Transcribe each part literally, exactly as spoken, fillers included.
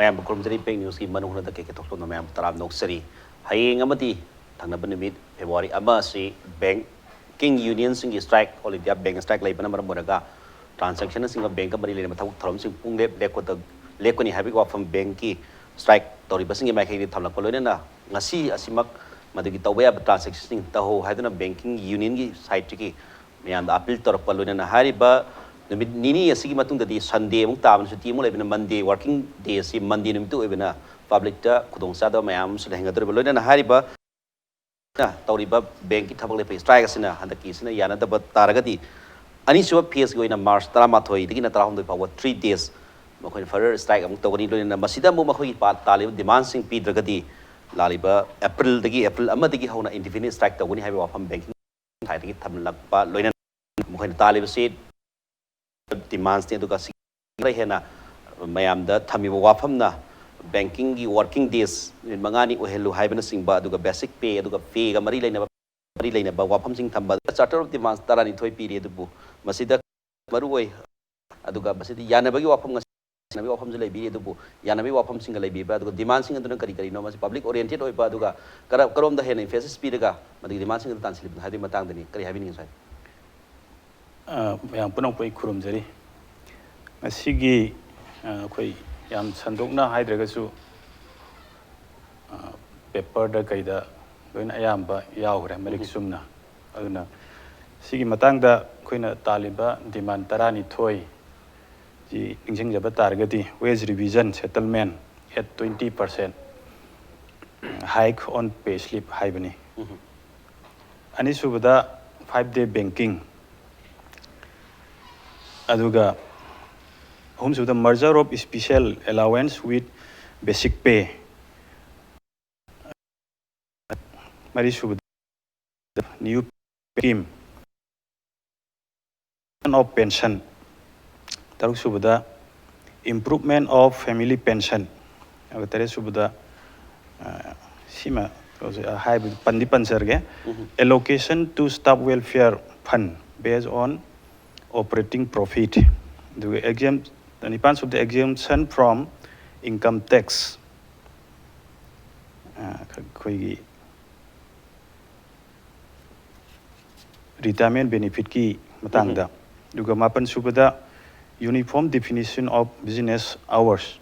ꯃꯌꯥꯝꯕꯨ ꯈꯨꯔꯨꯝꯖꯔꯤ꯫ ꯄꯦꯡ ꯅ꯭ꯌꯨꯁꯀꯤ ꯃꯅꯨꯡ ꯍꯨꯠꯅ ꯀꯦ ꯀꯦ ꯊꯣꯛꯆꯣꯝꯅ ꯃꯌꯥꯝꯕꯨ ꯇꯔꯥꯝꯅ ꯑꯣꯛꯆꯔꯤ꯫ ꯍꯌꯦꯡ ꯑꯃꯗꯤ ꯊꯪꯅꯕ ꯅꯨꯃꯤꯠ ꯐꯦꯕ꯭ꯔꯨꯋꯥꯔꯤ ꯑꯃ ꯑꯁꯤ ꯕꯦꯡꯀꯤꯡ ꯌꯨꯅꯤꯌꯟꯁꯤꯡꯒꯤ strike, all India bank strike ꯂꯩꯕꯅ ꯃꯔꯝ ꯑꯣꯏꯔꯒ ꯇ꯭ꯔꯥꯟꯖꯦꯛꯁꯟꯅꯆꯤꯡꯕ ꯕꯦꯡꯛꯀ ꯃꯔꯤ ꯂꯩꯅꯕ ꯊꯕꯛ ꯊꯧꯔꯝꯁꯤꯡ ꯄꯨꯡꯂꯦꯞ ꯂꯦꯞꯀꯗ-, ꯂꯦꯞꯀꯅꯤ ꯍꯥꯏꯕꯒꯤ ꯋꯥꯐꯝ ꯕꯦꯡꯛꯀꯤ ꯁ꯭ꯇ꯭ꯔꯥꯏꯛ ꯇꯧꯔꯤꯕꯁꯤꯡꯒꯤ ꯃꯥꯏꯀꯩꯗꯒꯤ ꯊꯝꯂꯛꯄ ꯂꯣꯏꯅꯅ ꯉꯁꯤ ꯑꯁꯤꯃꯛ ꯃꯗꯨꯒꯤ ꯇꯧꯕ ꯌꯥꯕ ꯇ꯭ꯔꯥꯟꯖꯦꯛꯁꯟꯁꯤꯡ ꯇꯧꯍꯧ ꯍꯥꯏꯗꯨꯅ ꯕꯦꯡꯀꯤꯡ ꯌꯨꯅꯤꯌꯟꯒꯤ ꯁꯥꯏꯠꯇꯒꯤ ꯃꯌꯥꯝꯗ ꯑꯄꯤꯜ ꯇꯧꯔꯛꯄ ꯂꯣꯏꯅꯅ ꯍꯥꯏꯔꯤꯕ ꯅꯨꯃꯤꯠ ꯅꯤꯅꯤ ꯑꯁꯤꯒꯤ ꯃꯇꯨꯡꯗꯗꯤ ꯁꯟꯗꯦ ꯑꯃꯨꯛ ꯇꯥꯕꯅ ꯁꯨꯇꯤ ꯑꯃꯨꯛ ꯂꯩꯕꯅ ꯃꯟꯗꯦ ꯋꯥꯔꯀꯤꯡ ꯗꯦ ꯑꯁꯤ ꯃꯟꯗꯦ ꯅꯨꯃꯤꯠꯇ ꯑꯣꯏꯕꯅ ꯄꯕ꯭ꯂꯤꯛꯇ ꯈꯨꯗꯣꯡꯆꯥꯗꯕ ꯃꯌꯥꯝ ꯑꯃꯁꯨ ꯂꯩꯍꯟꯒꯗꯧꯔꯤꯕ ꯂꯣꯏꯅꯅ ꯍꯥꯏꯔꯤꯕ ꯇꯧꯔꯤꯕ ꯕꯦꯡꯀꯤ ꯊꯕꯛ ꯂꯦꯞꯄꯒꯤ ꯁ꯭ꯇ꯭ꯔꯥꯏꯛ ꯑꯁꯤꯅ ꯍꯟꯗꯛꯀꯤ ꯑꯁꯤꯅ ꯌꯥꯅꯗꯕ ꯇꯥꯔꯒꯗꯤ ꯑꯅꯤꯁꯨꯕ ꯐꯦꯁꯀꯤ ꯑꯣꯏꯅ ꯃꯥꯔꯆ ꯇꯔꯥꯃꯥꯊꯣꯏꯗꯒꯤꯅ ꯇꯔꯥꯍꯨꯝꯗꯣꯏ ꯐꯥꯎꯕ ꯊ꯭ꯔꯤ ꯗꯦꯖ ꯃꯈꯣꯏꯅ ꯐꯔꯗꯔ ꯁ꯭ꯇ꯭ꯔꯥꯏꯛ ꯑꯃꯨꯛ ꯇꯧꯒꯅꯤ꯫ ꯂꯣꯏꯅꯅ ꯃꯁꯤꯗ ꯑꯃꯨꯛ ꯃꯈꯣꯏꯒꯤ ꯄꯥ-, ꯇꯥꯜꯂꯤꯕ ꯗꯤꯃꯥꯟꯁꯤꯡ ꯄꯤꯗ꯭ꯔꯒꯗꯤ ꯂꯥꯛꯂꯤꯕ ꯑꯦꯄ꯭ꯔꯤꯜꯗꯒꯤ, ꯑꯦꯄ꯭ꯔꯤꯜ ꯑꯃꯗꯒꯤ ꯍꯧꯅ ꯏꯟꯗꯤꯐꯤꯅꯤꯠ ꯁ꯭ꯇ꯭ꯔꯥꯏꯛ ꯇꯧꯒꯅꯤ ꯍꯥꯏꯕ ꯋꯥꯐꯝ ꯕꯦꯡꯀꯤꯡ ꯁꯥꯏꯠꯇꯒꯤ ꯊꯝꯂꯛꯄ ꯂꯣꯏꯅꯅ ꯃꯈꯣꯏꯅ ꯇꯥꯜꯂꯤꯕꯁꯤ ꯗꯤꯃꯥꯟꯁꯅꯤ꯫ ꯑꯗꯨꯒ ꯁꯤ ꯈꯔ ꯍꯦꯟꯅ ꯃꯌꯥꯝꯗ ꯊꯝꯃꯤꯕ ꯋꯥꯐꯝꯅ ꯕꯦꯡꯀꯤꯡꯒꯤ ꯋꯥꯔꯀꯤꯡ ꯗꯦꯖ ꯅꯨꯃꯤꯠ ꯃꯉꯥꯅꯤ ꯑꯣꯏꯍꯜꯂꯨ ꯍꯥꯏꯕꯅꯆꯤꯡꯕ, ꯑꯗꯨꯒ ꯕꯦꯁꯤꯛ ꯄꯦ, ꯑꯗꯨꯒ ꯄꯦꯒ ꯃꯔꯤ ꯂꯩꯅꯕ, ꯃꯔꯤ ꯂꯩꯅꯕ ꯋꯥꯐꯝꯁꯤꯡ ꯊꯝꯕ꯫ ꯆꯥꯔꯇꯔ ꯑꯣꯐ ꯗꯤꯃꯥꯟꯁ ꯇꯔꯥꯅꯤꯊꯣꯏ ꯄꯤꯔꯤ, ꯑꯗꯨꯕꯨ ꯃꯁꯤꯗ ꯃꯔꯨ ꯑꯣꯏ꯫ ꯑꯗꯨꯒ ꯃꯁꯤꯗ ꯌꯥꯅꯕꯒꯤ ꯋꯥꯐꯝ, ꯌꯥꯅꯕꯒꯤ ꯋꯥꯐꯝꯁꯨ ꯂꯩꯕꯤꯔꯤ, ꯑꯗꯨꯕꯨ ꯌꯥꯅꯕꯒꯤ ꯋꯥꯐꯝꯁꯤꯡꯒ ꯂꯩꯕꯤꯕ, ꯑꯗꯨꯒ ꯗꯤꯃꯥꯟꯁꯤꯡ ꯑꯗꯨꯅ ꯀꯔꯤ ꯀꯔꯤꯅꯣ, ꯃꯁꯤ ꯄꯕ꯭ꯂꯤꯛ ꯑꯣꯔꯤꯌꯦꯟꯇꯦꯠ ꯑꯣꯏꯕ, ꯑꯗꯨꯒ ꯀꯔ-, ꯀꯔꯣꯝꯗ ꯍꯦꯟꯅ ꯏꯝꯐꯦꯁꯤꯁ ꯄꯤꯔꯒ ꯃꯗꯨꯒꯤ ꯗꯤꯃꯥꯟꯁꯤꯡ ꯑꯗꯨ ꯇꯥꯟꯁꯤꯜꯂꯤꯕꯅꯣ ꯍꯥꯏꯕꯒꯤ ꯃꯇꯥꯡꯗꯅꯤ꯫ ꯀꯔꯤ ꯍꯥꯏꯕꯤꯅꯤꯡꯉꯤ, ꯁꯥꯔ? ꯑ, ꯃꯌꯥꯝ ꯄꯨꯝꯅꯃꯛꯄꯨ ꯑꯩ ꯈꯨꯔꯨꯝꯖꯔꯤ꯫ ꯉꯁꯤꯒꯤ, ꯑ, ꯑꯩꯈꯣꯏ ꯌꯥꯝ ꯁꯟꯗꯣꯛꯅ ꯍꯥꯏꯗ꯭ꯔꯒꯁꯨ, ꯑ, ꯄꯦꯄꯔꯗ ꯀꯩꯗ ꯂꯣꯏꯅ ꯑꯌꯥꯝꯕ ꯌꯥꯎꯈ꯭ꯔꯦ, ꯃꯔꯤꯛ ꯎꯝ꯫ ꯆꯨꯝꯅ꯫ ꯑꯗꯨꯅ ꯁꯤꯒꯤ ꯃꯇꯥꯡꯗ ꯑꯩꯈꯣꯏꯅ ꯇꯥꯜꯂꯤꯕ ꯗꯤꯃꯥꯟ ꯇꯔꯥꯅꯤꯊꯣꯏ ꯁꯤ ꯅꯤꯡꯁꯤꯡꯖꯕ ꯇꯥꯔꯒꯗꯤ, wage revision settlement at twenty percent, hike on pay slip ꯍꯥꯏꯕꯅꯤ꯫ ꯎꯝ꯫ ꯑꯅꯤꯁꯨꯕꯗ, five day banking, ꯑꯗꯨꯒ ꯑꯍꯨꯝꯁꯨꯕꯗ, merger of special allowance with basic pay, ꯃꯔꯤꯁꯨꯕꯗ, new scheme of pension, ꯇꯔꯨꯛꯁꯨꯕꯗ, improvement of family pension, ꯑꯗꯨꯒ ꯇꯔꯦꯠꯁꯨꯕꯗ, ꯑ, ꯁꯤꯃ ꯍꯥꯏꯕ ꯄꯟꯗꯤ ꯄꯟꯖꯔꯒꯦ꯫ ꯎꯝ꯫ Allocation to staff welfare fund based on operating profit, ꯑꯗꯨꯒ exemp-, ꯅꯤꯄꯥꯟꯁꯨꯕꯗ, exemption from income tax, ꯑꯩꯈꯣꯏꯒꯤ retirement benefitꯀꯤ ꯃꯇꯥꯡꯗ, ꯑꯗꯨꯒ ꯃꯥꯄꯟ ꯁꯨꯕꯗ uniform definition of business hours,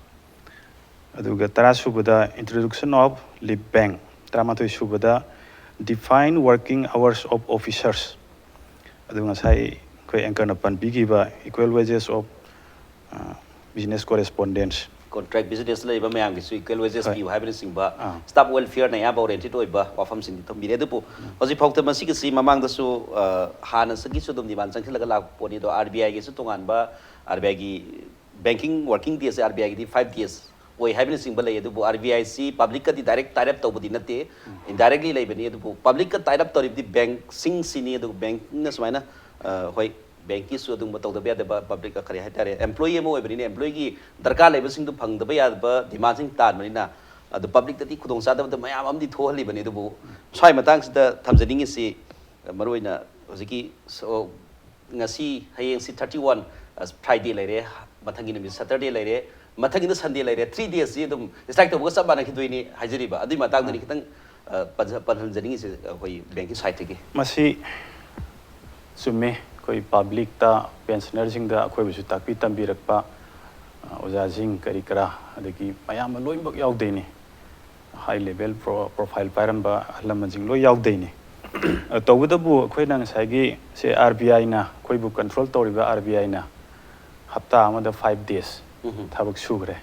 ꯑꯗꯨꯒ ꯇꯔꯥ ꯁꯨꯕꯗ introduction of leave bank, ꯇꯔꯥꯃꯥꯊꯣꯏ ꯁꯨꯕꯗ define working hours of officers, ꯑꯗꯨ ꯉꯁꯥꯏ ꯑꯩꯈꯣꯏ anchorꯅ ꯄꯟꯕꯤꯈꯤꯕ equal wages of business correspondents. Contract business ꯂꯩꯕ ꯃꯌꯥꯝꯒꯤꯁꯨ equal wages ꯍꯣꯏ꯫ ꯄꯤꯌꯨ ꯍꯥꯏꯕꯅꯆꯤꯡꯕ, ꯑꯥ꯫ staff welfareꯅ ꯑꯌꯥꯝꯕ oriented ꯑꯣꯏꯕ ꯋꯥꯐꯝꯁꯤꯡꯗꯤ ꯊꯝꯕꯤꯔꯦ꯫ ꯑꯗꯨꯕꯨ ꯍꯧꯖꯤꯛꯐꯥꯎꯗ ꯃꯁꯤꯒꯤꯁꯤ ꯃꯃꯥꯡꯗꯁꯨ, ꯑ, ꯍꯥꯟꯅꯁꯤꯒꯤꯁꯨ ꯑꯗꯨꯝ demand ꯆꯪꯁꯤꯜꯂꯒ ꯂꯥꯛꯄ ꯄꯣꯠꯅꯤ꯫ ꯑꯗꯣ RBIꯒꯤꯁꯨ ꯇꯣꯉꯥꯟꯕ, RBIꯒꯤ banking working days, RBIꯒꯤꯗꯤ five days ꯑꯣꯏ ꯍꯥꯏꯕꯅꯆꯤꯡꯕ ꯂꯩ꯫ ꯑꯗꯨꯕꯨ RBIꯁꯤ publicꯀꯗꯤ direct tie up ꯇꯧꯕꯗꯤ ꯅꯠꯇꯦ, indirectly ꯂꯩꯕꯅꯤ꯫ ꯑꯗꯨꯕꯨ publicꯀ tie up ꯇꯧꯔꯤꯕꯗꯤ bankꯁꯤꯡꯁꯤꯅꯤ꯫ ꯑꯗꯨꯒ bankꯅ ꯁꯨꯃꯥꯏꯅ, ꯑ, ꯍꯣꯏ, bankꯀꯤꯁꯨ ꯑꯗꯨꯒꯨꯝꯕ ꯇꯧꯗꯕ ꯌꯥꯗꯕ, public ꯀꯔꯤ ꯍꯥꯏꯇꯥꯔꯦ, employee ꯑꯃ ꯑꯣꯏꯕꯅꯤꯅ employeeꯒꯤ ꯗꯔꯀꯥꯔ ꯂꯩꯕꯁꯤꯡꯗꯨ ꯐꯪꯗꯕ ꯌꯥꯗꯕ demandꯁꯤꯡ ꯇꯥꯟꯕꯅꯤꯅ, ꯑꯗꯨ publicꯇꯗꯤ ꯈꯨꯗꯣꯡꯆꯥꯗꯕꯗ ꯃꯌꯥꯝ ꯑꯃꯗꯤ ꯊꯣꯛꯍꯜꯂꯤꯕꯅꯤ꯫ ꯑꯗꯨꯕꯨ ꯁ꯭ꯋꯥꯏ ꯃꯇꯥꯡꯁꯤꯗ ꯊꯝꯖꯅꯤꯡꯉꯤꯁꯤ, ꯃꯔꯨꯑꯣꯏꯅ ꯍꯧꯖꯤꯛꯀꯤ ꯁꯣ-, ꯉꯁꯤ, ꯍꯌꯦꯡꯁꯤ thirty one, ꯑ, Friday ꯂꯩꯔꯦ, ꯃꯊꯪꯒꯤ ꯅꯨꯃꯤꯠ Saturday ꯂꯩꯔꯦ, ꯃꯊꯪꯒꯤꯗ Sunday ꯂꯩꯔꯦ, three daysꯁꯤ ꯑꯗꯨꯝ strike ꯇꯧꯕꯒ ꯆꯞ ꯃꯥꯟꯅꯈꯤꯗꯣꯏꯅꯤ ꯍꯥꯏꯖꯔꯤꯕ꯫ ꯑꯗꯨꯒꯤ ꯃꯇꯥꯡꯗꯅꯤ ꯈꯤꯇꯪ, ꯑ, ꯄꯟꯖ-, ꯄꯟꯍꯟꯖꯅꯤꯡꯉꯤꯁꯦ ꯑꯩꯈꯣꯏ bankꯀꯤ sideꯇꯒꯤ꯫ ꯃꯁꯤ ꯆꯨꯝꯃꯤ, ꯑꯩꯈꯣꯏ publicꯇ, pensionerꯁꯤꯡꯗ ꯑꯩꯈꯣꯏꯕꯨꯁꯨ ꯇꯥꯛꯄꯤ ꯇꯝꯕꯤꯔꯛꯄ, ꯑ, ꯑꯣꯖꯥꯁꯤꯡ ꯀꯔꯤ ꯀꯔꯥ, ꯑꯗꯒꯤ ꯃꯌꯥꯝ ꯑꯃ ꯂꯣꯏꯅꯃꯛ ꯌꯥꯎꯗꯣꯏꯅꯤ꯫ High level pro-, profile ꯄꯥꯏꯔꯝꯕ ꯑꯍꯜ ꯂꯃꯟꯁꯤꯡ ꯂꯣꯏ ꯌꯥꯎꯗꯣꯏꯅꯤ꯫ ꯑ, ꯇꯧꯕꯇꯕꯨ ꯑꯩꯈꯣꯏꯅ ꯉꯁꯥꯏꯒꯤ ꯁꯦ RBIꯅ ꯑꯩꯈꯣꯏꯕꯨ control ꯇꯧꯔꯤꯕ RBIꯅ ꯍꯞꯇꯥ ꯑꯃꯗ five days ꯎꯝ꯫ ꯊꯕꯛ ꯁꯨꯈ꯭ꯔꯦ,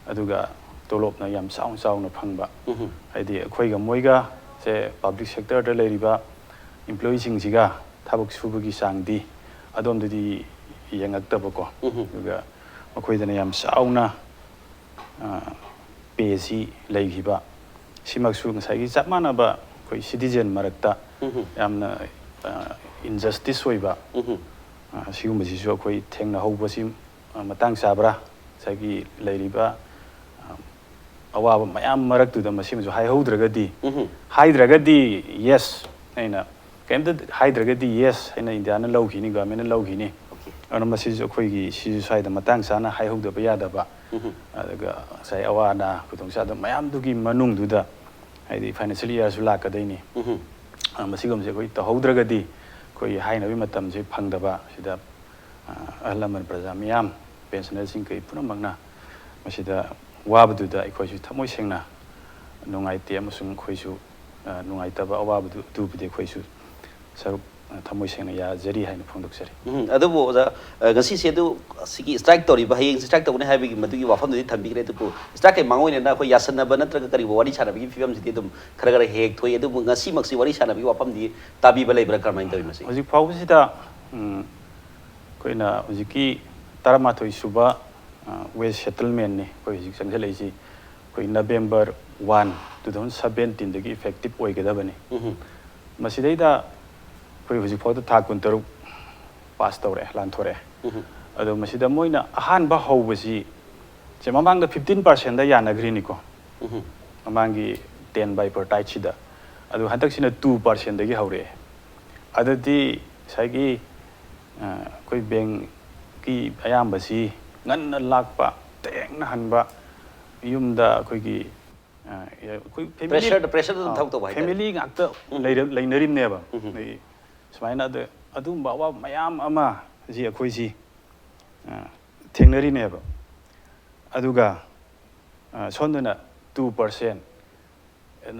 ꯑꯗꯨꯒ ꯇꯣꯂꯣꯞꯅ ꯌꯥꯝ ꯆꯥꯎꯅ ꯆꯥꯎꯅ ꯐꯪꯕ꯫ ꯎꯝ꯫ ꯍꯥꯏꯗꯤ ꯑꯩꯈꯣꯏꯒ ꯃꯣꯏꯒ ꯁꯦ public sectorꯗ ꯂꯩꯔꯤꯕ employeeꯁꯤꯡꯁꯤꯒ ꯊꯕꯛ ꯁꯨꯕꯒꯤ ꯆꯥꯡꯗꯤ ꯑꯗꯣꯝꯗꯗꯤ ꯌꯦꯡꯉꯛꯇꯕꯀꯣ꯫ ꯎꯝ꯫ ꯑꯗꯨꯒ ꯃꯈꯣꯏꯗꯅ ꯌꯥꯝ ꯆꯥꯎꯅ, ꯑ, payꯁꯤ ꯂꯩꯈꯤꯕ꯫ ꯁꯤꯃꯛꯁꯨ ꯉꯁꯥꯏꯒꯤ ꯆꯞ ꯃꯥꯟꯅꯕ ꯑꯩꯈꯣꯏ citizen ꯃꯔꯛꯇ ꯎꯝ꯫ ꯌꯥꯝꯅ, ꯑ, injustice ꯑꯣꯏꯕ, ꯎꯝ꯫ ꯑ, ꯁꯤꯒꯨꯝꯕꯁꯤꯁꯨ ꯑꯩꯈꯣꯏ ꯊꯦꯡꯅꯍꯧꯕꯁꯤ, ꯑ, ꯃꯇꯥꯡ ꯆꯥꯕ꯭ꯔꯥ? ꯉꯁꯥꯏꯒꯤ ꯂꯩꯔꯤꯕ, ꯑ, ꯑꯋꯥꯕ ꯃꯌꯥꯝ ꯃꯔꯛꯇꯨꯗ ꯃꯁꯤꯃꯁꯨ ꯍꯥꯏꯍꯧꯗ꯭ꯔꯒꯗꯤ, ꯎꯝ꯫ ꯍꯥꯏꯗ꯭ꯔꯒꯗꯤ yes ꯑꯩꯅ, ꯀꯩꯝꯇ ꯍꯥꯏꯗ꯭ꯔꯒꯗꯤ yes ꯑꯩꯅ Indiaꯅ ꯂꯧꯈꯤꯅꯤ, governmentꯅ ꯂꯧꯈꯤꯅꯤ꯫ Okay꯫ ꯑꯗꯨꯅ ꯃꯁꯤꯁꯨ ꯑꯩꯈꯣꯏꯒꯤ ꯁꯤꯁꯨ ꯁ꯭ꯋꯥꯏꯗ ꯃꯇꯥꯡ ꯆꯥꯅ ꯍꯥꯏꯍꯧꯗꯕ ꯌꯥꯗꯕ꯫ ꯑꯗꯨꯒ ꯉꯁꯥꯏ ꯑꯋꯥ ꯑꯅꯥ ꯈꯨꯗꯣꯡꯆꯥꯗꯕ ꯃꯌꯥꯝꯗꯨꯒꯤ ꯃꯅꯨꯡꯗꯨꯗ, ꯍꯥꯏꯗꯤ ꯐꯥꯏꯅꯥꯟꯁꯤꯌꯦꯜ ꯏꯌꯥꯔꯁꯨ ꯂꯥꯛꯀꯗꯣꯏꯅꯤ꯫ ꯑ, ꯃꯁꯤꯒꯨꯝꯕꯁꯦ ꯑꯩꯈꯣꯏ ꯇꯧꯍꯧꯗ꯭ꯔꯒꯗꯤ ꯑꯩꯈꯣꯏꯒꯤ ꯍꯥꯏꯅꯕꯒꯤ ꯃꯇꯝꯁꯦ ꯐꯪꯗꯕ ꯁꯤꯗ, ꯑ, ꯑꯍꯜ ꯂꯃꯟ ꯄ꯭ꯔꯖꯥ ꯃꯤꯌꯥꯝ, ꯄꯦꯟꯁꯅꯔꯁꯤꯡ ꯀꯩ ꯄꯨꯝꯅꯃꯛꯅ ꯃꯁꯤꯗ ꯋꯥꯕꯗꯨꯗ ꯑꯩꯈꯣꯏꯁꯨ ꯊꯃꯣꯏ ꯁꯦꯡꯅ ꯅꯨꯡꯉꯥꯏꯇꯦ ꯑꯃꯁꯨꯡ ꯑꯩꯈꯣꯏꯁꯨ, ꯑ, ꯅꯨꯡꯉꯥꯏꯇꯕ ꯑꯋꯥꯕꯗꯨ ꯑꯗꯨꯕꯨꯗꯤ ꯑꯩꯈꯣꯏꯁꯨ ꯁꯔꯨꯛ, ꯑ, ꯊꯃꯣꯏ ꯁꯦꯡꯅ ꯌꯥꯖꯔꯤ ꯍꯥꯏꯅ ꯐꯣꯡꯗꯣꯛꯆꯔꯤ꯫ ꯎꯝ, ꯑꯗꯨꯕꯨ ꯑꯣꯖꯥ, ꯑ, ꯉꯁꯤꯁꯦ ꯑꯗꯨ ꯁꯤꯒꯤ ꯁ꯭ꯇ꯭ꯔꯥꯏꯛ ꯇꯧꯔꯤꯕ, ꯍꯌꯦꯡꯁꯦ ꯁ꯭ꯇ꯭ꯔꯥꯏꯛ ꯇꯧꯒꯅꯤ ꯍꯥꯏꯕꯒꯤ ꯃꯗꯨꯒꯤ ꯋꯥꯐꯝꯗꯨꯗꯤ ꯊꯝꯕꯤꯈ꯭ꯔꯦ, ꯑꯗꯨꯕꯨ ꯁ꯭ꯇ꯭ꯔꯥꯏꯛꯀꯤ ꯃꯥꯡꯑꯣꯏꯅꯅ ꯑꯩꯈꯣꯏ ꯌꯥꯁꯟꯅꯕ ꯅꯠꯇ꯭ꯔꯒ ꯀꯔꯤꯒꯨꯝꯕ ꯋꯥꯔꯤ ꯁꯥꯟꯅꯕꯒꯤ ꯐꯤꯕꯝꯁꯤꯗꯤ ꯑꯗꯨꯝ ꯈꯔ ꯈꯔ ꯍꯦꯛ ꯍꯦꯛ ꯊꯣꯛꯏ꯫ ꯑꯗꯨꯕꯨ ꯉꯁꯤꯃꯛꯁꯤ ꯋꯥꯔꯤ ꯁꯥꯟꯅꯕꯒꯤ ꯋꯥꯐꯝꯗꯤ ꯇꯥꯕꯤꯕ ꯂꯩꯕ꯭ꯔꯥ, ꯀꯔꯝꯍꯥꯏꯅ ꯇꯧꯏ ꯃꯁꯤ? ꯍꯧꯖꯤꯛ ꯐꯥꯎꯕꯁꯤꯗ, ꯎꯝ, ꯑꯩꯈꯣꯏꯅ ꯍꯧꯖꯤꯛꯀꯤ ꯇꯔꯥꯃꯥꯊꯣꯏ ꯁꯨꯕ, ꯑ, ꯋꯦꯖ ꯁꯦꯇꯜꯃꯦꯟꯅꯤ ꯑꯩꯈꯣꯏ ꯍꯧꯖꯤꯛ ꯆꯪꯁꯤꯜꯂꯛꯏꯁꯤ꯫ ꯑꯩꯈꯣꯏ ꯅꯕꯦꯝꯕꯔ ꯋꯥꯟ, ꯇꯨ ꯊꯥꯎꯖꯟ ꯁꯕꯦꯟꯇꯤꯟꯗꯒꯤ ꯏꯐꯦꯛꯇꯤꯞ ꯑꯣꯏꯒꯗꯕꯅꯤ꯫ ꯎꯝꯍꯨꯝ꯫ ꯃꯁꯤꯗꯩꯗ ꯑꯩꯈꯣꯏ ꯍꯧꯖꯤꯛ ꯐꯥꯎꯗ ꯊꯥ ꯀꯨꯟꯇꯔꯨꯛ ꯄꯥꯁ ꯇꯧꯔꯦ, ꯂꯥꯟꯊꯣꯔꯛꯑꯦ꯫ ꯎꯝꯍꯨꯝ꯫ ꯑꯗꯣ ꯃꯁꯤꯗ ꯃꯣꯏꯅ ꯑꯍꯥꯟꯕ ꯍꯧꯕꯁꯤ, ꯁꯦ ꯃꯃꯥꯡꯗ ꯐꯤꯐꯇꯤꯟ ꯄꯥꯔꯁꯦꯟꯗ ꯌꯥꯅꯈ꯭ꯔꯤꯅꯤꯀꯣ, ꯎꯝꯍꯨꯝ꯫ ꯃꯃꯥꯡꯒꯤ ꯇꯦꯟ ꯕꯥꯏꯄꯔꯇꯥꯏꯠꯁꯤꯗ꯫ ꯑꯗꯣ ꯍꯟꯗꯛꯁꯤꯅ ꯇꯨ ꯄꯥꯔꯁꯦꯟꯗꯒꯤ ꯍꯧꯔꯛꯑꯦ꯫ ꯑꯗꯨꯗꯤ ꯉꯁꯥꯏꯒꯤ, ꯑ, ꯑꯩꯈꯣꯏ ꯕꯦꯡꯀꯤ ꯑꯌꯥꯝꯕꯁꯤ ꯉꯟꯅ ꯂꯥꯛꯄ, ꯊꯦꯡꯅ ꯍꯟꯕ, ꯌꯨꯝꯗ ꯑꯩꯈꯣꯏꯒꯤ, ꯑ, ꯑꯩꯈꯣꯏ ꯐꯦꯃꯤꯂꯤ, ꯄ꯭ꯔꯦꯁꯔꯗ, ꯄ꯭ꯔꯦꯁꯔꯗ ꯑꯗꯨꯝ ꯑ, ꯊꯕꯛ ꯇꯧꯕ ꯍꯥꯏꯇꯥꯔꯦ꯫ ꯐꯦꯃꯤꯂꯤ ꯉꯥꯛꯇ ꯎꯝ꯫ ꯂꯩꯔ-, ꯂꯩꯅꯔꯤꯕꯅꯦꯕ꯫ ꯎꯝ꯫ ꯑꯗꯒꯤ ꯁꯨꯃꯥꯏꯅ ꯑꯗ-, ꯑꯗꯨꯒꯨꯝꯕ ꯑꯋꯥꯕ ꯃꯌꯥꯝ ꯑꯃ ꯁꯤ ꯑꯩꯈꯣꯏꯁꯤ, ꯑ, ꯊꯦꯡꯅꯔꯤꯅꯦꯕ꯫ ꯑꯗꯨꯒ, ꯑ, ꯁꯣꯝꯗꯅ ꯇꯨ ꯄꯥꯔꯁꯦꯟ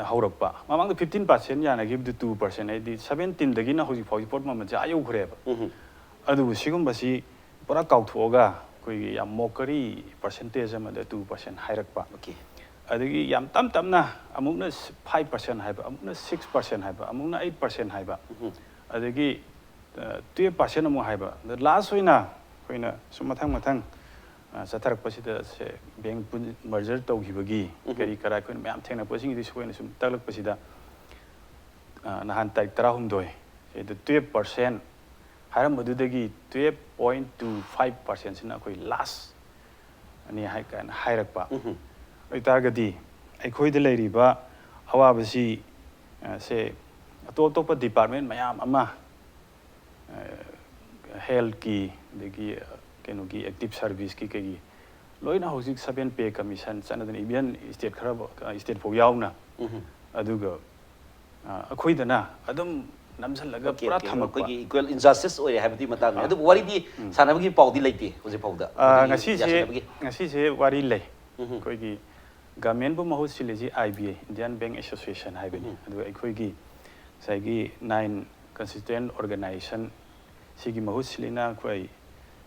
ꯍꯧꯔꯛꯄ꯫ ꯃꯃꯥꯡꯗ ꯐꯤꯐꯇꯤꯟ ꯄꯥꯔꯁꯦꯟ ꯌꯥꯅꯈꯤꯕꯗꯨ ꯇꯨ ꯄꯥꯔꯁꯦꯟ, ꯍꯥꯏꯗꯤ ꯁꯕꯦꯟꯇꯤꯟꯗꯒꯤꯅ ꯍꯧꯖꯤꯛ ꯐꯥꯎꯒꯤ ꯄꯣꯠ ꯃꯃꯜꯁꯦ ꯑꯥ ꯌꯧꯈ꯭ꯔꯦꯕ꯫ ꯎꯝ꯫ ꯑꯗꯨꯕꯨ ꯁꯤꯒꯨꯝꯕꯁꯤ ꯄꯨꯔꯥ ꯀꯥꯎꯊꯣꯛꯑꯒ ꯑꯩꯈꯣꯏꯒꯤ ꯌꯥꯝ ꯃꯣꯀꯔꯤ ꯄꯥꯔꯁꯦꯟꯇꯦꯖ ꯑꯃꯗ ꯇꯨ ꯄꯥꯔꯁꯦꯟ ꯍꯥꯏꯔꯛꯄ꯫ ꯑꯣꯀꯦ꯫ ꯑꯗꯒꯤ ꯌꯥꯝ ꯇꯞ ꯇꯞꯅ ꯑꯃꯨꯛꯅ ꯐꯥꯏꯚ ꯄꯥꯔꯁꯦꯟ ꯍꯥꯏꯕ, ꯑꯃꯨꯛꯅ ꯁꯤꯛꯁ ꯄꯥꯔꯁꯦꯟ ꯍꯥꯏꯕ, ꯑꯃꯨꯛꯅ ꯑꯩꯠ ꯄꯥꯔꯁꯦꯟ ꯍꯥꯏꯕ, ꯎꯝ꯫ ꯑꯗꯒꯤ, ꯑ, ꯇꯨꯌꯦꯜꯞ ꯄꯥꯔꯁꯦꯟ ꯑꯃꯨꯛ ꯍꯥꯏꯕ꯫ ꯑꯗ ꯂꯥꯁ ꯑꯣꯏꯅ ꯑꯩꯈꯣꯏꯅ ꯁꯨꯝ ꯃꯊꯪ ꯃꯊꯪ, ꯑ, ꯆꯠꯊꯔꯛꯄꯁꯤꯗ ꯁꯦ ꯕꯦꯡ ꯄꯨꯟ-, ꯃꯔꯖꯔ ꯇꯧꯈꯤꯕꯒꯤ ꯎꯝ꯫ ꯀꯔꯤ ꯀꯔꯥ ꯑꯩꯈꯣꯏꯅ ꯃꯌꯥꯝ ꯊꯦꯡꯅꯔꯛꯄꯁꯤꯡꯒꯤꯗꯤ ꯑꯩꯈꯣꯏꯅ ꯁꯨꯝ ꯇꯥꯛꯂꯛꯄꯁꯤꯗ, ꯑ, ꯅꯍꯥꯟ ꯇꯥꯔꯤꯛ ꯇꯔꯥꯍꯨꯝꯗꯣꯏ, ꯁꯤꯗ ꯇꯨꯌꯦꯜꯞ ꯄꯥꯔꯁꯦꯟ ꯍꯥꯏꯔꯝꯕꯗꯨꯗꯒꯤ ꯇꯨꯌꯦꯜꯞ ꯄꯣꯏꯟꯠ ꯇꯨ ꯐꯥꯏꯚ ꯄꯥꯔꯁꯦꯟꯁꯤꯅ ꯑꯩꯈꯣꯏ ꯂꯥꯁ ꯑꯅꯤ ꯍꯥꯏ ꯀꯥꯏꯅ ꯍꯥꯏꯔꯛꯄ꯫ ꯎꯝꯍꯨꯝ꯫ ꯑꯣꯏꯇꯥꯔꯒꯗꯤ ꯑꯩꯈꯣꯏꯗ ꯂꯩꯔꯤꯕ ꯑꯋꯥꯕꯁꯤ, ꯑ, ꯁꯦ ꯑꯇꯣꯞ ꯑꯇꯣꯞꯄ ꯗꯤꯄꯥꯔꯠꯃꯦꯟ ꯃꯌꯥꯝ ꯑꯃ, ꯑ, ꯍꯦꯜꯠꯀꯤ, ꯑꯗꯒꯤ, ꯑ, ꯀꯩꯅꯣꯒꯤ ꯑꯦꯛꯇꯤꯚ ꯁꯥꯔꯚꯤꯁꯀꯤ ꯀꯩꯒꯤ ꯂꯣꯏꯅ ꯍꯧꯖꯤꯛ seven pay commission ꯆꯠꯅꯗꯅ, even state ꯈꯔ, state ꯐꯥꯎ ꯌꯥꯎꯅ, ꯎꯝ꯫ ꯑꯗꯨꯒ ꯑ, ꯑꯩꯈꯣꯏꯗꯅ ꯑꯗꯨꯝ ꯅꯝꯁꯤꯜꯂꯒ Okay, ꯄꯨꯔꯥ okay. ꯊꯝꯃꯛꯄ꯫ ꯑꯩꯈꯣꯏꯒꯤ equal injustice ꯑꯣꯏꯔꯦ ꯍꯥꯏꯕꯗꯨꯒꯤ ꯃꯇꯥꯡꯅꯤ꯫ ꯑꯥ꯫ ꯑꯗꯨꯕꯨ ꯋꯥꯔꯤꯗꯤ ꯁꯥꯟꯅꯕꯒꯤ ꯄꯥꯎꯗꯤ ꯂꯩꯇꯦ ꯍꯧꯖꯤꯛ ꯐꯥꯎꯗ꯫ ꯑ, ꯃꯗꯨꯒꯤ ꯉꯁꯤꯁꯦ ꯌꯥꯁꯤꯟꯅꯕꯒꯤ꯫ ꯉꯁꯤꯁꯦ ꯋꯥꯔꯤ ꯂꯩ꯫ ꯎꯝ꯫ ꯑꯩꯈꯣꯏꯒꯤ government ꯄꯨ ꯃꯍꯨꯠ ꯁꯤꯜꯂꯤꯁꯤ I B A, Indian Bank Association ꯍꯥꯏꯕꯅꯤ꯫ ꯎꯝ꯫ ꯑꯗꯨꯒ ꯑꯩꯈꯣꯏꯒꯤ ꯉꯁꯥꯏꯒꯤ nine constituent organization ꯁꯤꯒꯤ ꯃꯍꯨꯠ ꯁꯤꯜꯂꯤꯅ ꯑꯩꯈꯣꯏ,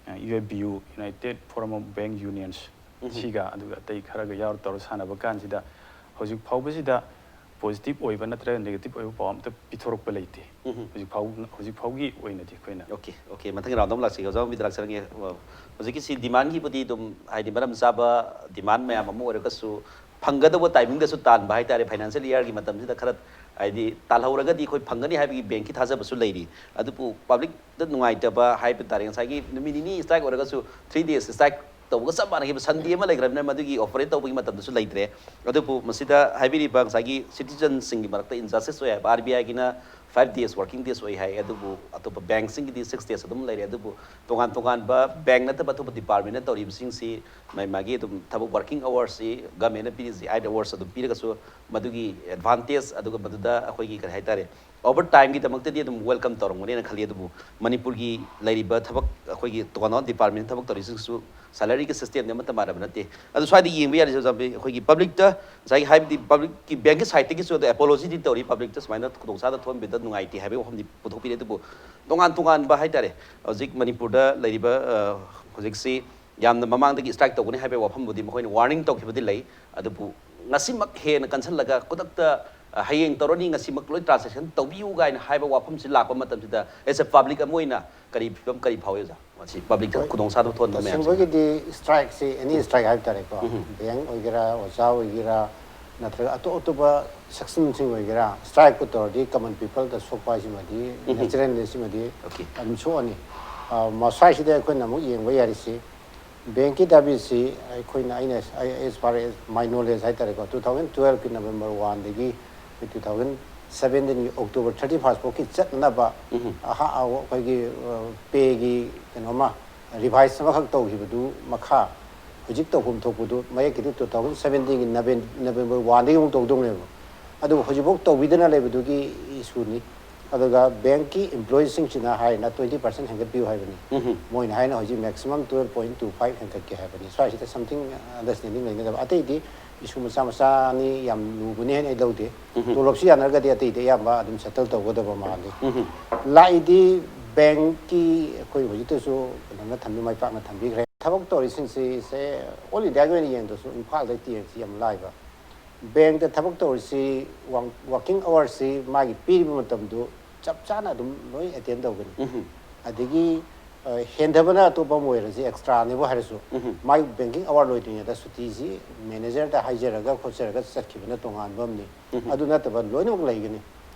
ꯑ, U F B U, United Forum of Bank Unions, ꯎꯝ꯫ ꯁꯤꯒ ꯑꯗꯨꯒ ꯑꯇꯩ ꯈꯔꯒ ꯌꯥꯎꯔ ꯇꯧꯔ ꯁꯥꯟꯅꯕ ꯀꯥꯟꯁꯤꯗ ꯍꯧꯖꯤꯛ ꯐꯥꯎꯕꯁꯤꯗ positive ꯑꯣꯏꯕ ꯅꯠꯇ꯭ꯔꯒ negative ꯑꯣꯏꯕ ꯄꯥꯎ ꯑꯝꯇ ꯄꯤꯊꯣꯔꯛꯄ ꯂꯩꯇꯦ꯫ ꯎꯝ꯫ ꯍꯧꯖꯤꯛ ꯐꯥꯎ-, ꯍꯧꯖꯤꯛ ꯐꯥꯎꯒꯤ ꯑꯣꯏꯅꯗꯤ ꯑꯩꯈꯣꯏꯅ꯫ Okay, okay. ꯃꯊꯪꯒꯤ round ꯑꯃ ꯂꯥꯛꯆꯒꯦ, ꯑꯣꯖꯥ ꯃꯣꯃꯤꯗ ꯂꯥꯛꯆꯔꯒꯦ꯫ ꯑ, ꯍꯧꯖꯤꯛꯀꯤꯁꯤ demandꯒꯤꯕꯨꯗꯤ ꯑꯗꯨꯝ, ꯍꯥꯏꯗꯤ, ꯃꯔꯝ ꯆꯥꯕ demand ꯃꯌꯥꯝ ꯑꯃ ꯑꯣꯏꯔꯒꯁꯨ, ꯐꯪꯒꯗꯧꯕ timingꯗꯁꯨ ꯇꯥꯟꯕ ꯍꯥꯏꯇꯥꯔꯦ, financial yearꯒꯤ ꯃꯇꯝꯁꯤꯗ ꯈꯔ, ꯍꯥꯏꯗꯤ, ꯇꯥꯜꯍꯧꯔꯒꯗꯤ ꯑꯩꯈꯣꯏ ꯐꯪꯒꯅꯤ ꯍꯥꯏꯕꯒꯤ bankꯀꯤ ꯊꯥꯖꯕꯁꯨ ꯂꯩꯔꯤ꯫ ꯑꯗꯨꯕꯨ publicꯇ ꯅꯨꯡꯉꯥꯏꯇꯕ ꯍꯥꯏꯕ ꯇꯥꯔꯦ, ꯉꯁꯥꯏꯒꯤ ꯅꯨꯃꯤꯠ ꯅꯤꯅꯤ strike ꯑꯣꯏꯔꯒꯁꯨ, three days strike ꯇꯧꯕꯒ ꯆꯞ ꯃꯥꯟꯅꯈꯤꯕ, Sunday ꯑꯃ ꯂꯩꯈ꯭ꯔꯕꯅꯤꯅ ꯃꯗꯨꯒꯤ operate ꯇꯧꯕꯒꯤ ꯃꯇꯝꯗꯁꯨ ꯂꯩꯇ꯭ꯔꯦ꯫ ꯑꯗꯨꯕꯨ ꯃꯁꯤꯗ ꯍꯥꯏꯕꯤꯔꯤꯕ ꯉꯁꯥꯏꯒꯤ citizenꯁꯤꯡꯒꯤ ꯃꯔꯛꯇ injustice ꯑꯣꯏ ꯍꯥꯏꯕ, RBIꯒꯤꯅ five days working days ꯑꯣꯏ ꯍꯥꯏ, ꯑꯗꯨꯕꯨ ꯑꯇꯣꯞꯄ bankꯁꯤꯡꯒꯤꯗꯤ six days ꯑꯗꯨꯝ ꯂꯩꯔꯦ꯫ ꯑꯗꯨꯕꯨ ꯇꯣꯉꯥꯟ ꯇꯣꯉꯥꯟꯕ bank ꯅꯠꯇꯕ ꯑꯇꯣꯞꯄ departmentꯅ ꯇꯧꯔꯤꯕꯁꯤꯡꯁꯤ ꯃꯥꯒꯤ ꯃꯥꯒꯤ ꯑꯗꯨꯝ ꯊꯕꯛ working hoursꯁꯤ governmentꯅ ꯄꯤꯔꯤꯁꯤ eight hours ꯑꯗꯨꯝ ꯄꯤꯔꯒꯁꯨ ꯃꯗꯨꯒꯤ advantage ꯑꯗꯨꯒ ꯃꯗꯨꯗ ꯑꯩꯈꯣꯏꯒꯤ ꯀꯔꯤ ꯍꯥꯏꯇꯥꯔꯦ, overtimeꯒꯤꯗꯃꯛꯇꯗꯤ ꯑꯗꯨꯝ welcome ꯇꯧꯔꯝꯒꯅꯦꯅ ꯈꯜꯂꯤ꯫ ꯑꯗꯨꯕꯨ ꯃꯅꯤꯄꯨꯔꯒꯤ ꯂꯩꯔꯤꯕ ꯊꯕꯛ, ꯑꯩꯈꯣꯏꯒꯤ ꯇꯣꯉꯥꯟ ꯇꯣꯉꯥꯟꯕ department ꯊꯕꯛ ꯇꯧꯔꯤꯁꯤꯡꯁꯨ salaryꯒꯤ systemꯗꯤ ꯑꯃꯠꯇ ꯃꯥꯟꯅꯕ ꯅꯠꯇꯦ꯫ ꯑꯗꯨ ꯁ꯭ꯋꯥꯏꯗ ꯌꯦꯡꯕ ꯌꯥꯔꯤꯁꯦ ꯑꯣꯖꯥ, ꯑꯩꯈꯣꯏꯒꯤ publicꯇ ꯉꯁꯥꯏꯒꯤ ꯍꯥꯏꯕꯗꯤ publicꯀꯤ bankꯀꯤ sideꯇꯒꯤꯁꯨ ꯑꯗꯨ apologyꯗꯤ ꯇꯧꯔꯤ, publicꯇ ꯁꯨꯃꯥꯏꯅ ꯈꯨꯗꯣꯡꯆꯥꯗꯕ ꯊꯣꯛꯍꯟꯕꯤꯗ ꯅꯨꯡꯉꯥꯏꯇꯦ ꯍꯥꯏꯕꯒꯤ ꯋꯥꯐꯝꯗꯤ ꯄꯨꯊꯣꯛꯄꯤꯔꯦ꯫ ꯑꯗꯨꯕꯨ ꯇꯣꯉꯥꯟ ꯇꯣꯉꯥꯟꯕ ꯍꯥꯏꯇꯥꯔꯦ, ꯍꯧꯖꯤꯛ ꯃꯅꯤꯄꯨꯔꯗ ꯂꯩꯔꯤꯕ, ꯑ, ꯍꯧꯖꯤꯛꯁꯤ ꯌꯥꯝꯅ ꯃꯃꯥꯡꯗꯒꯤ strike ꯇꯧꯒꯅꯤ ꯍꯥꯏꯕꯒꯤ ꯋꯥꯐꯝꯕꯨꯗꯤ ꯃꯈꯣꯏꯅ warning ꯇꯧꯈꯤꯕꯗꯤ ꯂꯩ꯫ ꯑꯗꯨꯕꯨ ꯉꯁꯤꯃꯛ ꯍꯦꯟꯅ ꯀꯟꯁꯤꯜꯂꯒ ꯈꯨꯗꯛꯇ, ꯑ, ꯍꯌꯦꯡ ꯇꯧꯔꯅꯤ, ꯉꯁꯤꯃꯛ ꯂꯣꯏ transaction ꯇꯧꯕꯤꯌꯨ ꯀꯥꯏꯅ ꯍꯥꯏꯕ ꯋꯥꯐꯝꯁꯤ ꯂꯥꯛꯄ ꯃꯇꯝꯁꯤꯗ, as a public ꯑꯃ ꯑꯣꯏꯅ ꯀꯔꯤ ꯐꯤꯕꯝ, ꯀꯔꯤ ꯐꯥꯎꯏ ꯑꯣꯖꯥ? ꯃꯁꯤ publicꯇ ꯍꯣꯏ, ꯈꯨꯗꯣꯡꯆꯥꯗꯕ ꯊꯣꯛꯍꯟꯕ ꯃꯌꯥꯝꯁꯤꯅ꯫ ꯇꯁꯦꯡꯕꯒꯤꯗꯤ strikeꯁꯤ, any strike ꯍꯥꯏꯕ ꯇꯥꯔꯦꯀꯣ, ꯎꯝ꯫ bank ꯑꯣꯏꯒꯦꯔꯥ, ꯑꯣꯖꯥ ꯑꯣꯏꯒꯦꯔꯥ, ꯅꯠꯇ꯭ꯔꯒ ꯑꯇꯣꯞ ꯑꯇꯣꯞꯄ sectionꯁꯤꯡ ꯑꯣꯏꯒꯦꯔꯥ, strikeꯄꯨ ꯇꯧꯔꯗꯤ common peopleꯗ ꯁꯣꯛꯄ ꯍꯥꯏꯁꯤꯃꯗꯤ ꯎꯝ꯫ naturalꯅꯤ, ꯁꯤꯃꯗꯤ Okay. ꯑꯗꯨꯝ ꯁꯣꯛꯑꯅꯤ꯫ ꯑ, ꯃꯁ꯭ꯋꯥꯏꯁꯤꯗ ꯑꯩꯈꯣꯏꯅ ꯑꯃꯨꯛ ꯌꯦꯡꯕ ꯌꯥꯔꯤꯁꯤ, bankꯀꯤ ꯗꯥꯕꯤꯁꯤ ꯑꯩꯈꯣꯏꯅ, ꯑꯩꯅ, I, as far as my knowledge ꯍꯥꯏꯇꯥꯔꯦꯀꯣ, two thousand twelveꯀꯤ November oneꯗꯒꯤ two thousand seventeen October thirty first ꯐꯥꯎꯒꯤ ꯆꯠꯅꯅꯕ ꯎꯝ꯫ ꯑꯍ-, ꯑ, ꯑꯩꯈꯣꯏꯒꯤ, ꯑ, payꯒꯤ ꯀꯩꯅꯣꯃ revise ꯑꯃꯈꯛ ꯇꯧꯈꯤꯕꯗꯨ ꯃꯈꯥ ꯍꯧꯖꯤꯛ ꯇꯧꯐꯝ ꯊꯣꯛꯄꯗꯨ ꯃꯌꯦꯛꯀꯤꯗꯤ two thousand seventeenꯒꯤ November one ꯗꯒꯤ ꯑꯃꯨꯛ ꯇꯧꯗꯧꯅꯦꯕ꯫ ꯑꯗꯨꯕꯨ ꯍꯧꯖꯤꯛꯐꯥꯎ ꯇꯧꯕꯤꯗꯅ ꯂꯩꯕꯗꯨꯒꯤ issue ꯅꯤ꯫ ꯑꯗꯨꯒ bankꯀꯤ employeeꯁꯤꯡꯁꯤꯅ ꯍꯥꯏꯅ twenty percent ꯍꯦꯟꯒꯠꯄꯤꯌꯨ ꯍꯥꯏꯕꯅꯤ꯫ ꯃꯣꯏꯅ ꯍꯥꯏꯅ ꯍꯧꯖꯤꯛ maximum twelve point two five ꯍꯦꯟꯒꯠꯀꯦ ꯍꯥꯏꯕꯅꯤ꯫ ꯁ꯭ꯋꯥꯏꯁꯤꯗ something understanding ꯂꯩꯅꯗꯕ꯫ ꯑꯇꯩꯗꯤ issue ꯃꯆꯥ ꯃꯆꯥꯅꯤ, ꯌꯥꯝ ꯂꯨꯕꯅꯤ ꯍꯥꯏꯅ ꯑꯩ ꯂꯧꯗꯦ꯫ ꯇꯣꯂꯣꯞꯁꯤ ꯌꯥꯅꯔꯒꯗꯤ ꯑꯇꯩꯗꯤ ꯑꯌꯥꯝꯕ ꯑꯗꯨꯝ settle ꯇꯧꯒꯗꯕ ꯃꯥꯜꯂꯤ꯫ ꯂꯥꯛꯏꯗꯤ bankꯀꯤ ꯑꯩꯈꯣꯏ ꯍꯧꯖꯤꯛꯇꯁꯨ ꯀꯩꯅꯣꯅ ꯊꯝꯕꯤ-, ꯃꯥꯏ ꯄꯥꯛꯅ ꯊꯝꯕꯤꯈ꯭ꯔꯦ꯫ ꯊꯕꯛ ꯇꯧꯔꯤꯁꯤꯡꯁꯤꯁꯦ all Indiaꯒꯤ ꯑꯣꯏꯅ ꯌꯦꯡꯗ꯭ꯔꯁꯨ ꯏꯝꯐꯥꯜꯗ ꯊꯤꯔꯁꯤ ꯌꯥꯝ ꯂꯥꯏꯕ꯫ Bankꯇ ꯊꯕꯛ ꯇꯧꯔꯤꯁꯤ ꯋꯥꯡ-, working hoursꯁꯤ ꯃꯥꯒꯤ ꯄꯤꯔꯤꯕ ꯃꯇꯝꯗꯨ ꯆꯞ ꯆꯥꯅ ꯑꯗꯨꯝ ꯂꯣꯏ attend ꯇꯧꯒꯅꯤ꯫ ꯑꯗꯒꯤ, ꯑ, ꯍꯦꯟꯊꯕꯅ ꯑꯇꯣꯞꯄ ꯑꯃ ꯑꯣꯏꯔꯁꯤ, extraꯅꯦꯕꯨ ꯍꯥꯏꯔꯁꯨ, ꯃꯥꯒꯤ banking hour ꯂꯣꯏꯗ꯭ꯔꯤꯉꯩꯗ ꯁꯨꯇꯤꯁꯤ managerꯗ ꯍꯥꯏꯖꯔꯒ ꯈꯣꯠꯆꯔꯒ ꯆꯠꯈꯤꯕꯅ ꯇꯣꯉꯥꯟꯕ ꯑꯃꯅꯤ꯫ ꯑꯗꯨ ꯅꯠꯇꯕ ꯂꯣꯏꯅꯃꯛ ꯂꯩꯒꯅꯤ꯫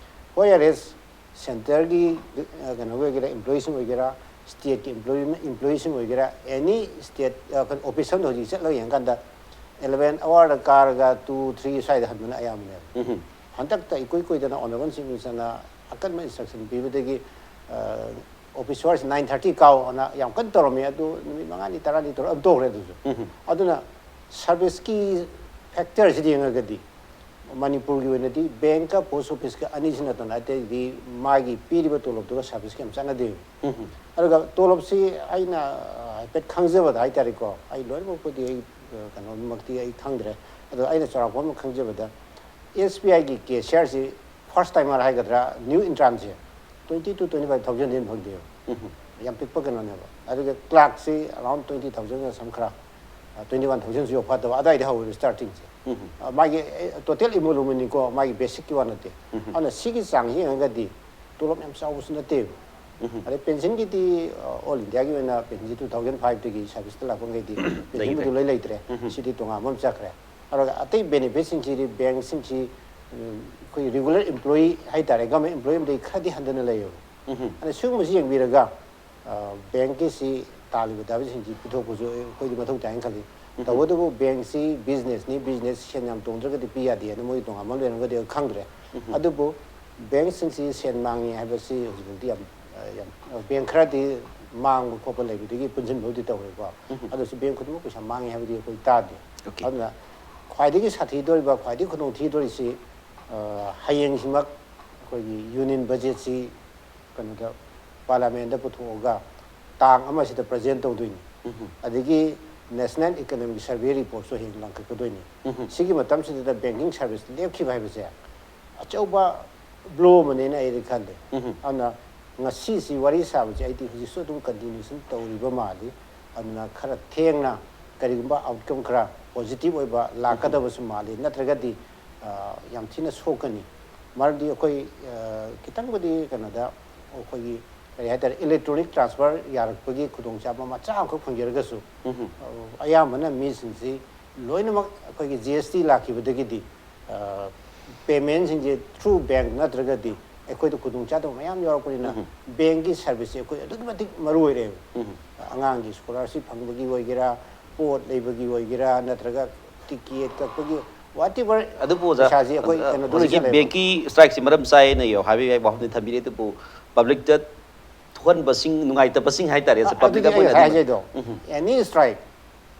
Whereas centreꯒꯤ, ꯑ, ꯀꯩꯅꯣꯒꯤ ꯑꯣꯏꯒꯦꯔꯥ, employeeꯁꯤꯡ ꯑꯣꯏꯒꯦꯔꯥ, stateꯀꯤ employee, employeeꯁꯤꯡ ꯑꯣꯏꯒꯦꯔꯥ, any state, ꯑ, ꯀꯩꯅꯣ, office ꯑꯃꯗ ꯍꯧꯖꯤꯛ ꯆꯠꯂꯒ ꯌꯦꯡꯀꯥꯟꯗ eleven hourꯗ ꯀꯥꯔꯒ two, three ꯁ꯭ꯋꯥꯏꯗ ꯍꯟꯕꯅ ꯑꯌꯥꯝꯕꯅꯦꯕ꯫ ꯍꯟꯗꯛꯇ ꯏꯀꯨꯏ ꯀꯨꯏꯗꯅ Honourable Chief Ministerꯅ ꯑꯀꯟꯕ instruction ꯄꯤꯕꯗꯒꯤ, ꯑ, office hours nine thirty ꯀꯥꯎ ꯑꯅ ꯌꯥꯝ ꯀꯟꯅ ꯇꯧꯔꯝꯃꯤ꯫ ꯑꯗꯨ ꯅꯨꯃꯤꯠ ꯃꯉꯥꯅꯤ, ꯇꯔꯥꯅꯤ ꯇꯧꯔ ꯑꯗꯨꯝ ꯇꯣꯛꯈ꯭ꯔꯦ꯫ ꯑꯗꯨꯁꯨ ꯑꯗꯨꯅ serviceꯀꯤ factorꯁꯤꯗ ꯌꯦꯡꯉꯒꯗꯤ ꯃꯅꯤꯄꯨꯔꯒꯤ ꯑꯣꯏꯅꯗꯤ bankꯀ post officeꯀ ꯑꯅꯤꯁꯤ ꯅꯠꯇꯅ ꯑꯇꯩꯗꯤ ꯃꯥꯒꯤ ꯄꯤꯔꯤꯕ ꯇꯣꯂꯣꯞꯇꯨꯒ serviceꯀ ꯌꯥꯝ ꯆꯥꯟꯅꯗꯦꯕ꯫ ꯑꯗꯨꯒ ꯇꯣꯂꯣꯞꯁꯤ ꯑꯩꯅ ꯍꯥꯏꯐꯦꯠ ꯈꯪꯖꯕꯗ ꯍꯥꯏꯇꯥꯔꯦꯀꯣ, ꯑꯩ ꯂꯣꯏꯅꯃꯛꯄꯨꯗꯤ ꯑꯩ, ꯑ, ꯀꯩꯅꯣꯃꯛꯇꯤ ꯑꯩ ꯈꯪꯗ꯭ꯔꯦ꯫ ꯑꯗꯣ ꯑꯩꯅ ꯆꯥꯎꯔꯥꯛꯄ ꯑꯃ ꯈꯪꯖꯕꯗ, SBIꯒꯤ cashierꯁꯤ first timer ꯍꯥꯏꯒꯗ꯭ꯔꯥ, new entrantꯁꯦ twenty to twenty five thousand ꯍꯦꯟꯅ ꯐꯪꯗꯦꯕ꯫ ꯌꯥꯝ ꯄꯤꯛꯄ ꯀꯩꯅꯣꯅꯦꯕ꯫ ꯑꯗꯨꯒ clerkꯁꯤ around twenty thousand ꯁꯝ ꯈꯔ, ꯑ, twenty one thousandꯁꯨ ꯌꯧꯐꯥꯠꯇꯕ, ꯑꯗꯨꯋꯥꯏꯗ ꯍꯧꯋꯦꯕ startingꯁꯦ꯫ ꯑ, ꯃꯥꯒꯤ, ꯑꯦ, total emoluments ꯅꯤꯀꯣ, ꯃꯥꯒꯤ basicꯀꯤ ꯋꯥ ꯅꯠꯇꯦ꯫ ꯑꯗꯨꯅ ꯁꯤꯒꯤ ꯆꯥꯡꯁꯤ ꯌꯦꯡꯉꯒꯗꯤ ꯇꯣꯂꯣꯞ ꯌꯥꯝ ꯆꯥꯎꯕꯁꯨ ꯅꯠꯇꯦꯕ꯫ ꯑꯗꯩ pensionꯒꯤꯗꯤ, ꯑ, all Indiaꯒꯤ ꯑꯣꯏꯅ pensionꯁꯤ two thousand fiveꯇꯒꯤ serviceꯇ ꯂꯥꯛꯄꯈꯩꯗꯤ pensionꯕꯨꯗꯤ ꯂꯣꯏ ꯂꯩꯇ꯭ꯔꯦ꯫ ꯁꯤꯗꯤ ꯇꯣꯉꯥꯟꯕ ꯑꯃ ꯆꯠꯈ꯭ꯔꯦ꯫ ꯑꯗꯨꯒ ꯑꯇꯩ benefitꯁꯤꯡꯁꯤꯗꯤ bankꯁꯤꯡꯁꯤ, ꯎꯝ, ꯑꯩꯈꯣꯏ regular employee ꯍꯥꯏꯇꯥꯔꯦ, government employee ꯑꯃꯗꯒꯤ ꯈꯔꯗꯤ ꯍꯟꯊꯅ ꯂꯩꯌꯦꯕ꯫ ꯑꯗ ꯁꯤꯒꯨꯝꯕꯁꯤ ꯌꯦꯡꯕꯤꯔꯒ, ꯑ, bankꯀꯤꯁꯤ ꯇꯥꯜꯂꯤꯕ ꯗꯥꯕꯤꯁꯤꯡꯁꯤ ꯄꯤꯊꯣꯛꯄꯁꯨ ꯑꯩꯈꯣꯏꯗꯤ ꯃꯊꯧ ꯇꯥꯏꯅ ꯈꯜꯂꯤ꯫ ꯇꯧꯕꯇꯕꯨ bankꯁꯤ businessꯅꯤ, business ꯁꯦꯟ ꯌꯥꯝ ꯇꯣꯡꯗ꯭ꯔꯒꯗꯤ ꯄꯤ ꯌꯥꯗꯦ ꯍꯥꯏꯅ ꯃꯣꯏꯒꯤ ꯇꯣꯉꯥꯟꯕ ꯑꯃ ꯂꯩꯔꯝꯒꯗꯤ ꯈꯪꯗ꯭ꯔꯦ꯫ ꯑꯗꯨꯕꯨ bankꯁꯤꯡꯁꯤ ꯁꯦꯟ ꯃꯥꯡꯉꯤ ꯍꯥꯏꯕꯁꯤ ꯍꯧꯖꯤꯛꯐꯥꯎꯗꯤ ꯌꯥꯝ, ꯑ, ꯌꯥꯝ, bank ꯈꯔꯗꯤ ꯃꯥꯡꯕ ꯈꯣꯠꯄ ꯂꯩꯕꯗꯒꯤ ꯄꯨꯟꯁꯤꯟꯕꯕꯨꯗꯤ ꯇꯧꯔꯦꯀꯣ꯫ ꯎꯝ꯫ ꯑꯗꯨꯁꯨ ꯕꯦꯡ ꯈꯨꯗꯤꯡꯃꯛ ꯄꯩꯁꯥ ꯃꯥꯡꯉꯦ ꯍꯥꯏꯕꯗꯤ ꯑꯩꯈꯣꯏ ꯇꯥꯗꯦ꯫ Okay. ꯑꯗꯨꯅ ꯈ꯭ꯋꯥꯏꯗꯒꯤ ꯁꯥꯊꯤꯗꯣꯔꯤꯕ, ꯈ꯭ꯋꯥꯏꯗꯒꯤ ꯈꯨꯗꯣꯡ ꯊꯤꯗꯣꯔꯤꯁꯤ, ꯑ, ꯍꯌꯦꯡꯁꯤꯃꯛ ꯑꯩꯈꯣꯏꯒꯤ ꯌꯨꯅꯤꯌꯟ ꯕꯖꯦꯠꯁꯤ ꯀꯩꯅꯣꯗ, ꯄꯥꯔꯂꯤꯌꯥꯃꯦꯟꯗ ꯄꯨꯊꯣꯛꯑꯒ ꯇꯥꯡ ꯑꯃꯁꯤꯗ ꯄ꯭ꯔꯖꯦꯟ ꯇꯧꯗꯣꯏꯅꯤ꯫ ꯎꯝ꯫ ꯑꯗꯒꯤ ꯅꯦꯁꯅꯦꯜ ꯏꯀꯣꯅꯣꯃꯤꯛ ꯁꯔꯚꯦ ꯔꯤꯄꯣꯔꯠꯁꯨ ꯍꯌꯦꯡ ꯂꯥꯡꯈꯠꯀꯗꯣꯏꯅꯤ꯫ ꯎꯝ꯫ ꯁꯤꯒꯤ ꯃꯇꯝꯁꯤꯗ ꯕꯦꯡꯀꯤꯡ ꯁꯔꯚꯤꯁ ꯂꯦꯞꯈꯤꯕ ꯍꯥꯏꯕꯁꯦ ꯑꯆꯧꯕ ꯕ꯭ꯂꯣ ꯑꯃꯅꯦꯅ ꯑꯩꯗꯤ ꯈꯜꯂꯤ꯫ ꯎꯝ꯫ ꯑꯗꯨꯅ ꯉꯁꯤꯁꯤ ꯋꯥꯔꯤ ꯁꯥꯕꯁꯦ ꯑꯩꯗꯤ ꯍꯧꯖꯤꯛꯁꯨ ꯑꯗꯨꯝ ꯀꯟꯇꯤꯅ꯭ꯌꯨꯁꯟ ꯇꯧꯔꯤꯕ ꯃꯥꯜꯂꯤ꯫ ꯑꯗꯨꯅ ꯈꯔ ꯊꯦꯡꯅ ꯀꯔꯤꯒꯨꯝꯕ ꯑꯥꯎꯠꯀꯝ ꯈꯔ ꯄꯣꯖꯤꯇꯤꯚ ꯑꯣꯏꯕ ꯂꯥꯛꯀꯗꯕꯁꯨ ꯃꯥꯜꯂꯤ, ꯅꯠꯇ꯭ꯔꯒꯗꯤ, ꯑ, ꯌꯥꯝ ꯊꯤꯅ ꯁꯣꯛꯀꯅꯤ꯫ ꯃꯔꯝꯗꯤ ꯑꯩꯈꯣꯏ, ꯑ, ꯈꯤꯇꯪꯕꯨꯗꯤ ꯀꯩꯅꯣꯗ ꯑꯩꯈꯣꯏꯒꯤ ꯀꯔꯤ ꯍꯥꯏꯇꯥꯔꯦ, ꯏꯂꯦꯛꯇ꯭ꯔꯣꯅꯤꯛ ꯇ꯭ꯔꯥꯟꯁꯐꯔ ꯌꯥꯔꯛꯄꯒꯤ ꯈꯨꯗꯣꯡꯆꯥꯕ ꯃꯆꯥ ꯑꯃꯈꯛ ꯐꯪꯖꯔꯒꯁꯨ, ꯎꯝ꯫ ꯑ, ꯑꯌꯥꯝꯕꯅ ꯃꯤꯁꯤꯡꯁꯤ ꯂꯣꯏꯅꯃꯛ ꯑꯩꯈꯣꯏꯒꯤ ꯖꯤ ꯑꯦꯁ ꯇꯤ ꯂꯥꯛꯈꯤꯕꯗꯒꯤꯗꯤ, ꯑ, ꯄꯦꯃꯦꯟꯁꯤꯡꯁꯦ ꯊ꯭ꯔꯨ ꯕꯦꯡ ꯅꯠꯇ꯭ꯔꯒꯗꯤ ꯑꯩꯈꯣꯏꯗ ꯈꯨꯗꯣꯡꯆꯥꯗꯕ ꯃꯌꯥꯝ ꯌꯥꯎꯔꯛꯄꯅꯤꯅ, ꯎꯝ꯫ ꯕꯦꯡꯒꯤ ꯁꯔꯚꯤꯁꯁꯦ ꯑꯩꯈꯣꯏ ꯑꯗꯨꯛꯀꯤ ꯃꯇꯤꯛ ꯃꯔꯨ ꯑꯣꯏꯔꯦꯕ꯫ ꯎꯝ꯫ ꯑꯉꯥꯡꯒꯤ ꯁ꯭ꯀꯣꯂꯥꯔꯁꯤꯞ ꯐꯪꯕꯒꯤ ꯑꯣꯏꯒꯦꯔꯥ, ꯄꯣꯠ ꯂꯩꯕꯒꯤ ꯑꯣꯏꯒꯦꯔꯥ, ꯅꯠꯇ꯭ꯔꯒ ꯇꯤꯀꯦꯠ ꯀꯛꯄꯒꯤ, whatever, ꯑꯗꯨꯕꯨ ꯑꯣꯖꯥ, ꯄꯩꯁꯥꯁꯤ ꯑꯩꯈꯣꯏ ꯑ, ꯀꯩꯅꯣꯗ ꯍꯧꯖꯤꯛꯀꯤ ꯂꯣꯏꯁꯤꯜꯂꯦꯕ꯫ ꯕꯦꯡꯀꯤ ꯁ꯭ꯇ꯭ꯔꯥꯏꯛꯁꯤ ꯃꯔꯝ ꯆꯥꯏꯅ ꯍꯥꯏꯕ ꯌꯥꯏ, ꯋꯥꯐꯝꯗꯤ ꯊꯝꯕꯤꯔꯦ, ꯑꯗꯨꯕꯨ ꯄꯕ꯭ꯂꯤꯛꯇ ꯊꯣꯛꯍꯟꯕꯁꯤꯡ, ꯅꯨꯡꯉꯥꯏꯇꯕꯁꯤꯡ ꯍꯥꯏꯇꯥꯔꯦ, ꯑ, ꯄꯕ꯭ꯂꯤꯛꯇ ꯑꯗꯨꯗꯤ ꯑꯩ ꯑꯩꯈꯣꯏꯅ ꯉꯁꯥꯏ ꯑꯗꯨꯝ ꯍꯥꯏꯖꯩꯗꯣ, ꯎꯝ꯫ ꯑꯦꯅꯤ ꯁ꯭ꯇ꯭ꯔꯥꯏꯛ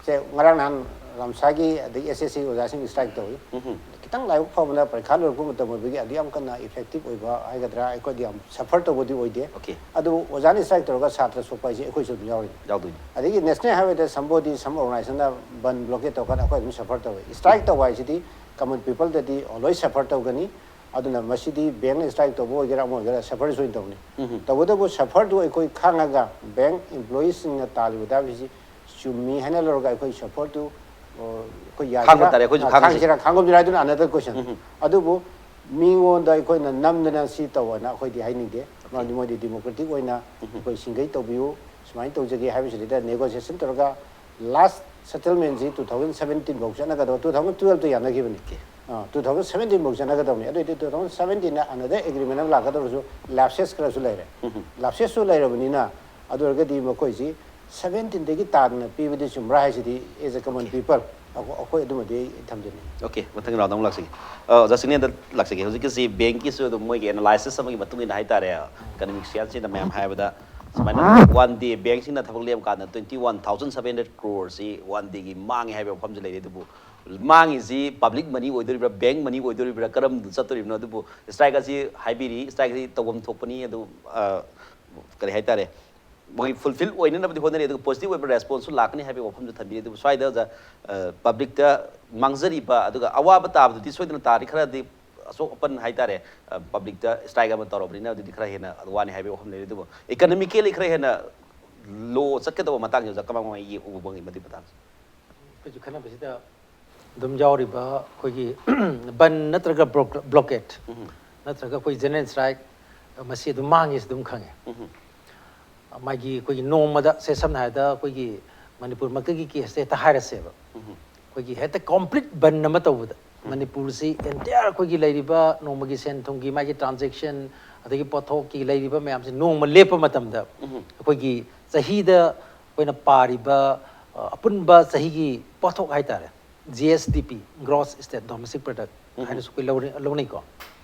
ꯁꯦ ꯉꯔꯥꯡ ꯅꯍꯥꯟ ꯂꯝꯁꯥꯒꯤ ꯑꯗꯒꯤ ꯑꯦꯁ ꯑꯦꯁ ꯁꯤ ꯑꯣꯖꯥꯁꯤꯡ ꯁ꯭ꯇ꯭ꯔꯥꯏꯛ ꯇꯧꯏ꯫ ꯎꯝ꯫ ꯈꯤꯇꯪ ꯂꯥꯏꯕꯛ ꯐꯕꯅ ꯄꯔꯤꯈꯥ ꯂꯣꯏꯔꯛꯄ ꯃꯇꯝ ꯑꯣꯏꯕꯒꯤ ꯑꯗꯨ ꯌꯥꯝ ꯀꯟꯅ ꯏꯐꯦꯛꯇꯤꯚ ꯑꯣꯏꯕ ꯍꯥꯏꯒꯗ꯭ꯔꯥ, ꯑꯩꯈꯣꯏꯗꯤ ꯌꯥꯝ ꯁꯐꯔ ꯇꯧꯕꯗꯤ ꯑꯣꯏꯗꯦ꯫ Okay. ꯑꯗꯨꯕꯨ ꯑꯣꯖꯥꯅ ꯁ꯭ꯇ꯭ꯔꯥꯏꯛ ꯇꯧꯔꯒ ꯁꯥꯇ꯭ꯔ ꯁꯣꯛꯄ ꯍꯥꯏꯁꯦ ꯑꯩꯈꯣꯏꯁꯨ ꯑꯗꯨꯝ ꯌꯥꯎꯔꯤꯅꯤ꯫ ꯌꯥꯎꯗꯣꯏꯅꯤ꯫ ꯑꯗꯒꯤ ꯅꯦꯁꯅꯦꯜ ꯍꯥꯏꯋꯦꯗ somebody, some organization ꯅ ꯕꯟ ꯕ꯭ꯂꯣꯀꯦꯠ ꯇꯧꯔꯀꯥꯟꯗ ꯑꯩꯈꯣꯏ ꯑꯗꯨꯝ ꯁꯐꯔ ꯇꯧꯋꯤ꯫ ꯁ꯭ꯇ꯭ꯔꯥꯏꯛ ꯇꯧꯕ ꯍꯥꯏꯁꯤꯗꯤ ꯀꯃꯟ ꯄꯤꯄꯜꯗꯗꯤ always ꯁꯐꯔ ꯇꯧꯒꯅꯤ꯫ ꯑꯗꯨꯅ ꯃꯁꯤꯗꯤ ꯕꯦꯡꯅ ꯁ꯭ꯇ꯭ꯔꯥꯏꯛ ꯇꯧꯕ ꯑꯣꯏꯒꯦꯔꯥ ꯑꯃ ꯑꯣꯏꯒꯦꯔꯥ ꯁꯐꯔꯁꯨ ꯑꯣꯏꯅ ꯇꯧꯅꯤ꯫ ꯎꯝ꯫ ꯇꯧꯕꯇꯕꯨ ꯁꯐꯔꯗꯨ ꯑꯩꯈꯣꯏ ꯈꯥꯡꯉꯒ ꯕꯦꯡ ꯏꯝꯄ꯭ꯂꯣꯌꯤꯁꯤꯡꯅ ꯇꯥꯜꯂꯤꯕ ꯗꯥꯕꯤꯁꯤ ꯆꯨꯝꯃꯤ ꯍꯥꯏꯅ ꯂꯧꯔꯒ ꯑꯩꯈꯣꯏ ꯁꯐꯔꯗꯨ, ꯑꯣ, ꯑꯩꯈꯣꯏ ꯌꯥꯁꯤꯔꯥ, ꯈꯥꯡꯕ ꯇꯥꯔꯦ, ꯑꯩꯈꯣꯏꯁꯨ ꯑ, ꯈꯥꯡꯉꯁꯤ꯫ ꯈꯥꯡꯁꯤꯔꯥ, ꯈꯥꯡꯒꯨꯝꯁꯤꯔꯥ ꯍꯥꯏꯗꯨꯅ another question꯫ ꯎꯝ꯫ ꯑꯗꯨꯕꯨ ꯃꯤꯉꯣꯟꯗ ꯑꯩꯈꯣꯏꯅ ꯅꯝꯗꯅ ꯁꯤ ꯇꯧ ꯍꯥꯏꯅ ꯑꯩꯈꯣꯏꯗꯤ ꯍꯥꯏꯅꯤꯡꯗꯦ꯫ ꯃꯔꯝꯗꯤ ꯃꯣꯏꯗꯤ ꯗꯤꯃꯣꯀ꯭ꯔꯦꯇꯤꯛ ꯑꯣꯏꯅ ꯑꯩꯈꯣꯏ ꯁꯤꯡꯒꯩ ꯇꯧꯕꯤꯌꯨ, ꯁꯨꯃꯥꯏꯅ ꯇꯧꯖꯒꯦ ꯍꯥꯏꯕꯁꯤꯗꯩꯗ ꯅꯦꯒꯣꯁꯤꯌꯦꯁꯟ ꯇꯧꯔꯒ ꯂꯥꯁ ꯁꯦꯇꯜꯃꯦꯟꯁꯤ two thousand seventeen ꯐꯥꯎ ꯆꯠꯅꯒꯗꯕ, two thousand twelve ꯇ ꯌꯥꯅꯈꯤꯕꯅꯤ꯫ ꯑ, two thousand seventeen ꯐꯥꯎ ꯆꯠꯅꯒꯗꯕꯅꯤ꯫ ꯑꯗꯨ ꯑꯣꯏꯗꯤ two thousand seventeen ꯗ another agreement ꯑꯃ ꯂꯥꯛꯀꯗꯧꯔꯁꯨ ꯂꯦꯞꯁꯦꯁ ꯈꯔꯁꯨ ꯂꯩꯔꯦ꯫ ꯂꯦꯞꯁꯦꯁꯁꯨ ꯂꯩꯔꯕꯅꯤꯅ, ꯑꯗꯨ ꯑꯣꯏꯔꯒꯗꯤ ꯃꯈꯣꯏꯁꯤ seventeen ꯗꯒꯤ ꯇꯥꯗꯅ ꯄꯤꯕꯗꯤ ꯆꯨꯝꯕ꯭ꯔꯥ ꯍꯥꯏꯁꯤꯗꯤ, as a common people, ꯑꯩꯈꯣꯏ, ꯑꯩꯈꯣꯏ ꯑꯗꯨꯃꯗꯤ ꯑꯩ ꯊꯝꯖꯅꯤꯡꯉꯤ꯫ Okay, ꯃꯊꯪꯒꯤ ꯔꯥꯎꯟꯗ ꯑꯃꯨꯛ ꯂꯥꯛꯆꯒꯦ꯫ ꯑ, ꯑꯣꯖꯥ ꯁꯤꯛꯅꯦꯜꯗ ꯂꯥꯛꯆꯒꯦ꯫ ꯍꯧꯖꯤꯛꯀꯤꯁꯤ ꯕꯦꯡꯀꯤꯁꯨ ꯑꯗꯨꯝ ꯃꯣꯏꯒꯤ ꯑꯦꯅꯥꯂꯥꯏꯁꯤꯁ ꯑꯃꯒꯤ ꯃꯇꯨꯡ ꯏꯟꯅ ꯍꯥꯏꯇꯥꯔꯦ, ꯏꯀꯅꯣꯃꯤꯛ ꯁꯤꯌꯥꯟꯁꯤꯗ ꯃꯌꯥꯝ ꯍꯥꯏꯕꯗ ꯁꯨꯃꯥꯏꯅ ꯋꯥꯟ ꯗꯦ ꯕꯦꯡꯁꯤꯡꯅ ꯊꯕꯛ ꯂꯦꯞꯄ ꯀꯥꯟꯗ twenty one thousand seven hundred ꯀ꯭ꯔꯣꯔꯁꯤ ꯋꯥꯟ ꯗꯦꯒꯤ ꯃꯥꯡꯉꯦ ꯍꯥꯏꯕ ꯋꯥꯐꯝꯁꯨ ꯂꯩꯔꯦ꯫ ꯑꯗꯨꯕꯨ ꯃꯥꯡꯉꯤꯁꯤ ꯄꯕ꯭ꯂꯤꯛ ꯃꯅꯤ ꯑꯣꯏꯗꯣꯔꯤꯕ꯭ꯔꯥ, ꯕꯦꯡ ꯃꯅꯤ ꯑꯣꯏꯗꯣꯔꯤꯕ꯭ꯔꯥ, ꯀꯔꯝꯅ ꯆꯠꯇꯣꯔꯤꯕꯅꯣ? ꯑꯗꯨꯕꯨ ꯁ꯭ꯇ꯭ꯔꯥꯏꯛ ꯑꯁꯤ ꯍꯥꯏꯕꯤꯔꯤ, ꯁ꯭ꯇ꯭ꯔꯥꯏꯛ ꯑꯁꯤ ꯇꯧꯐꯝ ꯊꯣꯛꯄꯅꯤ꯫ ꯑꯗꯨ ꯑ, ꯀꯔꯤ ꯍꯥꯏꯇꯥꯔꯦ, ꯃꯣꯏ ꯐꯨꯜꯐꯤꯜ ꯑꯣꯏꯅꯅꯕꯗꯤ ꯍꯣꯠꯅꯔꯤ, ꯑꯗꯨꯒ ꯄꯣꯖꯤꯇꯤꯚ ꯑꯣꯏꯕ ꯔꯦꯁꯄꯣꯟꯁꯁꯨ ꯂꯥꯛꯀꯅꯤ ꯍꯥꯏꯕꯒꯤ ꯋꯥꯐꯝꯁꯨ ꯊꯝꯕꯤꯔꯤ꯫ ꯑꯗꯨꯕꯨ ꯁ꯭ꯋꯥꯏꯗ ꯑꯣꯖꯥ, ꯄꯕ꯭ꯂꯤꯛꯇ ꯃꯥꯡꯖꯔꯤꯕ ꯑꯗꯨꯒ ꯑꯋꯥꯕ ꯇꯥꯕꯗꯨꯗꯤ ꯁꯣꯏꯗꯅ ꯇꯥꯔꯤ꯫ ꯈꯔꯗꯤ ꯑꯁꯣꯛ ꯑꯄꯟ ꯍꯥꯏꯇꯥꯔꯦ, ꯄꯕ꯭ꯂꯤꯛꯇ ꯁ꯭ꯇ꯭ꯔꯥꯏꯛ ꯑꯃ ꯇꯧꯔꯕꯅꯤꯅ ꯑꯗꯨꯗꯤ ꯈꯔ ꯍꯦꯟꯅ ꯋꯥꯅꯤ ꯍꯥꯏꯕꯒꯤ ꯋꯥꯐꯝ ꯂꯩꯔꯦ꯫ ꯑꯗꯨꯕꯨ ꯏꯀꯅꯣꯃꯤꯀꯦꯜꯂꯤ ꯈꯔ ꯍꯦꯟꯅ ꯂꯣ ꯆꯠꯀꯗꯕ ꯃꯇꯥꯡꯁꯦ ꯑꯣꯖꯥ ꯀꯃꯥꯏ ꯀꯃꯥꯏ ꯌꯦꯡ-, ꯎꯕ ꯃꯗꯨꯒꯤ ꯃꯇꯥꯡꯁꯦ? ꯑꯩꯈꯣꯏꯁꯨ ꯈꯟꯅꯕꯁꯤꯗ ꯑꯗꯨꯝ ꯌꯥꯎꯔꯤꯕ ꯑꯩꯈꯣꯏꯒꯤ ꯕꯟ ꯅꯠꯇ꯭ꯔꯒ ꯕ꯭ꯂꯣꯀꯦꯠ, ꯎꯝ꯫ ꯅꯠꯇ꯭ꯔꯒ ꯑꯩꯈꯣꯏ ꯖꯦꯅꯔꯦꯜ ꯁ꯭ꯇ꯭ꯔꯥꯏꯛ, ꯃꯁꯤ ꯑꯗꯨꯝ ꯃꯥꯡꯉꯤꯁꯤ ꯑꯗꯨꯝ ꯈꯪꯉꯦ꯫ ꯎꯝ꯫ ꯃꯥꯒꯤ ꯑꯩꯈꯣꯏꯒꯤ ꯅꯣꯡꯃꯗ, ꯁꯦ, ꯁꯝꯅ ꯍꯥꯏꯔꯕꯗ ꯑꯩꯈꯣꯏꯒꯤ ꯃꯅꯤꯄꯨꯔꯃꯛꯇꯒꯤ ꯀꯦꯁꯁꯦ ꯍꯦꯛꯇ ꯍꯥꯏꯔꯁꯦꯕ꯫ ꯎꯝ꯫ ꯑꯩꯈꯣꯏꯒꯤ ꯍꯦꯛꯇ ꯀꯣꯝꯄ꯭ꯂꯤꯠ ꯕꯟ ꯑꯃ ꯇꯧꯕꯗ, ꯎꯝ꯫ ꯃꯅꯤꯄꯨꯔꯁꯤ ꯑꯦꯟꯇꯤꯌꯥꯔ ꯑꯩꯈꯣꯏꯒꯤ ꯂꯩꯔꯤꯕ ꯅꯣꯡꯃꯒꯤ ꯁꯦꯟ ꯊꯨꯝꯒꯤ ꯃꯥꯒꯤ ꯇ꯭ꯔꯥꯟꯖꯦꯛꯁꯟ, ꯑꯗꯒꯤ ꯄꯣꯠꯊꯣꯛꯀꯤ ꯂꯩꯔꯤꯕ ꯃꯌꯥꯝꯁꯦ ꯅꯣꯡꯃ ꯂꯦꯞꯄ ꯃꯇꯝꯗ, ꯎꯝ꯫ ꯑꯩꯈꯣꯏꯒꯤ ꯆꯍꯤꯗ ꯑꯩꯈꯣꯏꯅ ꯄꯥꯔꯤꯕ, ꯑ, ꯑꯄꯨꯟꯕ ꯆꯍꯤꯒꯤ ꯄꯣꯠꯊꯣꯛ ꯍꯥꯏꯇꯥꯔꯦ, ꯖꯤ ꯑꯦꯁ ꯗꯤ ꯄꯤ, ꯒ꯭ꯔꯣꯁ ꯁ꯭ꯇꯦꯠ ꯗꯣꯃꯦꯁꯇꯤꯛ ꯄ꯭ꯔꯗꯛ ꯎꯝ꯫ ꯍꯥꯏꯅꯁꯨ ꯑꯩꯈꯣꯏ ꯂꯧꯅꯩ-, ꯂꯧꯅꯩꯀꯣ꯫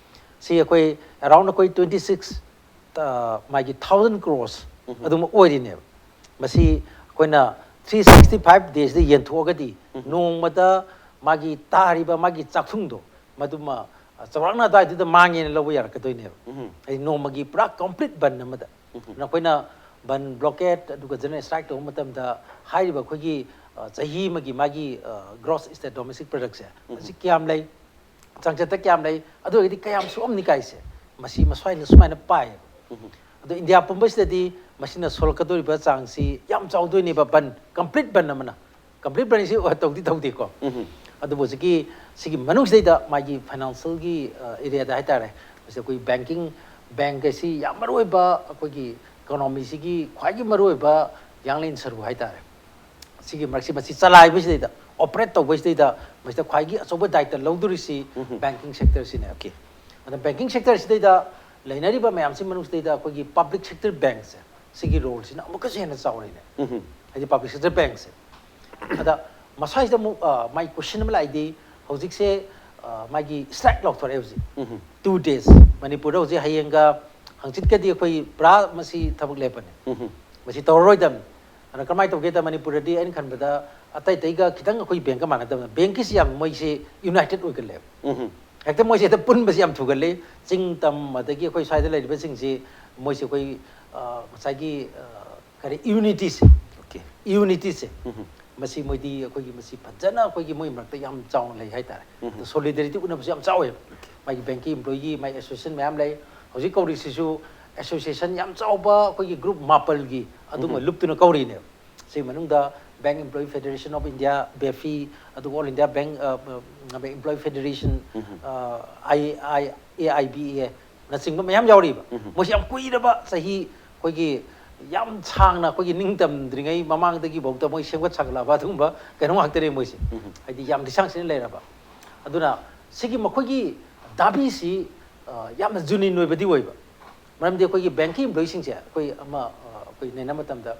ꯁꯤ ꯑꯩꯈꯣꯏ ꯑꯦꯔꯥꯎꯟ ꯑꯩꯈꯣꯏ ꯇ꯭ꯋꯦꯟꯇꯤ ꯁꯤꯛꯁ, ꯑ, ꯃꯥꯒꯤ ꯊꯥꯎꯖꯟ ꯀ꯭ꯔꯣꯔꯁ ꯎꯝ꯫ ꯑꯗꯨꯝ ꯑꯣꯏꯔꯤꯅꯦꯕ꯫ ꯃꯁꯤ ꯑꯩꯈꯣꯏꯅ ꯊ꯭ꯔꯤ ꯁꯤꯛꯁꯇꯤ ꯐꯥꯏꯚ ꯗꯦꯖꯇ ꯌꯦꯟꯊꯣꯛꯑꯒꯗꯤ ꯎꯝ꯫ ꯅꯣꯡꯃꯗ ꯃꯥꯒꯤ ꯇꯥꯔꯤꯕ ꯃꯥꯒꯤ ꯆꯥꯛꯊꯨꯡꯗꯣ ꯃꯗꯨꯃ, ꯑ, ꯆꯥꯎꯔꯥꯛꯅ ꯑꯗꯨꯋꯥꯏꯗꯨꯗ ꯃꯥꯡꯉꯦꯅ ꯂꯧꯕ ꯌꯥꯔꯛꯀꯗꯣꯏꯅꯦꯕ꯫ ꯎꯝ꯫ ꯍꯥꯏꯗꯤ ꯅꯣꯡꯃꯒꯤ ꯄꯨꯔꯥ ꯀꯝꯄ꯭ꯂꯤꯠ ꯕꯟ ꯑꯃꯗ꯫ ꯎꯝ꯫ ꯑꯗꯨꯅ ꯑꯩꯈꯣꯏꯅ ꯕꯟ, ꯕ꯭ꯂꯣꯀꯦꯠ, ꯑꯗꯨꯒ ꯖꯦꯅꯔꯦꯜ ꯁ꯭ꯇ꯭ꯔꯥꯏꯛ ꯇꯧꯕ ꯃꯇꯝꯗ ꯍꯥꯏꯔꯤꯕ ꯑꯩꯈꯣꯏꯒꯤ, ꯑ, ꯆꯍꯤ ꯑꯃꯒꯤ ꯃꯥꯒꯤ, ꯑ, ꯒ꯭ꯔꯣꯁ ꯁ꯭ꯇꯦꯠ ꯗꯣꯃꯦꯁꯇꯤꯛ ꯄ꯭ꯔꯗꯛꯁꯦ, ꯎꯝ꯫ ꯃꯁꯤ ꯀꯌꯥꯝ ꯂꯩ, ꯆꯥꯡꯆꯠꯇ ꯀꯌꯥꯝ ꯂꯩ, ꯑꯗꯨ ꯑꯣꯏꯔꯒꯗꯤ ꯀꯌꯥꯝ ꯁꯣꯛꯑꯝꯅꯤ ꯀꯥꯏꯁꯦ, ꯃꯁꯤ ꯃꯁ꯭ꯋꯥꯏꯅ ꯁꯨꯃꯥꯏꯅ ꯄꯥꯏꯌꯦꯕ꯫ ꯎꯝ꯫ ꯑꯗꯣ ꯏꯟꯗꯤꯌꯥ ꯄꯨꯝꯕꯁꯤꯗꯗꯤ ꯃꯁꯤꯅ ꯁꯣꯛꯂꯛꯀꯗꯧꯔꯤꯕ ꯆꯥꯡꯁꯤ ꯌꯥꯝ ꯆꯥꯎꯗꯣꯏꯅꯦꯕ, ꯕꯟ, ꯀꯝꯄ꯭ꯂꯤꯠ ꯕꯟ ꯑꯃꯅ꯫ ꯀꯝꯄ꯭ꯂꯤꯠ ꯕꯟꯁꯤ ꯇꯧꯗꯤ ꯇꯧꯗꯦꯀꯣ꯫ ꯎꯝ꯫ ꯑꯗꯨꯕꯨ ꯍꯧꯖꯤꯛꯀꯤ ꯁꯤꯒꯤ ꯃꯅꯨꯡꯁꯤꯗꯩꯗ ꯃꯥꯒꯤ ꯐꯥꯏꯅꯥꯟꯁꯤꯌꯦꯜꯒꯤ, ꯑ, ꯑꯦꯔꯤꯌꯥꯗ ꯍꯥꯏꯇꯥꯔꯦ, ꯃꯁꯤ ꯑꯩꯈꯣꯏ ꯕꯦꯡꯀꯤꯡ, ꯕꯦꯡ ꯑꯁꯤ ꯌꯥꯝ ꯃꯔꯨ ꯑꯣꯏꯕ ꯑꯩꯈꯣꯏꯒꯤ ꯏꯀꯣꯅꯣꯃꯤꯁꯤꯒꯤ ꯈ꯭ꯋꯥꯏꯒꯤ ꯃꯔꯨ ꯑꯣꯏꯕ ꯌꯥꯡꯂꯦꯟ ꯁꯔꯨ ꯍꯥꯏꯇꯥꯔꯦ꯫ ꯁꯤꯒꯤ ꯃꯔꯛꯁꯤ, ꯃꯁꯤ ꯆꯂꯥꯏꯕꯁꯤꯗꯩꯗ, ꯑꯣꯄꯔꯦꯠ ꯇꯧꯕꯁꯤꯗꯩꯗ ꯃꯁꯤꯗ ꯈ꯭ꯋꯥꯏꯒꯤ ꯑꯆꯧꯕ ꯗꯥꯏꯇ ꯂꯧꯗꯣꯔꯤꯁꯤ ꯎꯝ꯫ ꯕꯦꯡꯀꯤꯡ ꯁꯦꯛꯇꯔꯁꯤꯅꯦ꯫ ꯑꯣꯀꯦ꯫ ꯑꯗ ꯕꯦꯡꯀꯤꯡ ꯁꯦꯛꯇꯔꯁꯤꯗꯩꯗ ꯂꯩꯅꯔꯤꯕ ꯃꯌꯥꯝꯁꯤ ꯃꯅꯨꯡꯁꯤꯗꯩꯗ ꯑꯩꯈꯣꯏꯒꯤ ꯄꯕ꯭ꯂꯤꯛ ꯁꯦꯛꯇꯔ ꯕꯦꯡꯁꯦ, ꯁꯤꯒꯤ ꯔꯣꯜꯁꯤꯅ ꯑꯃꯨꯛꯀꯁꯨ ꯍꯦꯟꯅ ꯆꯥꯎꯔꯤꯅꯦ꯫ ꯎꯝ꯫ ꯍꯥꯏꯗꯤ ꯄꯕ꯭ꯂꯤꯛ ꯁꯦꯛꯇꯔ ꯕꯦꯡꯁꯦ꯫ ꯑꯗ ꯃꯁꯥꯁꯤꯗ ꯑꯃꯨꯛ, ꯑ, ꯃꯥꯒꯤ ꯀꯣꯏꯁꯟ ꯑꯃ ꯂꯥꯛꯏꯗꯤ, ꯍꯧꯖꯤꯛꯁꯦ, ꯑ, ꯃꯥꯒꯤ ꯁ꯭ꯇ꯭ꯔꯥꯏꯛ ꯂꯥꯎꯊꯣꯔꯛꯑꯦ ꯍꯧꯖꯤꯛ꯫ ꯎꯝ꯫ ꯇꯨ ꯗꯦꯖ, ꯃꯅꯤꯄꯨꯔꯗ ꯍꯧꯖꯤꯛ ꯍꯌꯦꯡꯒ ꯍꯪꯆꯤꯠꯀꯗꯤ ꯑꯩꯈꯣꯏ ꯄꯨꯔꯥ ꯃꯁꯤ ꯊꯕꯛ ꯂꯦꯞꯄꯅꯤ꯫ ꯎꯝ꯫ ꯃꯁꯤ ꯇꯧꯔꯔꯣꯏꯗꯕꯅꯤ꯫ ꯑꯗꯨꯅ ꯀꯃꯥꯏꯅ ꯇꯧꯒꯦꯗ, ꯃꯅꯤꯄꯨꯔꯗꯗꯤ ꯑꯩꯅ ꯈꯟꯕꯗ ꯑꯇꯩ ꯑꯇꯩꯒ ꯈꯤꯇꯪ ꯑꯩꯈꯣꯏ ꯕꯦꯡꯀ ꯃꯥꯟꯅꯗꯕꯅ, ꯕꯦꯡꯀꯤꯁꯤ ꯌꯥꯝ ꯃꯣꯏꯁꯤ ꯌꯨꯅꯥꯏꯇꯦꯠ ꯑꯣꯏꯒꯜꯂꯦꯕ꯫ ꯎꯝ꯫ ꯍꯦꯛꯇ ꯃꯣꯏꯁꯦ ꯍꯦꯛꯇ ꯄꯨꯟꯕꯁꯤ ꯌꯥꯝ ꯊꯨꯒꯜꯂꯤ꯫ ꯆꯤꯡ ꯇꯝ ꯑꯗꯒꯤ ꯑꯩꯈꯣꯏ ꯁ꯭ꯋꯥꯏꯗ ꯂꯩꯔꯤꯕꯁꯤꯡꯁꯤ ꯃꯣꯏꯁꯤ ꯑꯩꯈꯣꯏ, ꯑ, ꯉꯁꯥꯏꯒꯤ, ꯑ, ꯀꯔꯤ, ꯌꯨꯅꯤꯇꯤꯁꯦ, Okay. ꯌꯨꯅꯤꯇꯤꯁꯦ ꯎꯝ꯫ ꯃꯁꯤ ꯃꯣꯏꯗꯤ ꯑꯩꯈꯣꯏꯒꯤ ꯃꯁꯤ ꯐꯖꯅ ꯑꯩꯈꯣꯏꯒꯤ ꯃꯣꯏ ꯃꯔꯛꯇ ꯌꯥꯝ ꯆꯥꯎꯅ ꯂꯩ ꯍꯥꯏꯇꯥꯔꯦ꯫ ꯎꯝ꯫ ꯁꯣꯂꯤꯗꯔꯤꯇꯤ ꯎꯠꯅꯕꯁꯨ ꯌꯥꯝ ꯆꯥꯎꯋꯦꯕ꯫ ꯃꯥꯒꯤ ꯕꯦꯡꯀꯤ ꯏꯝꯄ꯭ꯂꯣꯌꯤꯒꯤ ꯃꯥꯒꯤ ꯑꯦꯁꯣꯁꯤꯌꯦꯁꯟ ꯃꯌꯥꯝ ꯂꯩ꯫ ꯍꯧꯖꯤꯛ ꯀꯧꯔꯤꯁꯤꯁꯨ ꯑꯦꯁꯣꯁꯤꯌꯦꯁꯟ ꯌꯥꯝ ꯆꯥꯎꯕ ꯑꯩꯈꯣꯏꯒꯤ ꯒ꯭ꯔꯨꯞ ꯃꯥꯄꯜꯒꯤ ꯑꯗꯨꯝꯕ ꯎꯝ꯫ ꯂꯨꯞꯇꯨꯅ ꯀꯧꯔꯤꯅꯦꯕ꯫ ꯁꯤ ꯃꯅꯨꯡꯗ Bank Employee Federation of India, ꯕꯦꯐꯤ, ꯑꯗꯨꯒ All India Bank, ꯑ, ꯑ, Employee Federation, ꯎꯝ꯫ ꯑ, ꯑꯥꯏ ꯑꯥꯏ, ꯑꯦ ꯑꯥꯏ ꯕꯤ ꯑꯦ ꯅꯆꯤꯡꯕ ꯃꯌꯥꯝ ꯌꯥꯎꯔꯤꯕ꯫ ꯎꯝ꯫ ꯃꯣꯏꯁꯤ ꯌꯥꯝ ꯀꯨꯏꯔꯕ ꯆꯍꯤ, ꯑꯩꯈꯣꯏꯒꯤ ꯌꯥꯝ ꯁꯥꯡꯅ ꯑꯩꯈꯣꯏꯒꯤ ꯅꯤꯡꯇꯝꯗ꯭ꯔꯤꯉꯩ ꯃꯃꯥꯡꯗꯒꯤ ꯐꯥꯎꯗ ꯃꯣꯏ ꯁꯦꯝꯒꯠ ꯁꯥꯒꯠꯂꯛꯑꯕ ꯑꯗꯨꯒꯨꯝꯕ ꯀꯩꯅꯣ ꯉꯥꯛꯇꯅꯦ ꯃꯣꯏꯁꯦ꯫ ꯎꯝ꯫ ꯍꯥꯏꯗꯤ ꯌꯥꯝ ꯂꯤꯁꯥꯡ ꯁꯤꯠꯅ ꯂꯩꯔꯕ꯫ ꯑꯗꯨꯅ ꯁꯤꯒꯤ ꯃꯈꯣꯏꯒꯤ ꯗꯥꯕꯤꯁꯤ, ꯑ, ꯌꯥꯝꯅ ꯖꯨꯅꯤꯟ ꯑꯣꯏꯕꯗꯤ ꯑꯣꯏꯕ꯫ ꯃꯔꯝꯗꯤ ꯑꯩꯈꯣꯏꯒꯤ ꯕꯦꯡꯀꯤ ꯏꯝꯄ꯭ꯂꯣꯌꯤꯁꯤꯡꯁꯦ ꯑꯩꯈꯣꯏ ꯑꯃ, ꯑ, ꯑꯩꯈꯣꯏ ꯅꯩꯅꯕ ꯃꯇꯝꯗ,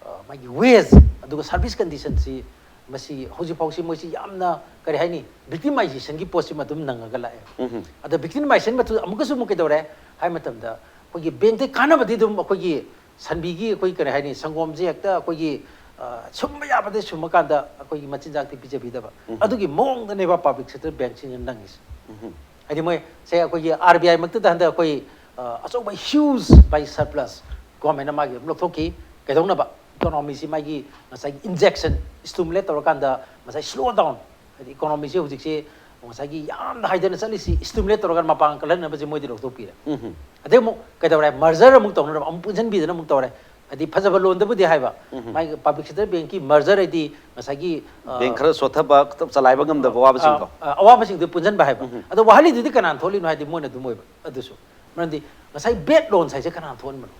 ꯑ, ꯃꯥꯒꯤ ꯋꯦꯖ ꯑꯗꯨꯒ ꯁꯥꯔꯚꯤꯁ ꯀꯟꯗꯤꯁꯟꯁꯤ ꯃꯁꯤ ꯍꯧꯖꯤꯛ ꯐꯥꯎꯁꯤ ꯃꯣꯏꯁꯤ ꯌꯥꯝꯅ, ꯀꯔꯤ ꯍꯥꯏꯅꯤ, ꯚꯤꯛꯇꯤꯃꯥꯏꯖꯦꯁꯟꯒꯤ ꯄꯣꯠꯁꯤꯃ ꯑꯗꯨꯝ ꯅꯪꯉꯒ ꯂꯥꯛꯑꯦ꯫ ꯎꯝ꯫ ꯑꯗ ꯚꯤꯛꯇꯤꯃꯥꯏꯖꯦꯁꯟ ꯃꯇꯨꯡ ꯑꯃꯨꯛꯀꯁꯨ ꯑꯃꯨꯛ ꯀꯩꯗꯧꯔꯦ ꯍꯥꯏ ꯃꯇꯝꯗ ꯑꯩꯈꯣꯏꯒꯤ ꯕꯦꯡꯛꯇꯒꯤ ꯀꯥꯟꯅꯕꯗꯤ ꯑꯗꯨꯝ ꯑꯩꯈꯣꯏꯒꯤ ꯁꯟꯕꯤꯒꯤ ꯑꯩꯈꯣꯏ, ꯀꯔꯤ ꯍꯥꯏꯅꯤ, ꯁꯪꯒꯣꯝꯁꯦ ꯍꯦꯛꯇ ꯑꯩꯈꯣꯏꯒꯤ, ꯑ, ꯁꯨꯝꯕ ꯌꯥꯕꯗꯤ ꯁꯨꯝꯃꯀꯥꯟꯗ ꯑꯩꯈꯣꯏꯒꯤ ꯃꯆꯤꯟꯖꯥꯛꯇꯤ ꯄꯤꯖꯕꯤꯗꯕ꯫ ꯎꯝ꯫ ꯑꯗꯨꯒꯤ ꯃꯑꯣꯡꯗꯅꯦꯕ ꯄꯥꯕ꯭ꯂꯤꯛ ꯁꯦꯛꯇꯔ ꯕꯦꯡꯛꯁꯤꯡꯅ ꯅꯪꯉꯤꯁꯦ꯫ ꯎꯝ꯫ ꯍꯥꯏꯗꯤ ꯃꯣꯏ ꯁꯦ ꯑꯩꯈꯣꯏꯒꯤ ꯑꯥꯔ ꯕꯤ ꯑꯥꯏ ꯃꯛꯇꯗ ꯍꯟꯗꯛ ꯑꯩꯈꯣꯏ, ꯑ, ꯑꯆꯧꯕ huge by surplus ꯒꯣꯔꯃꯦꯟꯅ ꯃꯥꯒꯤ ꯑꯗꯨꯝ ꯂꯧꯊꯣꯛꯈꯤ꯫ ꯀꯩꯗꯧꯅꯕ? ꯏꯀꯣꯅꯣꯃꯤꯁꯤ ꯃꯥꯒꯤ ꯉꯁꯥꯏꯒꯤ ꯏꯟꯖꯦꯛꯁꯟ, ꯁ꯭ꯇꯤꯃꯨꯂꯦꯠ ꯇꯧꯔꯀꯥꯟꯗ ꯉꯁꯥꯏ ꯁ꯭ꯂꯣ ꯗꯥꯎꯟ, ꯍꯥꯏꯗꯤ ꯏꯀꯣꯅꯣꯃꯤꯁꯤ ꯍꯧꯖꯤꯛꯁꯤ ꯉꯁꯥꯏꯒꯤ ꯌꯥꯝꯅ ꯍꯥꯏꯗꯅ ꯆꯠꯂꯤꯁꯤ ꯁ꯭ꯇꯤꯃꯨꯂꯦꯠ ꯇꯧꯔꯀꯥꯟꯗ ꯃꯄꯥꯡꯒꯜ ꯀꯜꯍꯟꯅꯕꯁꯤ ꯃꯣꯏꯗꯤ ꯂꯧꯊꯣꯛꯄꯤꯔꯦ꯫ ꯎꯝ꯫ ꯑꯗꯩ ꯑꯃꯨꯛ ꯀꯩꯗꯧꯔꯦ? ꯃꯔꯖꯔ ꯑꯃꯨꯛ ꯇꯧꯅꯔꯕ, ꯑꯃꯨꯛ ꯄꯨꯟꯁꯤꯟꯕꯤꯗꯅ ꯑꯃꯨꯛ ꯇꯧꯔꯦ꯫ ꯍꯥꯏꯗꯤ ꯐꯖꯕ ꯂꯣꯟꯗꯕꯨꯗꯤ ꯍꯥꯏꯕ, ꯎꯝ꯫ ꯃꯥꯒꯤ ꯄꯥꯕ꯭ꯂꯤꯛ ꯁꯦꯛꯇꯔ ꯕꯦꯡꯛꯀꯤ ꯃꯔꯖꯔ ꯍꯥꯏꯗꯤ ꯉꯁꯥꯏꯒꯤ, ꯑ, ꯕꯦꯡꯛ ꯈꯔ ꯁꯣꯠꯊꯕ, ꯆꯂꯥꯏꯕ ꯉꯝꯗꯕ ꯑꯋꯥꯕꯁꯤꯡꯗꯣ꯫ ꯑ, ꯑ, ꯑꯋꯥꯕꯁꯤꯡꯗꯨ ꯄꯨꯟꯁꯤꯟꯕ ꯍꯥꯏꯕ꯫ ꯎꯝ꯫ ꯑꯗꯣ ꯋꯥꯍꯜꯂꯤꯗꯨꯗꯤ ꯀꯅꯥꯅ ꯊꯣꯛꯂꯤꯅꯣ ꯍꯥꯏꯗꯤ ꯃꯣꯏꯅ ꯑꯗꯨꯝ ꯑꯣꯏꯕ ꯑꯗꯨꯁꯨ꯫ ꯃꯔꯝꯗꯤ ꯉꯁꯥꯏ ꯕꯦꯗ ꯂꯣꯟꯁ ꯍꯥꯏꯁꯦ ꯀꯅꯥꯅ ꯊꯣꯛꯍꯟꯕꯅꯣ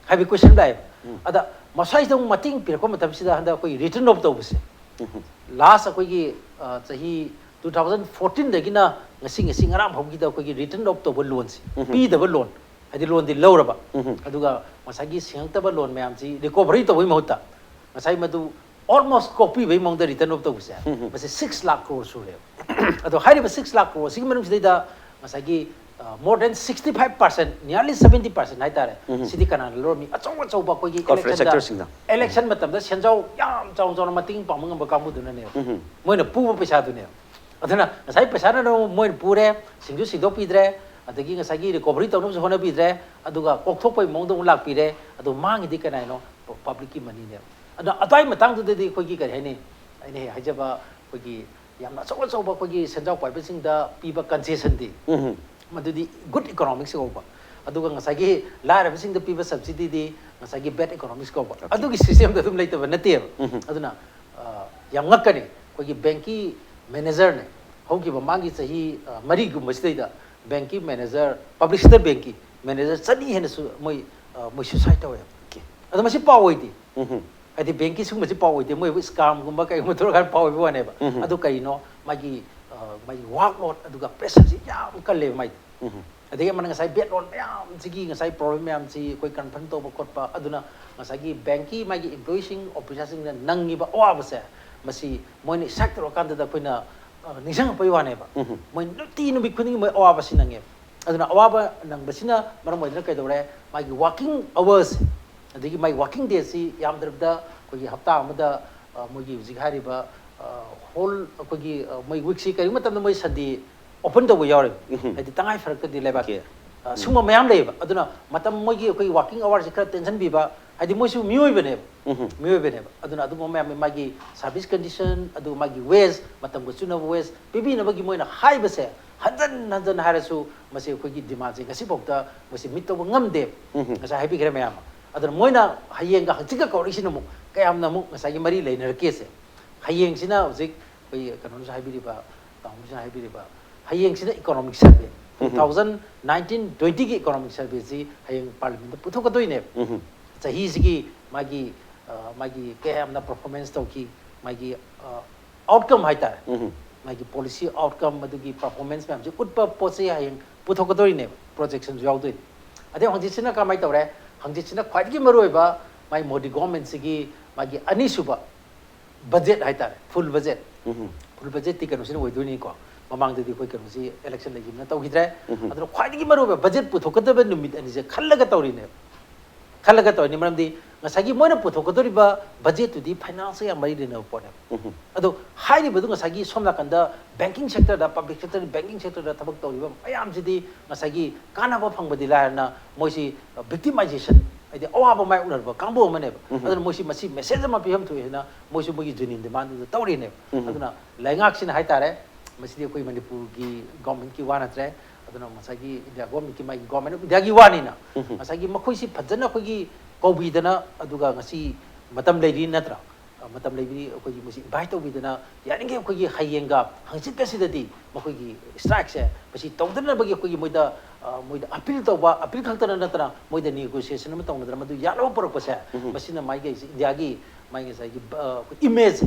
ꯍꯥꯏꯕꯒꯤ ꯀꯣꯏꯁꯟ ꯂꯥꯛꯑꯦꯕ꯫ ꯎꯝ꯫ ꯑꯗ ꯃꯁꯥꯏꯁꯤꯗ ꯑꯃꯨꯛ ꯃꯇꯦꯡ ꯄꯤꯔꯛꯄ ꯃꯇꯝꯁꯤꯗ ꯍꯟꯗꯛ ꯑꯩꯈꯣꯏꯒꯤ ꯔꯤꯇꯟ ꯑꯣꯐ ꯇꯧꯕꯁꯦ, ꯎꯝ꯫ ꯂꯥꯁ ꯑꯩꯈꯣꯏꯒꯤ, ꯑ, ꯆꯍꯤ ꯇꯨ ꯊꯥꯎꯖꯟ ꯐꯣꯔꯇꯤꯟꯗꯒꯤꯅ ꯉꯁꯤ, ꯉꯁꯤ ꯉꯔꯥꯡ ꯐꯥꯎꯒꯤꯗ ꯑꯩꯈꯣꯏꯒꯤ ꯔꯤꯇꯟ ꯑꯣꯐ ꯇꯧꯕ ꯂꯣꯟꯁꯦ, ꯎꯝ꯫ ꯄꯤꯗꯕ ꯂꯣꯟ, ꯍꯥꯏꯗꯤ ꯂꯣꯟꯗꯤ ꯂꯧꯔꯕ, ꯎꯝ꯫ ꯑꯗꯨꯒ ꯉꯁꯥꯏꯒꯤ ꯁꯤꯡꯉꯛꯇꯕ ꯂꯣꯟ ꯃꯌꯥꯝꯁꯤ ꯔꯤꯀꯣꯚꯔꯤ ꯇꯧꯕꯒꯤ ꯃꯍꯨꯠꯇ ꯉꯁꯥꯏ ꯃꯗꯨ ꯑꯣꯜꯃꯣꯁ ꯀꯣꯛꯄꯤꯕꯒꯤ ꯃꯑꯣꯡꯗ ꯔꯤꯇꯟ ꯑꯣꯐ ꯇꯧꯕꯁꯦ, ꯎꯝ꯫ ꯃꯁꯤ ꯁꯤꯛꯁ ꯂꯥꯈ ꯀ꯭ꯔꯣꯔ ꯁꯨꯔꯦꯕ꯫ ꯑꯗꯣ ꯍꯥꯏꯔꯤꯕ ꯁꯤꯛꯁ ꯂꯥꯈ ꯀ꯭ꯔꯣꯔꯁꯤꯒꯤ ꯃꯅꯨꯡꯁꯤꯗꯩꯗ ꯉꯁꯥꯏꯒꯤ more than sixty five percent, nearly seventy percent ꯍꯥꯏꯇꯥꯔꯦ, ꯎꯝ꯫ ꯁꯤꯗꯤ ꯀꯅꯥꯅ ꯂꯧꯔꯝꯃꯤ? ꯑꯆꯧ ꯑꯆꯧꯕ ꯑꯩꯈꯣꯏꯒꯤ Corporate election ꯗ sector ꯁꯤꯡꯅ꯫ Election ꯃꯇꯝꯗ ꯁꯦꯟꯖꯥꯎ ꯌꯥꯝ ꯆꯥꯎ ꯆꯥꯎꯅ ꯃꯇꯦꯡ ꯄꯥꯡꯕ ꯉꯝꯕ ꯀꯥꯡꯕꯨꯗꯨꯅꯅꯦꯕ꯫ ꯎꯝ꯫ ꯃꯣꯏꯅ ꯄꯨꯕ ꯄꯩꯁꯥꯗꯨꯅꯦꯕ꯫ ꯑꯗꯨꯅ ꯉꯁꯥꯏ ꯄꯩꯁꯥꯅ ꯃꯣꯏꯅ ꯄꯨꯔꯦ, ꯁꯤꯡꯁꯨ ꯁꯤꯡꯗꯣꯛꯄꯤꯗ꯭ꯔꯦ, ꯑꯗꯒꯤ ꯉꯁꯥꯏꯒꯤ recovery ꯇꯧꯅꯕꯁꯨ ꯍꯣꯠꯅꯕꯤꯗ꯭ꯔꯦ, ꯑꯗꯨꯒ ꯀꯣꯛꯊꯣꯛꯄꯒꯤ ꯃꯑꯣꯡꯗ ꯑꯃꯨꯛ ꯂꯥꯛꯄꯤꯔꯦ, ꯑꯗꯨ ꯃꯥꯡꯉꯤꯗꯤ ꯀꯅꯥꯅꯣ? Public ꯀꯤ money ꯅꯦꯕ꯫ ꯑꯗꯣ ꯑꯗꯨꯋꯥꯏ ꯃꯇꯥꯡꯗꯨꯗꯗꯤ ꯑꯩꯈꯣꯏꯒꯤ ꯀꯔꯤ ꯍꯥꯏꯅꯤ, ꯑꯩꯅ ꯍꯦꯛ ꯍꯥꯏꯖꯕ ꯑꯩꯈꯣꯏꯒꯤ ꯌꯥꯝꯅ ꯑꯆꯧ ꯑꯆꯧꯕ ꯑꯩꯈꯣꯏꯒꯤ ꯁꯦꯟꯖꯥꯎ ꯄꯥꯏꯕꯁꯤꯡꯗ ꯄꯤꯕ concession ꯗꯤ ꯎꯝ꯫ ꯃꯗꯨꯗꯤ good economics ꯀꯧꯕ꯫ ꯑꯗꯨꯒ ꯉꯁꯥꯏꯒꯤ ꯂꯥꯏꯔꯕꯁꯤꯡꯗ ꯄꯤꯕ subsidy ꯗꯤ ꯉꯁꯥꯏꯒꯤ bad economics ꯀꯧꯕ꯫ Okay. ꯑꯗꯨꯒꯤ system ꯗ ꯑꯗꯨꯝ ꯂꯩꯇꯕ ꯅꯠꯇꯦꯕ꯫ ꯎꯝ꯫ ꯑꯗꯨꯅ ꯑ, ꯌꯥꯝ ꯉꯛꯀꯅꯤ ꯑꯩꯈꯣꯏꯒꯤ bank ꯀꯤ manager ꯅꯦ, ꯍꯧꯈꯤꯕ ꯃꯥꯒꯤ ꯆꯍꯤ ꯑ, ꯃꯔꯤꯒꯨꯝꯕꯁꯤꯗꯩꯗ bank ꯀꯤ manager, public sector bank ꯀꯤ manager ꯆꯅꯤ ꯍꯦꯟꯅꯁꯨ ꯃꯣꯏ ꯑ, ꯃꯣꯏ suicide ꯇꯧꯋꯦꯕ꯫ Okay. ꯑꯗꯣ ꯃꯁꯤ ꯄꯥꯎ ꯑꯣꯏꯗꯦ꯫ ꯎꯝ꯫ ꯍꯥꯏꯗꯤ bank ꯀꯤ ꯁꯤꯒꯨꯝꯕꯁꯤ ꯄꯥꯎ ꯑꯣꯏꯗꯦ, ꯃꯣꯏꯕꯨ scam ꯒꯨꯝꯕ ꯀꯩꯒꯨꯝꯕ ꯇꯧꯔꯀꯥꯟꯗ ꯄꯥꯎ ꯑꯣꯏꯕ ꯋꯥꯅꯦꯕ꯫ ꯎꯝ꯫ ꯑꯗꯨ ꯀꯔꯤꯅꯣ? ꯃꯥꯒꯤ ꯑ, ꯃꯥꯒꯤ workload ꯑꯗꯨꯒ pressure ꯁꯤ ꯌꯥꯝ ꯀꯜꯂꯦꯕ ꯃꯥꯏꯗꯤ꯫ ꯎꯝ꯫ ꯑꯗꯒꯤ ꯑꯃꯅ ꯉꯁꯥꯏ bad loan ꯃꯌꯥꯝꯁꯤꯒꯤ ꯉꯁꯥꯏ problem ꯃꯌꯥꯝꯁꯤ ꯑꯩꯈꯣꯏ confront ꯇꯧꯕ ꯈꯣꯠꯄ, ꯑꯗꯨꯅ ꯉꯁꯥꯏꯒꯤ bank ꯀꯤ ꯃꯥꯒꯤ employee ꯁꯤꯡ, officer ꯁꯤꯡꯅ ꯅꯪꯉꯤꯕ ꯑꯋꯥꯕꯁꯦ, ꯃꯁꯤ ꯃꯣꯏꯅ strike ꯇꯧꯔꯀꯥꯟꯗꯗ ꯑꯩꯈꯣꯏꯅ ꯑ, ꯅꯤꯡꯁꯤꯡꯉꯛꯄꯒꯤ ꯋꯥꯅꯦꯕ꯫ ꯎꯝ꯫ ꯃꯣꯏ ꯅꯨꯡꯇꯤ ꯅꯨꯃꯤꯠ ꯈꯨꯗꯤꯡꯒꯤ ꯃꯣꯏ ꯑꯋꯥꯕꯁꯤ ꯅꯪꯉꯦꯕ꯫ ꯑꯗꯨꯅ ꯑꯋꯥꯕ ꯅꯪꯕꯁꯤꯅ ꯃꯔꯝ ꯑꯣꯏꯗꯨꯅ ꯀꯩꯗꯧꯔꯦ? ꯃꯥꯒꯤ working hours, ꯑꯗꯒꯤ ꯃꯥꯒꯤ working day ꯁꯤ ꯌꯥꯝꯗ꯭ꯔꯕꯗ ꯑꯩꯈꯣꯏꯒꯤ ꯍꯞꯇꯥ ꯑꯃꯗ ꯑ, ꯃꯣꯏꯒꯤ ꯍꯧꯖꯤꯛ ꯍꯥꯏꯔꯤꯕ ꯑ, whole ꯑꯩꯈꯣꯏꯒꯤ ꯑ, ꯃꯣꯏ week ꯁꯤ ꯀꯔꯤꯒꯨꯝꯕ ꯃꯇꯝꯗ ꯃꯣꯏ Sunday open ꯇꯧꯕ ꯌꯥꯎꯔꯤꯕ꯫ ꯎꯝ꯫ ꯍꯥꯏꯗꯤ ꯇꯉꯥꯏ ꯐꯔꯛꯇꯗꯤ ꯂꯩꯕꯥꯛꯀꯤ Okay. ꯑ, ꯁꯤꯒꯨꯝꯕ ꯃꯌꯥꯝ ꯂꯩꯌꯦꯕ꯫ ꯑꯗꯨꯅ ꯃꯇꯝ ꯃꯣꯏꯒꯤ ꯑꯩꯈꯣꯏꯒꯤ working hours ꯁꯤ ꯈꯔ ꯇꯦꯟꯁꯤꯟꯕꯤꯕ, ꯍꯥꯏꯗꯤ ꯃꯣꯏꯁꯨ ꯃꯤꯑꯣꯏꯕꯅꯦꯕ꯫ ꯎꯝ꯫ ꯃꯤꯑꯣꯏꯕꯅꯦꯕ꯫ ꯑꯗꯨꯅ ꯑꯗꯨꯒꯨꯝꯕ ꯃꯌꯥꯝ, ꯃꯥꯒꯤ service condition, ꯑꯗꯨꯒ ꯃꯥꯒꯤ wage, ꯃꯇꯝꯒ ꯆꯨꯅꯕ wage ꯄꯤꯕꯤꯅꯕꯒꯤ ꯃꯣꯏꯅ ꯍꯥꯏꯕꯁꯦ ꯍꯟꯖꯟ ꯍꯟꯖꯟ ꯍꯥꯏꯔꯁꯨ ꯃꯁꯤ ꯑꯩꯈꯣꯏꯒꯤ demand ꯁꯦ ꯉꯁꯤꯐꯥꯎꯗ ꯃꯁꯤ meet ꯇꯧꯕ ꯉꯝꯗꯦ꯫ ꯎꯝ꯫ ꯉꯁꯥꯏ ꯍꯥꯏꯕꯤꯈ꯭ꯔꯦ ꯃꯌꯥꯝ ꯑꯃ꯫ ꯑꯗꯨꯅ ꯃꯣꯏꯅ ꯍꯌꯦꯡꯒ ꯍꯪꯆꯤꯠꯀ ꯀꯧꯔꯛꯏꯁꯤꯅ ꯑꯃꯨꯛ ꯀꯌꯥꯝꯅ ꯑꯃꯨꯛ ꯉꯁꯥꯏꯒꯤ ꯃꯔꯤ ꯂꯩꯅꯔꯛꯀꯦꯁꯦ꯫ ꯍꯌꯦꯡꯁꯤꯅ ꯍꯧꯖꯤꯛ ꯑꯩꯈꯣꯏ ꯀꯩꯅꯣꯅꯁꯨ ꯍꯥꯏꯕꯤꯔꯤꯕ, ꯇꯥꯃꯣꯁꯤꯅ ꯍꯥꯏꯕꯤꯔꯤꯕ, ꯍꯌꯦꯡꯁꯤꯅ economic survey, ꯎꯝ꯫ two thousand nineteen twenty ꯒꯤ economic survey ꯁꯤ ꯍꯌꯦꯡ parliament ꯇ ꯄꯨꯊꯣꯛꯀꯗꯣꯏꯅꯦꯕ꯫ ꯎꯝ꯫ ꯆꯍꯤꯁꯤꯒꯤ ꯃꯥꯒꯤ ꯑ, ꯃꯥꯒꯤ ꯀꯌꯥꯝꯅ performance ꯇꯧꯈꯤ, ꯃꯥꯒꯤ ꯑ, outcome ꯍꯥꯏꯇꯥꯔꯦ, ꯎꯝ꯫ ꯃꯥꯒꯤ policy outcome, ꯑꯗꯨꯒꯤ performance ꯃꯌꯥꯝꯁꯦ ꯎꯠꯄ ꯄꯣꯠꯁꯦ ꯍꯌꯦꯡ ꯄꯨꯊꯣꯛꯀꯗꯣꯔꯤꯅꯦꯕ, projection ꯁꯨ ꯌꯥꯎꯗꯣꯏꯅꯦ꯫ ꯑꯗꯩ ꯍꯪꯆꯤꯠꯁꯤꯅ ꯀꯃꯥꯏꯅ ꯇꯧꯔꯦ? ꯍꯪꯆꯤꯠꯁꯤꯅ ꯈ꯭ꯋꯥꯏꯗꯒꯤ ꯃꯔꯨꯑꯣꯏꯕ ꯃꯥꯒꯤ ꯃꯣꯗꯤ government ꯁꯤꯒꯤ ꯃꯥꯒꯤ ꯑꯅꯤꯁꯨꯕ budget ꯍꯥꯏꯇꯥꯔꯦ, full budget꯫ ꯎꯝ꯫ Full budget ꯇꯤ ꯀꯩꯅꯣꯁꯤꯅ ꯑꯣꯏꯗꯣꯏꯅꯤꯀꯣ, ꯃꯃꯥꯡꯗꯗꯤ ꯑꯩꯈꯣꯏ ꯀꯩꯅꯣꯁꯤ election ꯂꯩꯈꯤꯕꯅ ꯇꯧꯈꯤꯗ꯭ꯔꯦ꯫ ꯑꯗꯨꯅ ꯈ꯭ꯋꯥꯏꯗꯒꯤ ꯃꯔꯨ ꯑꯣꯏꯕ budget ꯄꯨꯊꯣꯛꯀꯗꯕ ꯅꯨꯃꯤꯠ ꯑꯅꯤꯁꯦ ꯈꯜꯂꯒ ꯇꯧꯔꯤꯅꯦꯕ꯫ ꯈꯜꯂꯒ ꯇꯧꯔꯤꯅꯤ꯫ ꯃꯔꯝꯗꯤ ꯉꯁꯥꯏꯒꯤ ꯃꯣꯏꯅ ꯄꯨꯊꯣꯛꯀꯗꯧꯔꯤꯕ budgetꯇꯨꯗꯤ financeꯀ ꯌꯥꯝ ꯃꯔꯤ ꯂꯩꯅꯕ ꯄꯣꯠꯅꯦꯕ꯫ ꯑꯗꯣ ꯍꯥꯏꯔꯤꯕꯗꯨ ꯉꯁꯥꯏꯒꯤ ꯁꯣꯝ ꯅꯥꯀꯟꯗ banking sectorꯗ, public sector, banking sectorꯗ ꯊꯕꯛ ꯇꯧꯔꯤꯕ ꯃꯌꯥꯝꯁꯤꯗꯤ ꯉꯁꯥꯏꯒꯤ ꯀꯥꯟꯅꯕ ꯐꯪꯕꯗꯤ ꯂꯥꯏꯔꯅ ꯃꯣꯏꯁꯤ victimization, ꯍꯥꯏꯗꯤ ꯑꯋꯥꯕ ꯃꯥꯌꯣꯛꯅꯔꯕ ꯀꯥꯡꯕꯨ ꯑꯃꯅꯦꯕ꯫ ꯑꯗꯨꯅ ꯃꯣꯏꯁꯤ ꯃꯁꯤ message ꯑꯃ ꯄꯤꯐꯝ ꯊꯣꯛꯏ ꯍꯥꯏꯅ ꯃꯣꯏꯁꯨ ꯃꯣꯏꯒꯤ genuine demandꯗꯨꯗ ꯇꯧꯔꯤꯅꯦꯕ꯫ ꯑꯗꯨꯅ ꯂꯩꯉꯥꯛꯁꯤꯅ ꯍꯥꯏꯇꯥꯔꯦ, ꯃꯁꯤꯗꯤ ꯑꯩꯈꯣꯏ ꯃꯅꯤꯄꯨꯔꯒꯤ governmentꯀꯤ ꯋꯥ ꯅꯠꯇ꯭ꯔꯦ, ꯑꯗꯨꯅ ꯉꯁꯥꯏꯒꯤ India governmentꯀꯤ, ꯃꯥꯒꯤ Government of Indiaꯒꯤ ꯋꯥꯅꯤꯅ ꯉꯁꯥꯏꯒꯤ ꯃꯈꯣꯏꯁꯤ ꯐꯖꯅ ꯑꯩꯈꯣꯏꯒꯤ ꯀꯧꯕꯤꯗꯅ, ꯑꯗꯨꯒ ꯉꯁꯤ ꯃꯇꯝ ꯂꯩꯔꯤ ꯅꯠꯇ꯭ꯔꯥ? ꯑ, ꯃꯇꯝ ꯂꯩꯕꯤ ꯑꯩꯈꯣꯏꯒꯤ ꯃꯁꯤ invite ꯇꯧꯕꯤꯗꯅ, ꯌꯥꯔꯤꯈꯩ ꯑꯩꯈꯣꯏꯒꯤ ꯍꯌꯦꯡꯒ ꯍꯪꯆꯤꯠꯀꯁꯤꯗꯗꯤ ꯃꯈꯣꯏꯒꯤ strikeꯁꯦ ꯃꯁꯤ ꯇꯧꯗꯅꯕꯒꯤ ꯑꯩꯈꯣꯏꯒꯤ ꯃꯣꯏꯗ, ꯑ, ꯃꯣꯏꯗ appeal ꯇꯧꯕ, appeal ꯈꯛꯇꯅ ꯅꯠꯇꯅ ꯃꯣꯏꯗ negotiation ꯑꯃ ꯇꯧꯅꯗꯅ ꯃꯗꯨ ꯌꯥꯅꯕ ꯄꯨꯔꯛꯄꯁꯦ, ꯃꯁꯤꯅ ꯃꯥꯒꯤ ꯏꯟꯗꯤꯌꯥꯒꯤ ꯃꯥꯒꯤ ꯉꯁꯥꯏꯒꯤ, ꯑ, ꯑꯩꯈꯣꯏ image,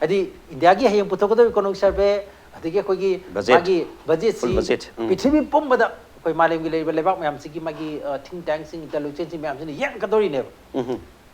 ꯍꯥꯏꯗꯤ ꯏꯟꯗꯤꯌꯥꯒꯤ ꯍꯌꯦꯡ ꯄꯨꯊꯣꯛꯀꯗꯧꯔꯤꯕ economic survey, ꯑꯗꯒꯤ ꯑꯩꯈꯣꯏꯒꯤ budget, ꯃꯥꯒꯤ budgetꯁꯤ full budget, ꯎꯝ꯫ ꯄ꯭ꯔꯤꯊꯤꯕꯤ ꯄꯨꯝꯕꯗ ꯑꯩꯈꯣꯏ ꯃꯥꯂꯦꯝꯒꯤ ꯂꯩꯔꯤꯕ ꯂꯩꯕꯥꯛ ꯃꯌꯥꯝꯁꯤꯒꯤ ꯃꯥꯒꯤ, ꯑ, think tankꯁꯤꯡ, intelligenceꯁꯤꯡ ꯃꯌꯥꯝꯁꯤꯅ ꯌꯦꯡꯉꯛꯀꯗꯧꯔꯤꯅꯦꯕ꯫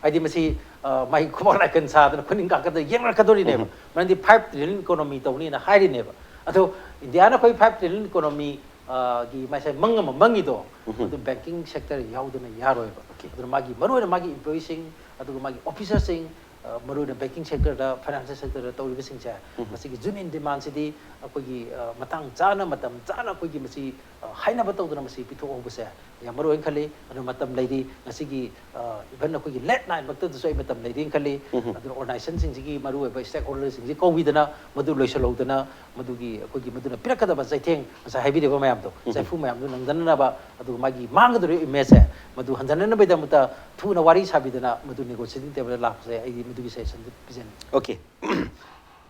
ꯍꯥꯏꯗꯤ ꯃꯁꯤ, ꯑ, ꯃꯥꯒꯤ ꯈꯨꯕꯥꯛ ꯂꯥꯏꯀꯟ ꯁꯥꯗꯅ ꯈꯨꯅꯤꯡ ꯀꯥꯡꯈꯠꯇꯅ ꯌꯦꯡꯅꯔꯛꯀꯗꯧꯔꯤꯅꯦꯕ꯫ ꯃꯔꯝꯗꯤ five trillion economy ꯇꯧꯅꯤꯅ ꯍꯥꯏꯔꯤꯅꯦꯕ꯫ ꯑꯗꯣ ꯏꯟꯗꯤꯌꯥꯅ ꯑꯩꯈꯣꯏ five trillion economy, ꯑ, ꯒꯤ ꯃꯥꯏꯁꯦ ꯃꯪ ꯑꯃ ꯃꯪꯉꯤꯗꯣ, ꯑꯗꯨ banking sector ꯌꯥꯎꯗꯅ ꯌꯥꯔꯣꯏꯕ꯫ ꯑꯗꯨꯅ ꯃꯥꯒꯤ ꯃꯔꯨꯑꯣꯏꯅ ꯃꯥꯒꯤ employeeꯁꯤꯡ, ꯑꯗꯨꯒ ꯃꯥꯒꯤ officerꯁꯤꯡ, ꯑ, ꯃꯔꯨꯑꯣꯏꯅ banking sectorꯗ, financial sectorꯗ ꯇꯧꯔꯤꯕꯁꯤꯡꯁꯦ, ꯃꯁꯤꯒꯤ genuine demandꯁꯤꯗꯤ ꯑꯩꯈꯣꯏꯒꯤ, ꯑ, ꯃꯇꯥꯡ ꯆꯥꯅ, ꯃꯇꯝ ꯆꯥꯅ ꯑꯩꯈꯣꯏꯒꯤ ꯃꯁꯤ, ꯑ, ꯍꯥꯏꯅꯕ ꯇꯧꯗꯅ ꯃꯁꯤ ꯄꯤꯊꯣꯛꯍꯧꯕꯁꯦ ꯌꯥꯝ ꯃꯔꯨ ꯑꯣꯏꯅ ꯈꯜꯂꯤ꯫ ꯑꯗꯨ ꯃꯇꯝ ꯂꯩꯔꯤ, ꯉꯁꯤꯒꯤ, ꯑ, even ꯑꯩꯈꯣꯏꯒꯤ late nine ꯃꯛꯇꯗꯁꯨ ꯑꯩ ꯃꯇꯝ ꯂꯩꯔꯤꯅ ꯈꯜꯂꯤ꯫ ꯑꯗꯨꯅ organizationꯁꯤꯡꯁꯤꯒꯤ ꯃꯔꯨꯑꯣꯏꯕ stakeholderꯁꯤꯡꯁꯤ ꯀꯧꯕꯤꯗꯅ ꯃꯗꯨ ꯂꯣꯏꯁꯤꯜꯍꯧꯗꯅ ꯃꯗꯨꯒꯤ ꯑꯩꯈꯣꯏꯒꯤ ꯃꯗꯨꯅ ꯄꯤꯔꯛꯀꯗꯕ ꯆꯩꯊꯦꯡ, ꯉꯁꯥꯏ ꯍꯥꯏꯕꯤꯔꯤꯕ ꯃꯌꯥꯝꯗꯣ, ꯆꯩꯐꯨ ꯃꯌꯥꯝꯗꯣ ꯅꯪꯗꯅꯅꯕ, ꯑꯗꯨꯒ ꯃꯥꯒꯤ ꯃꯥꯡꯒꯗꯧꯔꯤꯕ imageꯁꯦ ꯃꯗꯨ ꯍꯟꯖꯟꯅꯅꯕꯒꯤꯗꯃꯛꯇ ꯊꯨꯅ ꯋꯥꯔꯤ ꯁꯥꯕꯤꯗꯅ ꯃꯗꯨ negotiating tableꯗ ꯂꯥꯛꯄꯁꯦ ꯑꯩꯗꯤ ꯃꯗꯨꯒꯤ suggestionꯗꯨ ꯄꯤꯖꯅꯤꯡꯉꯤ꯫ Okay꯫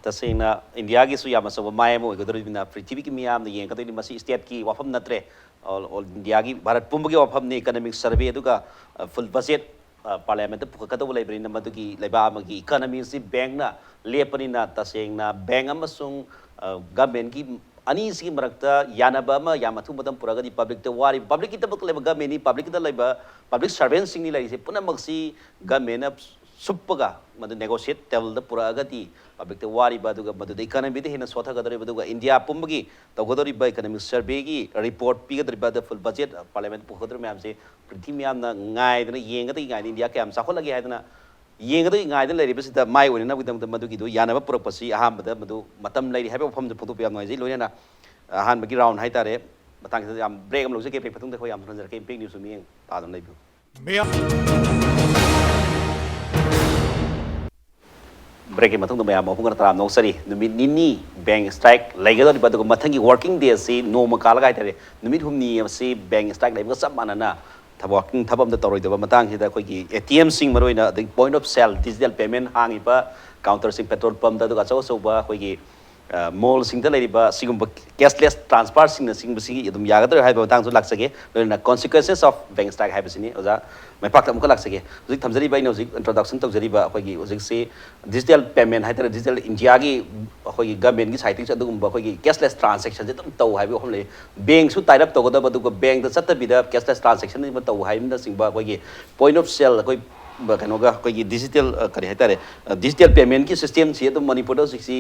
ꯇꯁꯦꯡꯅ ꯏꯟꯗꯤꯌꯥꯒꯤꯁꯨ ꯌꯥꯝ ꯑꯆꯧꯕ ꯃꯥꯏ ꯑꯃ ꯑꯣꯏꯒꯗꯧꯔꯤꯕꯅꯤꯅ ꯄ꯭ꯔꯤꯊꯤꯕꯤꯒꯤ ꯃꯤꯌꯥꯝꯅ ꯌꯦꯡꯒꯗꯣꯏꯅꯤ꯫ ꯃꯁꯤ stateꯀꯤ ꯋꯥꯐꯝ ꯅꯠꯇ꯭ꯔꯦ, all, all Indiaꯒꯤ, ꯚꯥꯔꯠ ꯄꯨꯝꯕꯒꯤ ꯋꯥꯐꯝꯅꯤ꯫ Economic survey ꯑꯗꯨꯒ, ꯑ, full budget, ꯑ, parliamentꯇ ꯄꯨꯈꯠꯀꯗꯧꯕ ꯂꯩꯕꯅꯤꯅ ꯃꯗꯨꯒꯤ ꯂꯩꯕꯥꯛ ꯑꯃꯒꯤ economyꯁꯤ bankꯅ ꯂꯦꯞꯄꯅꯤꯅ ꯇꯁꯦꯡꯅ bank ꯑꯃꯁꯨꯡ, ꯑ, governmentꯀꯤ ꯑꯅꯤꯁꯤꯒꯤ ꯃꯔꯛꯇ ꯌꯥꯅꯕ ꯑꯃ ꯌꯥꯝ ꯑꯊꯨꯕ ꯃꯇꯝ ꯄꯨꯔꯛꯑꯒꯗꯤ publicꯇ ꯋꯥꯔꯤꯕ, publicꯀꯤꯗꯃꯛꯇ ꯂꯩꯕ governmentꯅꯤ, publicꯀꯤꯗ ꯂꯩꯕ public servantꯁꯤꯡꯅꯤ ꯂꯩꯔꯤꯁꯦ ꯄꯨꯝꯅꯃꯛꯁꯤ governmentꯅ ꯁꯨꯞꯄꯒ ꯃꯗꯨ negotiate tableꯗ ꯄꯨꯔꯛꯑꯒꯗꯤ ꯄꯕ꯭ꯂꯤꯛꯇ ꯋꯥꯔꯤꯕ, ꯑꯗꯨꯒ ꯃꯗꯨꯗ ꯏꯀꯣꯅꯣꯃꯤꯗ ꯍꯦꯟꯅ ꯁꯣꯊꯒꯗꯧꯔꯤꯕ, ꯑꯗꯨꯒ ꯏꯟꯗꯤꯌꯥ ꯄꯨꯝꯕꯒꯤ ꯇꯧꯒꯗꯧꯔꯤꯕ ꯏꯀꯣꯅꯣꯃꯤꯛ ꯁꯔꯚꯦꯒꯤ ꯔꯤꯄꯣꯔꯠ ꯄꯤꯒꯗꯧꯔꯤꯕ, ꯑꯗ ꯐꯨꯜ ꯕꯖꯦꯠ ꯄꯥꯔꯂꯤꯌꯥꯃꯦꯟꯠ ꯄꯨꯊꯣꯛꯀꯗꯧꯔꯤꯕ ꯃꯌꯥꯝꯁꯦ ꯄ꯭ꯔꯤꯊꯤꯕꯤ ꯃꯌꯥꯝꯅ ꯉꯥꯏꯗꯅ, ꯌꯦꯡꯒꯗꯒꯤ ꯉꯥꯏꯗꯅ, ꯏꯟꯗꯤꯌꯥ ꯀꯌꯥꯝ ꯆꯥꯎꯈꯠꯂꯒꯦ ꯍꯥꯏꯗꯅ ꯌꯦꯡꯒꯗꯒꯤ ꯉꯥꯏꯗꯅ ꯂꯩꯔꯤꯕꯁꯤꯗ, ꯃꯥꯏ ꯑꯣꯏꯅꯅꯕꯒꯤꯗꯃꯛꯇ ꯃꯗꯨꯒꯤꯗꯨ ꯌꯥꯅꯕ ꯄꯨꯔꯛꯄꯁꯤ ꯑꯍꯥꯟꯕꯗ ꯃꯗꯨ ꯃꯇꯝ ꯂꯩꯔꯤ ꯍꯥꯏꯕ ꯋꯥꯐꯝꯁꯦ ꯐꯣꯡꯗꯣꯛꯄ ꯌꯥꯝ ꯅꯨꯡꯉꯥꯏꯖꯩ꯫ ꯂꯣꯏꯅꯅ ꯑꯍꯥꯟꯕꯒꯤ ꯔꯥꯎꯟ ꯍꯥꯏꯇꯥꯔꯦ, ꯃꯇꯥꯡꯁꯤꯗ ꯌꯥꯝ ꯕ꯭ꯔꯦꯛ ꯑꯃ ꯂꯧꯖꯒꯦ꯫ ꯕ꯭ꯔꯦꯛ ꯃꯇꯨꯡꯗ ꯑꯩꯈꯣꯏ ꯌꯥꯝ ꯊꯨꯅ ꯍꯟꯖꯔꯛꯀꯦ꯫ ꯏꯝꯄꯦꯛ ꯅ꯭ꯌꯨꯁ ꯃꯤꯠꯌꯦꯡ ꯇꯥꯗꯨꯅ ꯂꯩꯕꯤꯌꯨ꯫ ꯕ꯭ꯔꯦꯛꯀꯤ ꯃꯇꯨꯡꯗ ꯃꯌꯥꯝ ꯃꯄꯨꯡ ꯈꯔ ꯇꯔꯥꯝꯅ ꯑꯣꯛꯆꯔꯤ꯫ ꯅꯨꯃꯤꯠ ꯅꯤꯅꯤ ꯕꯦꯡ ꯁ꯭ꯇ꯭ꯔꯥꯏꯛ ꯂꯩꯒꯗꯧꯔꯤꯕ, ꯑꯗꯨꯒ ꯃꯊꯪꯒꯤ ꯋꯥꯔꯀꯤꯡ ꯗꯦ ꯑꯁꯤ ꯅꯣꯡꯃ ꯀꯥꯜꯂꯒ ꯍꯥꯏꯇꯥꯔꯦ, ꯅꯨꯃꯤꯠ ꯍꯨꯝꯅꯤ ꯑꯁꯤ ꯕꯦꯡ ꯁ꯭ꯇ꯭ꯔꯥꯏꯛ ꯂꯩꯕꯒ ꯆꯞ ꯃꯥꯟꯅꯅ ꯊꯕꯛ, ꯋꯥꯔꯀꯤꯡ ꯊꯕꯛ ꯑꯝꯇ ꯇꯧꯔꯣꯏꯗꯕ ꯃꯇꯥꯡꯁꯤꯗ, ꯑꯩꯈꯣꯏꯒꯤ ꯑꯦ ꯇꯤ ꯑꯦꯝꯁꯤꯡ, ꯃꯔꯨꯑꯣꯏꯅ ꯑꯗꯒꯤ point of sale, digital payment ꯍꯥꯡꯉꯤꯕ ꯀꯥꯎꯟꯇꯔꯁꯤꯡ, ꯄꯦꯇ꯭ꯔꯣꯜ ꯄꯝꯗ, ꯑꯗꯨꯒ ꯑꯆꯧ ꯑꯆꯧꯕ ꯑꯩꯈꯣꯏꯒꯤ ꯃꯣꯜꯁꯤꯡꯗ ꯂꯩꯔꯤꯕ ꯁꯤꯒꯨꯝꯕ ꯀꯦꯁꯂꯦꯁ ꯇ꯭ꯔꯥꯟꯁꯐꯔꯁꯤꯡꯅꯆꯤꯡꯕꯁꯤꯒꯤ ꯑꯗꯨꯝ ꯌꯥꯒꯗ꯭ꯔꯥ ꯍꯥꯏꯕ ꯃꯇꯥꯡꯁꯨ ꯂꯥꯛꯆꯒꯦ꯫ ꯂꯣꯏꯅꯅ consequences of bank strike ꯍꯥꯏꯕꯁꯤꯅꯤ꯫ ꯑꯣꯖꯥ ꯃꯥꯏꯄꯥꯛꯇ ꯑꯃꯨꯛꯀ ꯂꯥꯛꯆꯒꯦ꯫ ꯍꯧꯖꯤꯛ ꯊꯝꯖꯔꯤꯕ, ꯑꯩꯅ ꯍꯧꯖꯤꯛ ꯏꯟꯇ꯭ꯔꯣꯗꯛꯁꯟ ꯇꯧꯖꯔꯤꯕ ꯑꯩꯈꯣꯏꯒꯤ ꯍꯧꯖꯤꯛꯁꯤ ꯗꯤꯖꯤꯇꯦꯜ ꯄꯦꯃꯦꯟ ꯍꯥꯏꯇꯥꯔꯦ, ꯗꯤꯖꯤꯇꯦꯜ ꯏꯟꯗꯤꯌꯥꯒꯤ ꯑꯩꯈꯣꯏꯒꯤ ꯒꯃꯦꯟꯒꯤ ꯁꯥꯏꯠꯇꯒꯤꯁꯨ ꯑꯗꯨꯒꯨꯝꯕ ꯑꯩꯈꯣꯏꯒꯤ ꯀꯦꯁꯂꯦꯁ ꯇ꯭ꯔꯥꯟꯁꯦꯛꯁꯟꯁꯦ ꯑꯗꯨꯝ ꯇꯧ ꯍꯥꯏꯕꯒꯤ ꯋꯥꯐꯝ ꯂꯩ꯫ ꯕꯦꯡꯁꯨ ꯇꯥꯏꯠ ꯑꯞ ꯇꯧꯒꯗꯕ, ꯑꯗꯨꯒ ꯕꯦꯡꯗ ꯆꯠꯇꯕꯤꯗ ꯀꯦꯁꯂꯦꯁ ꯇ꯭ꯔꯥꯟꯁꯦꯛꯁꯟ ꯑꯃ ꯇꯧ ꯍꯥꯏꯕꯅꯆꯤꯡꯕ, ꯑꯩꯈꯣꯏꯒꯤ ꯄꯣꯏꯟꯠ ꯑꯣꯐ ꯁꯦꯜ, ꯑꯩꯈꯣꯏ ꯀꯩꯅꯣꯒ, ꯑꯩꯈꯣꯏꯒꯤ ꯗꯤꯖꯤꯇꯦꯜ, ꯀꯔꯤ ꯍꯥꯏꯇꯥꯔꯦ, ꯗꯤꯖꯤꯇꯦꯜ ꯄꯦꯃꯦꯟꯒꯤ ꯁꯤꯁꯇꯦꯝꯁꯤ ꯑꯗꯨꯝ ꯃꯅꯤꯄꯨꯔꯗ ꯍꯧꯖꯤꯛꯁꯤ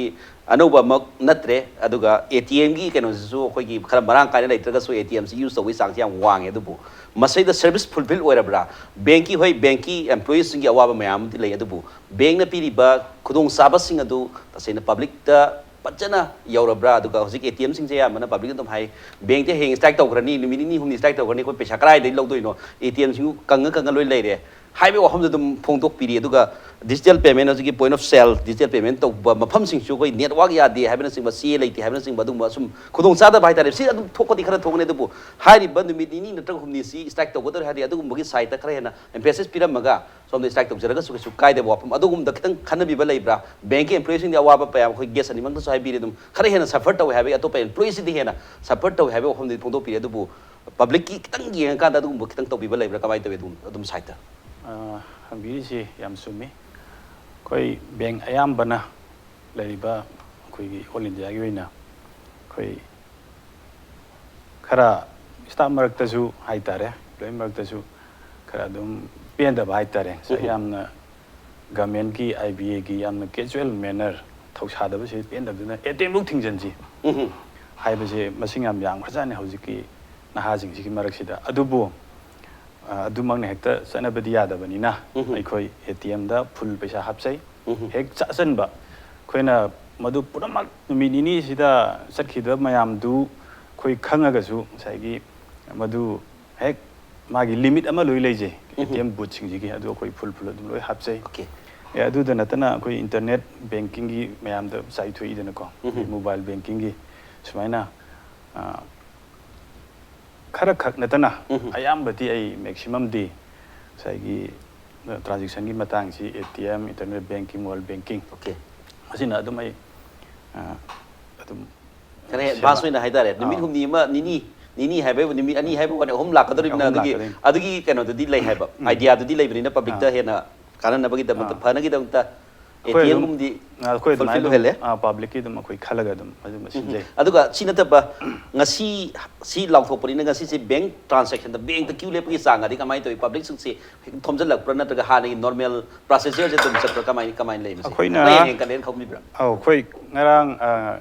ꯑꯅꯧꯕ ꯑꯃ ꯅꯠꯇ꯭ꯔꯦ꯫ ꯑꯗꯨꯒ ꯑꯦ ꯇꯤ ꯑꯦꯝꯒꯤ ꯀꯩꯅꯣꯁꯤꯁꯨ ꯑꯩꯈꯣꯏꯒꯤ ꯈꯔ ꯃꯔꯥꯡ ꯀꯥꯏꯅ ꯂꯩꯇ꯭ꯔꯒꯁꯨ, ꯑꯦ ꯇꯤ ꯑꯦꯝꯁꯤ ꯌꯨꯁ ꯇꯧꯕꯒꯤ ꯆꯥꯡꯁꯤ ꯌꯥꯝ ꯋꯥꯡꯉꯦ꯫ ꯑꯗꯨꯕꯨ ꯃꯁꯤꯗ ꯁꯔꯚꯤꯁ ꯐꯨꯜꯐꯤꯜ ꯑꯣꯏꯔꯕ꯭ꯔꯥ? ꯕꯦꯡꯀꯤ, ꯍꯣꯏ, ꯕꯦꯡꯀꯤ ꯑꯦꯝꯄ꯭ꯂꯣꯌꯤꯁꯤꯡꯒꯤ ꯑꯋꯥꯕ ꯃꯌꯥꯝ ꯑꯃꯗꯤ ꯂꯩ, ꯑꯗꯨꯕꯨ ꯕꯦꯡꯅ ꯄꯤꯔꯤꯕ ꯈꯨꯗꯣꯡꯆꯥꯕꯁꯤꯡ ꯑꯗꯨ ꯇꯁꯦꯡꯅ ꯄꯕ꯭ꯂꯤꯛꯇ ꯐꯖꯅ ꯌꯧꯔꯕ꯭ꯔꯥ? ꯑꯗꯨꯒ ꯍꯧꯖꯤꯛ ꯑꯦ ꯇꯤ ꯑꯦꯝꯁꯤꯡꯁꯦ ꯑꯌꯥꯝꯕꯅ ꯄꯕ꯭ꯂꯤꯛꯅ ꯑꯗꯨꯝ ꯍꯥꯏ, "ꯕꯦꯡꯁꯦ ꯍꯌꯦꯡ ꯁ꯭ꯇ꯭ꯔꯥꯏꯛ ꯇꯧꯈ꯭ꯔꯅꯤ, ꯅꯨꯃꯤꯠ ꯅꯤꯅꯤ ꯍꯨꯝꯅꯤ ꯁ꯭ꯇ꯭ꯔꯥꯏꯛ ꯇꯧꯈ꯭ꯔꯅꯤ, ꯑꯩꯈꯣꯏ ꯄꯩꯁꯥ ꯀꯗꯥꯏꯗꯒꯤ ꯂꯧꯗꯣꯏꯅꯣ? ꯑꯦ ꯇꯤ ꯑꯦꯝꯁꯤꯡꯁꯨ ꯀꯪꯉ ꯀꯪꯉ ꯂꯣꯏ ꯂꯩꯔꯦ" ꯍꯥꯏꯕꯒꯤ ꯋꯥꯐꯝꯗꯨ ꯑꯗꯨꯝ ꯐꯣꯡꯗꯣꯛꯄꯤꯔꯤ꯫ ꯑꯗꯨꯒ ꯗꯤꯖꯤꯇꯦꯜ ꯄꯦꯃꯦꯟ, ꯍꯧꯖꯤꯛꯀꯤ point of sale, digital payment ꯇꯧꯕ ꯃꯐꯝꯁꯤꯡꯁꯨ ꯑꯩꯈꯣꯏ ꯅꯦꯠꯋꯥꯔꯛ ꯌꯥꯗꯦ ꯍꯥꯏꯕꯅꯆꯤꯡꯕ, ꯆꯦ ꯂꯩꯇꯦ ꯍꯥꯏꯕꯅꯆꯤꯡꯕ, ꯑꯗꯨꯒꯨꯝꯕ ꯁꯨꯝ ꯈꯨꯗꯣꯡꯆꯥꯗꯕ ꯍꯥꯏꯇꯥꯔꯦ꯫ ꯁꯤ ꯑꯗꯨꯝ ꯊꯣꯛꯄꯗꯤ ꯈꯔ ꯊꯣꯛꯀꯅꯤ, ꯑꯗꯨꯕꯨ ꯍꯥꯏꯔꯤꯕ ꯅꯨꯃꯤꯠ ꯅꯤꯅꯤ ꯅꯠꯇ꯭ꯔꯒ ꯍꯨꯝꯅꯤꯁꯤ ꯁ꯭ꯇ꯭ꯔꯥꯏꯛ ꯇꯧꯒꯗꯧꯔꯦ ꯍꯥꯏꯔꯗꯤ, ꯑꯗꯨꯒꯨꯝꯕꯒꯤ ꯁꯥꯏꯠꯇ ꯈꯔ ꯍꯦꯟꯅ ꯑꯦꯝꯐꯦꯁꯤꯁ ꯄꯤꯔꯝꯃꯒ, ꯁꯣꯝꯗ ꯁ꯭ꯇ꯭ꯔꯥꯏꯛ ꯇꯧꯖꯔꯒꯁꯨ ꯀꯩꯁꯨ ꯀꯥꯏꯗꯕ ꯋꯥꯐꯝ ꯑꯗꯨꯒꯨꯝꯕꯗ ꯈꯤꯇꯪ ꯈꯟꯅꯕꯤꯕ ꯂꯩꯕ꯭ꯔꯥ? ꯕꯦꯡꯀꯤ ꯑꯦꯝꯄ꯭ꯂꯣꯌꯤꯁꯤꯡꯗꯤ ꯑꯋꯥꯕ ꯃꯌꯥꯝ ꯑꯩꯈꯣꯏ ꯒꯦꯁ ꯑꯅꯤꯃꯛꯇꯁꯨ ꯍꯥꯏꯕꯤꯔꯦ, ꯑꯗꯨꯝ ꯈꯔ ꯍꯦꯟꯅ ꯁꯐꯔ ꯇꯧꯋꯦ ꯍꯥꯏꯕꯒꯤ, ꯑꯇꯣꯞꯄ ꯑꯦꯝꯄ꯭ꯂꯣꯌꯤꯁꯤꯡꯗꯤ ꯍꯦꯟꯅ ꯁꯐꯔ ꯇꯧꯋꯦ ꯍꯥꯏꯕꯒꯤ ꯋꯥꯐꯝꯗꯤ ꯐꯣꯡꯗꯣꯛꯄꯤꯔꯦ꯫ ꯑꯗꯨꯕꯨ ꯄꯕ꯭ꯂꯤꯛꯀꯤ ꯈꯤꯇꯪ ꯌꯦꯡꯉꯀꯥꯟꯗ ꯑꯗꯨꯒꯨꯝꯕ ꯈꯤꯇꯪ ꯇꯧꯕꯤꯕ ꯂꯩꯕ꯭ꯔꯥ? ꯀꯃꯥꯏꯅ ꯇꯧꯋꯤ ꯑꯗꯨꯝ, ꯑꯗꯨꯝ ꯁꯥꯏꯠꯇ? ꯑ, ꯍꯪꯕꯤꯔꯤꯁꯤ ꯌꯥꯝ ꯆꯨꯝꯃꯤ꯫ ꯑꯩꯈꯣꯏ ꯕꯦꯡ ꯑꯌꯥꯝꯕꯅ ꯂꯩꯔꯤꯕ ꯑꯩꯈꯣꯏꯒꯤ ꯑꯣꯜ ꯏꯟꯗꯤꯌꯥꯒꯤ ꯑꯣꯏꯅ ꯑꯩꯈꯣꯏ ꯈꯔ ꯁ꯭ꯇꯥꯐ ꯃꯔꯛꯇꯁꯨ ꯍꯥꯏꯇꯥꯔꯦ, ꯂꯣꯏ ꯃꯔꯛꯇꯁꯨ ꯈꯔ ꯑꯗꯨꯝ ꯄꯦꯟꯗꯕ ꯍꯥꯏꯇꯥꯔꯦ꯫ ꯉꯁꯥꯏ ꯎꯝ꯫ ꯌꯥꯝꯅ ꯒꯃꯦꯟꯒꯤ ꯑꯥꯏ ꯕꯤ ꯑꯦꯒꯤ ꯌꯥꯝꯅ ꯀꯦꯖꯨꯋꯦꯜ ꯃꯦꯅꯔ, ꯊꯧꯁꯥꯗꯕꯁꯤ ꯄꯦꯟꯗꯕꯗꯨꯅ ꯑꯦ ꯇꯤ ꯑꯦꯝꯕꯨꯛ ꯊꯤꯡꯖꯤꯟꯁꯤ ꯎꯝ ꯍꯥꯏꯕꯁꯦ ꯃꯁꯤꯡ ꯌꯥꯝ ꯌꯥꯝꯈ꯭ꯔꯖꯥꯠꯅꯤ ꯍꯧꯖꯤꯛꯀꯤ ꯅꯍꯥꯁꯤꯡꯁꯤꯒꯤ ꯃꯔꯛꯁꯤꯗ꯫ ꯑꯗꯨꯕꯨ ꯑ, ꯑꯗꯨꯃꯛꯅ ꯍꯦꯛꯇ ꯆꯠꯅꯕꯗꯤ ꯌꯥꯗꯕꯅꯤꯅ ꯎꯝ ꯑꯩꯈꯣꯏ ꯑꯦ ꯇꯤ ꯑꯦꯝꯗ ꯐꯨꯜ ꯄꯩꯁꯥ ꯍꯥꯞꯆꯩ꯫ ꯎꯝ ꯍꯦꯛ ꯆꯥꯁꯟꯕ ꯑꯩꯈꯣꯏꯅ ꯃꯗꯨ ꯄꯨꯝꯅꯃꯛ ꯅꯨꯃꯤꯠ ꯅꯤꯅꯤꯁꯤꯗ ꯆꯠꯈꯤꯗꯕ ꯃꯌꯥꯝꯗꯨ ꯑꯩꯈꯣꯏ ꯈꯪꯉꯒꯁꯨ ꯉꯁꯥꯏꯒꯤ ꯃꯗꯨ ꯍꯦꯛ ꯃꯥꯒꯤ ꯂꯤꯃꯤꯠ ꯑꯃ ꯂꯣꯏ ꯂꯩꯖꯩ꯫ ꯑꯦ ꯇꯤ ꯑꯦꯝ ꯕꯨꯠꯁꯤꯡꯁꯤꯒꯤ ꯑꯗꯨ ꯑꯩꯈꯣꯏ ꯐꯨꯜ ꯐꯨꯜ ꯑꯗꯨꯝ ꯂꯣꯏ ꯍꯥꯞꯆꯩ꯫ ꯑꯣꯀꯦ ꯑꯦ, ꯑꯗꯨꯗ ꯅꯠꯇꯅ ꯑꯩꯈꯣꯏ ꯏꯟꯇꯔꯅꯦꯠ ꯕꯦꯡꯀꯤꯡꯒꯤ ꯃꯌꯥꯝꯗ ꯆꯥꯏꯊꯣꯛꯏꯗꯅꯀꯣ, ꯎꯝ ꯃꯣꯕꯥꯏꯜ ꯕꯦꯡꯀꯤꯡꯒꯤ ꯁꯨꯃꯥꯏꯅ ꯑ, ꯈꯔ ꯈꯛ ꯅꯠꯇꯅ ꯎꯝ ꯑꯌꯥꯝꯕꯗꯤ ꯑꯩ ꯃꯦꯛꯁꯤꯃꯝꯗꯤ ꯉꯁꯥꯏꯒꯤ ꯇ꯭ꯔꯥꯟꯖꯦꯛꯁꯟꯒꯤ ꯃꯇꯥꯡꯁꯤ A T M, internet banking, mobile banking okay ꯑꯁꯤꯅ ꯑꯗꯨꯝ ꯑꯩ ꯑ, ꯑꯗꯨꯝ ꯈꯔ ꯁꯦꯝꯕ꯫ ꯑꯦꯗꯚꯥꯟꯁ ꯑꯣꯏꯅ ꯍꯥꯏꯇꯥꯔꯦ꯫ ꯅꯨꯃꯤꯠ ꯑꯥ꯫ ꯍꯨꯝꯅꯤ ꯑꯃ, ꯅꯤꯅꯤ, ꯅꯤꯅꯤ ꯍꯥꯏꯕ ꯅꯨꯃꯤꯠ ꯑꯅꯤ ꯍꯥꯏꯕ ꯋꯥꯅꯤ, ꯑꯍꯨꯝ ꯂꯥꯛꯀꯗꯧꯔꯤꯕꯅ ꯑꯍꯨꯝ ꯑꯗꯨꯒꯤ ꯂꯥꯛꯀꯗꯣꯏꯅꯤ꯫ ꯑꯗꯨꯒꯤ ꯀꯩꯅꯣꯗꯨꯗꯤ ꯂꯩ ꯍꯥꯏꯕ, ꯎꯝ꯫ ꯑꯥꯏꯗꯤꯌꯥꯗꯨꯗꯤ ꯂꯩꯕꯅꯤꯅ ꯄꯕ꯭ꯂꯤꯛꯇ ꯑꯥ꯫ ꯍꯦꯟꯅ ꯀꯥꯟꯅꯅꯕꯒꯤꯗꯃꯛꯇ, ꯑꯥ꯫ ꯐꯅꯒꯤꯗꯃꯛꯇ ꯑꯩꯈꯣꯏ ꯑꯗꯨꯝ ꯑꯦ ꯇꯤ ꯑꯦꯝꯒꯨꯝꯕꯗꯤ ꯑꯩꯈꯣꯏ ꯑꯗꯨꯃꯥꯏꯅ ꯐꯨꯜꯐꯤꯜ ꯑꯗꯨꯝ ꯑꯣꯏꯍꯜꯂꯦ꯫ ꯄꯕ꯭ꯂꯤꯛꯀꯤ ꯑꯗꯨꯝ ꯑꯩꯈꯣꯏ ꯈꯜꯂꯒ ꯑꯗꯨꯝ ꯑꯗꯨꯝꯕ ꯁꯤꯟꯖꯩ꯫ ꯑꯗꯨꯒ ꯁꯤ ꯅꯠꯇꯕ ꯉꯁꯤ ꯁꯤ ꯂꯥꯎꯊꯣꯛꯄꯅꯤꯅ ꯉꯁꯤꯁꯦ ꯕꯦꯡ ꯇ꯭ꯔꯥꯟꯁꯦꯛꯁꯟꯗ ꯕꯦꯡꯛꯇ ꯀ꯭ꯌꯨ ꯂꯦꯞꯄꯒꯤ ꯆꯥꯡꯒꯗꯤ ꯀꯃꯥꯏꯅ ꯇꯧꯏ? ꯄꯕ꯭ꯂꯤꯛꯁꯤꯡꯁꯦ ꯍꯦꯛ ꯊꯣꯝꯖꯤꯜꯂꯛꯄ꯭ꯔꯥ ꯅꯠꯇ꯭ꯔꯒ ꯍꯥꯟꯅꯒꯤ ꯅꯣꯔꯃꯦꯜ ꯄ꯭ꯔꯣꯁꯦꯁꯔꯁꯦ ꯑꯗꯨꯝ ꯆꯠꯄ꯭ꯔꯥ? ꯀꯃꯥꯏꯅ ꯀꯃꯥꯏꯅ ꯂꯩ ꯃꯁꯤ? ꯑꯩꯈꯣꯏꯅ ꯅꯣꯏ ꯍꯦꯟꯅ ꯀꯟꯐꯤꯗꯦꯟ ꯈꯪꯕꯤꯕ꯭ꯔꯥ? ꯑꯧ, ꯑꯩꯈꯣꯏ ꯉꯔꯥꯡ ꯑ,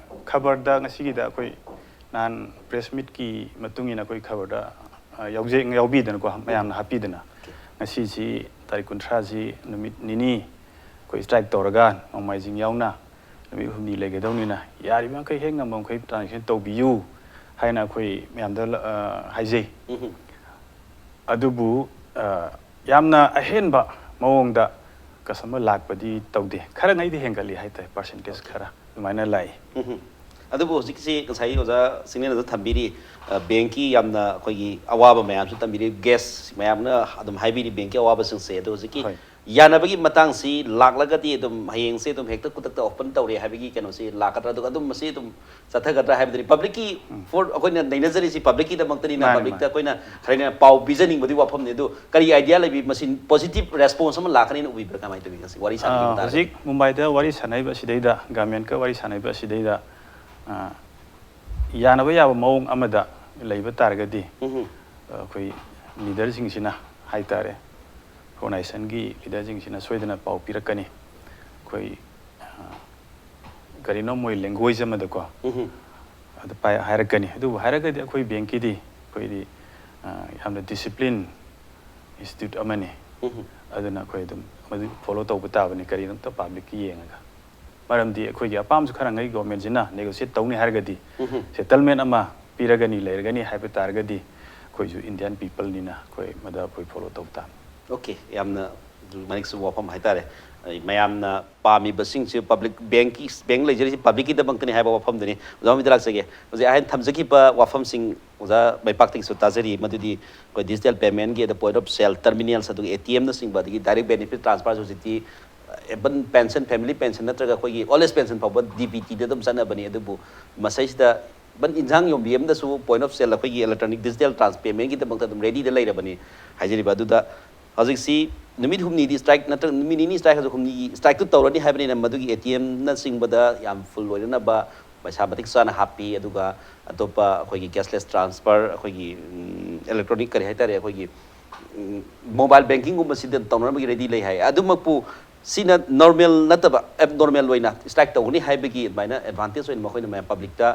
ꯈꯕꯔꯗ ꯉꯁꯤꯒꯤꯗ ꯑꯩꯈꯣꯏ ꯅꯍꯥꯟ ꯄ꯭ꯔꯦꯁ ꯃꯤꯠꯀꯤ ꯃꯇꯨꯡ ꯏꯟꯅ ꯑꯩꯈꯣꯏ ꯈꯕꯔꯗ ꯑ, ꯌꯥꯎꯖꯩ, ꯌꯥꯎꯕꯤꯗꯅꯀꯣ, ꯃꯌꯥꯝꯅ ꯍꯥꯞꯄꯤꯗꯅ꯫ ꯉꯁꯤꯁꯤ ꯇꯥꯔꯤꯛ ꯀꯨꯟꯊ꯭ꯔꯥꯁꯤ ꯅꯨꯃꯤꯠ ꯅꯤꯅꯤ ꯑꯩꯈꯣꯏ ꯁ꯭ꯇ꯭ꯔꯥꯏꯛ ꯇꯧꯔꯒ ꯅꯣꯡꯃꯥꯏꯖꯤꯡ ꯌꯥꯎꯅ ꯅꯨꯃꯤꯠ ꯍꯨꯝꯅꯤ ꯂꯩꯒꯗꯧꯅꯤꯅ ꯌꯥꯔꯤꯕ ꯃꯈꯩ ꯍꯦꯛ ꯉꯝꯕ ꯃꯈꯩ ꯇ꯭ꯔꯥꯟꯖꯦꯛꯁꯟ ꯇꯧꯕꯤꯌꯨ ꯍꯥꯏꯅ ꯑꯩꯈꯣꯏ ꯃꯌꯥꯝꯗ ꯑ, ꯍꯥꯏꯖꯩ꯫ ꯎꯝ꯫ ꯑꯗꯨꯕꯨ ꯑ, ꯌꯥꯝꯅ ꯑꯍꯦꯟꯕ ꯃꯑꯣꯡꯗ ꯀꯁꯇꯃꯔ ꯂꯥꯛꯄꯗꯤ ꯇꯧꯗꯦ꯫ ꯈꯔꯉꯩꯗꯤ ꯍꯦꯟꯒꯠꯂꯤ ꯍꯥꯏꯇꯥꯔꯦ, ꯄꯥꯔꯁꯦꯟꯇꯦꯖ ꯈꯔ ꯑꯗꯨꯃꯥꯏꯅ ꯂꯥꯛꯏ꯫ ꯎꯝ꯫ ꯑꯗꯨꯕꯨ ꯍꯧꯖꯤꯛꯁꯤ ꯉꯁꯥꯏꯒꯤ ꯑꯣꯖꯥ ꯁꯤꯡꯅꯦꯅꯁꯨ ꯊꯝꯕꯤꯔꯤ, ꯑ, ꯕꯦꯡꯀꯤ ꯌꯥꯝꯅ ꯑꯩꯈꯣꯏꯒꯤ ꯑꯋꯥꯕ ꯃꯌꯥꯝꯁꯨ ꯊꯝꯕꯤꯔꯤ, ꯒꯦꯁ ꯃꯌꯥꯝꯅ ꯑꯗꯨꯝ ꯍꯥꯏꯕꯤꯔꯤ ꯕꯦꯡꯀꯤ ꯑꯋꯥꯕꯁꯤꯡꯁꯦ꯫ ꯑꯗꯣ ꯍꯧꯖꯤꯛꯀꯤ ꯍꯣꯏ꯫ ꯌꯥꯅꯕꯒꯤ ꯃꯇꯥꯡꯁꯤ ꯂꯥꯛꯂꯒꯗꯤ ꯑꯗꯨꯝ ꯍꯌꯦꯡꯁꯦ ꯑꯗꯨꯝ ꯍꯦꯛꯇ ꯈꯨꯗꯛꯇ ꯑꯣꯄꯟ ꯇꯧꯔꯦ ꯍꯥꯏꯕꯒꯤ ꯀꯩꯅꯣꯁꯤ ꯂꯥꯛꯀꯗ꯭ꯔꯥ? ꯑꯗꯨꯒ ꯑꯗꯨꯝ ꯃꯁꯤ ꯑꯗꯨꯝ ꯆꯠꯊꯒꯗ꯭ꯔꯥ ꯍꯥꯏꯕꯗꯨꯅꯤ꯫ ꯄꯕ꯭ꯂꯤꯛꯀꯤ ꯐꯣꯔ ꯑꯩꯈꯣꯏꯅ ꯅꯩꯅꯖꯔꯤꯁꯤ ꯄꯕ꯭ꯂꯤꯛꯀꯤꯗꯃꯛꯇꯅꯤꯅ, ꯃꯥꯅꯤ, ꯄꯕ꯭ꯂꯤꯛꯇ ꯃꯥꯅꯤ꯫ ꯑꯩꯈꯣꯏꯅ ꯈꯔ ꯍꯦꯟꯅ ꯄꯥꯎ ꯄꯤꯖꯅꯤꯡꯕꯗꯤ ꯋꯥꯐꯝꯅꯤ꯫ ꯑꯗꯨ ꯀꯔꯤ ꯑꯥꯏꯗꯤꯌꯥ ꯂꯩꯕꯤ? ꯃꯁꯤ ꯄꯣꯖꯤꯇꯤꯚ ꯔꯦꯁꯄꯣꯟꯁ ꯑꯃ ꯂꯥꯛꯀꯅꯤꯅ ꯎꯕꯤꯕ꯭ꯔꯥ? ꯀꯃꯥꯏꯅ ꯇꯧꯋꯤ ꯉꯁꯤ ꯋꯥꯔꯤ ꯁꯥꯟꯅꯕꯒꯤ ꯑ, ꯃꯇꯥꯡꯗ? ꯍꯧꯖꯤꯛ ꯃꯨꯝꯕꯥꯏꯗ ꯋꯥꯔꯤ ꯁꯥꯟꯅꯔꯤꯕ ꯑꯁꯤꯗꯩꯗ, ꯒꯃꯦꯟꯀ ꯋꯥꯔꯤ ꯁꯥꯟꯅꯔꯤꯕ ꯑꯁꯤꯗꯩꯗ, ꯑ, ꯌꯥꯅꯕ ꯌꯥꯕ ꯃꯑꯣꯡ ꯑꯃꯗ ꯂꯩꯕ ꯇꯥꯔꯒꯗꯤ, ꯎꯝ꯫ ꯑꯩꯈꯣꯏ ꯂꯤꯗꯔꯁꯤꯡꯁꯤꯅ ꯍꯥꯏꯇꯥꯔꯦ, ꯑꯣꯔꯒꯅꯥꯏꯖꯦꯁꯟꯒꯤ ꯂꯤꯗꯔꯁꯤꯡꯁꯤꯅ ꯁꯣꯏꯗꯅ ꯄꯥꯎ ꯄꯤꯔꯛꯀꯅꯤ꯫ ꯑꯩꯈꯣꯏ ꯑ, ꯀꯔꯤꯅꯣ ꯃꯣꯏ ꯂꯦꯡꯒ꯭ꯋꯦꯖ ꯑꯃꯗꯀꯣ ꯎꯝ ꯑꯗꯨ ꯄꯥꯏ ꯍꯥꯏꯔꯛꯀꯅꯤ꯫ ꯑꯗꯨꯕꯨ ꯍꯥꯏꯔꯒꯗꯤ ꯑꯩꯈꯣꯏ ꯕꯦꯡꯀꯤꯗꯤ ꯑꯩꯈꯣꯏꯗꯤ ꯑ, ꯌꯥꯝꯅ ꯗꯤꯁꯤꯄ꯭ꯂꯤꯟ ꯏꯟꯁꯇꯤꯇ꯭ꯌꯨꯠ ꯑꯃꯅꯤ꯫ ꯎꯝ ꯑꯗꯨꯅ ꯑꯩꯈꯣꯏ ꯑꯗꯨꯝ ꯃꯗꯨ ꯐꯣꯂꯣ ꯇꯧꯕ ꯇꯥꯕꯅꯤ, ꯀꯔꯤꯅꯣ ꯑꯝꯇ ꯄꯥꯕ꯭ꯂꯤꯛꯀꯤ ꯌꯦꯡꯉꯒ꯫ ꯃꯔꯝꯗꯤ ꯑꯩꯈꯣꯏꯒꯤ ꯑꯄꯥꯝꯕꯁꯨ ꯈꯔ ꯉꯩ ꯒꯣꯔꯃꯦꯟꯁꯤꯅ ꯅꯦꯒꯣꯁꯤꯌꯦꯠ ꯇꯧꯅꯤ ꯍꯥꯏꯔꯒꯗꯤ, ꯎꯝ ꯁꯦꯇꯜꯃꯦꯟ ꯑꯃ ꯄꯤꯔꯒꯅꯤ, ꯂꯩꯔꯒꯅꯤ ꯍꯥꯏꯕ ꯇꯥꯔꯒꯗꯤ ꯑꯩꯈꯣꯏꯁꯨ ꯏꯟꯗꯤꯌꯥꯟ ꯄꯤꯄꯜꯅꯤꯅ ꯑꯩꯈꯣꯏ ꯃꯗꯨ ꯑꯩꯈꯣꯏ ꯐꯣꯂꯣ ꯇꯧꯕ ꯇꯥꯕꯅꯤ꯫ ꯑꯣꯀꯦ, ꯌꯥꯝꯅ ꯃꯔꯤꯛ ꯆꯨꯝꯕ ꯋꯥꯐꯝ ꯍꯥꯏꯇꯥꯔꯦ꯫ ꯑꯩ ꯃꯌꯥꯝꯅ ꯄꯥꯝꯃꯤꯕꯁꯤꯡꯁꯤ ꯄꯕ꯭ꯂꯤꯛ ꯕꯦꯡꯀꯤ, ꯕꯦꯡ ꯂꯩꯖꯔꯤꯁꯤ ꯄꯕ꯭ꯂꯤꯛꯀꯤꯗꯃꯛꯇꯅꯤ ꯍꯥꯏꯕ ꯋꯥꯐꯝꯗꯨꯅꯤ꯫ ꯑꯣꯖꯥ ꯃꯣꯃꯤꯇꯥ, ꯂꯥꯛꯆꯒꯦ꯫ ꯍꯧꯖꯤꯛ ꯑꯩꯅ ꯊꯝꯖꯈꯤꯕ ꯋꯥꯐꯝꯁꯤꯡ ꯑꯣꯖꯥ ꯃꯥꯏꯄꯥꯛꯇꯒꯤꯁꯨ ꯇꯥꯖꯔꯤ, ꯃꯗꯨꯗꯤ ꯑꯩꯈꯣꯏ ꯗꯤꯖꯤꯇꯦꯜ ꯄꯦꯃꯦꯟꯒꯤ, ꯑꯗ ꯄꯣꯏꯟꯠ ꯑꯣꯐ ꯁꯦꯜ, ꯇꯔꯃꯤꯅꯦꯜꯁ, ꯑꯗꯨꯒ ꯑꯦ ꯇꯤ ꯑꯦꯝꯅꯆꯤꯡꯕ, ꯑꯗꯒꯤ ꯗꯥꯏꯔꯦꯛ ꯕꯦꯅꯤꯐꯤꯠ ꯇ꯭ꯔꯥꯟꯁꯐꯔꯁꯨ ꯍꯧꯖꯤꯛꯇꯤ ꯑꯦꯕꯟ ꯄꯦꯟꯁꯟ, ꯐꯦꯃꯤꯂꯤ ꯄꯦꯟꯁꯟ ꯅꯠꯇ꯭ꯔꯒ ꯑꯩꯈꯣꯏꯒꯤ ꯑꯣꯜ ꯑꯦꯖ ꯄꯦꯟꯁꯟ ꯐꯥꯎꯕ ꯗꯤ ꯕꯤ ꯇꯤꯗ ꯑꯗꯨꯝ ꯆꯠꯅꯕꯅꯤ꯫ ꯑꯗꯨꯕꯨ ꯃꯁꯩꯁꯤꯗ ꯏꯕꯟ ꯏꯟꯁꯥꯡ ꯌꯣꯟꯕꯤ ꯑꯃꯗꯁꯨ ꯄꯣꯏꯟꯠ ꯑꯣꯐ ꯁꯦꯜ, ꯑꯩꯈꯣꯏꯒꯤ ꯏꯂꯦꯛꯇ꯭ꯔꯣꯅꯤꯛ ꯗꯤꯖꯤꯇꯦꯜ ꯇ꯭ꯔꯥꯟꯁ ꯄꯦꯃꯦꯟꯒꯤꯗꯃꯛꯇ ꯑꯗꯨꯝ ꯔꯦꯗꯤꯗ ꯂꯩꯔꯕꯅꯤ ꯍꯥꯏꯖꯔꯤꯕ꯫ ꯑꯗꯨꯗ ꯍꯧꯖꯤꯛꯁꯤ ꯅꯨꯃꯤꯠ ꯍꯨꯝꯅꯤꯗꯤ ꯁ꯭ꯇ꯭ꯔꯥꯏꯛ ꯅꯠꯇ꯭ꯔꯒ ꯅꯨꯃꯤꯠ ꯅꯤꯅꯤ ꯁ꯭ꯇ꯭ꯔꯥꯏꯛ, ꯍꯧꯖꯤꯛ ꯍꯨꯝꯅꯤꯒꯤ ꯁ꯭ꯇ꯭ꯔꯥꯏꯛꯇꯨ ꯇꯧꯔꯅꯤ ꯍꯥꯏꯕꯅꯤꯅ, ꯃꯗꯨꯒꯤ ꯑꯦ ꯇꯤ ꯑꯦꯝꯅꯆꯤꯡꯕꯗ ꯌꯥꯝ ꯐꯨꯜ ꯑꯣꯏꯅꯅꯕ ꯄꯩꯁꯥ ꯃꯇꯤꯛ ꯆꯥꯅ ꯍꯥꯞꯄꯤ꯫ ꯑꯗꯨꯒ ꯑꯇꯣꯞꯄ ꯑꯩꯈꯣꯏꯒꯤ ꯀꯦꯁꯂꯦꯁ ꯇ꯭ꯔꯥꯟꯁꯐꯔ, ꯑꯩꯈꯣꯏꯒꯤ ꯏꯂꯦꯛꯇ꯭ꯔꯣꯅꯤꯛ ꯀꯔꯤ ꯍꯥꯏꯇꯥꯔꯦ, ꯑꯩꯈꯣꯏꯒꯤ ꯃꯣꯕꯥꯏꯜ ꯕꯦꯡꯀꯤꯡꯒꯨꯝꯕꯁꯤꯗ ꯇꯧꯅꯅꯕꯒꯤ ꯔꯦꯗꯤ ꯂꯩ ꯍꯥꯏ꯫ ꯑꯗꯨꯃꯛꯄꯨ ꯁꯤꯅ ꯅꯣꯔꯃꯦꯜ ꯅꯠꯇꯕ, ꯑꯦꯕ ꯅꯣꯔꯃꯦꯜ ꯑꯣꯏꯅ ꯁ꯭ꯇ꯭ꯔꯥꯏꯛ ꯇꯧꯒꯅꯤ ꯍꯥꯏꯕꯒꯤ ꯑꯗꯨꯃꯥꯏꯅ ꯑꯦꯗꯚꯥꯟꯇꯦꯖ ꯑꯣꯏꯅ ꯃꯈꯣꯏꯅ ꯃꯌꯥꯝ ꯄꯕ꯭ꯂꯤꯛꯇ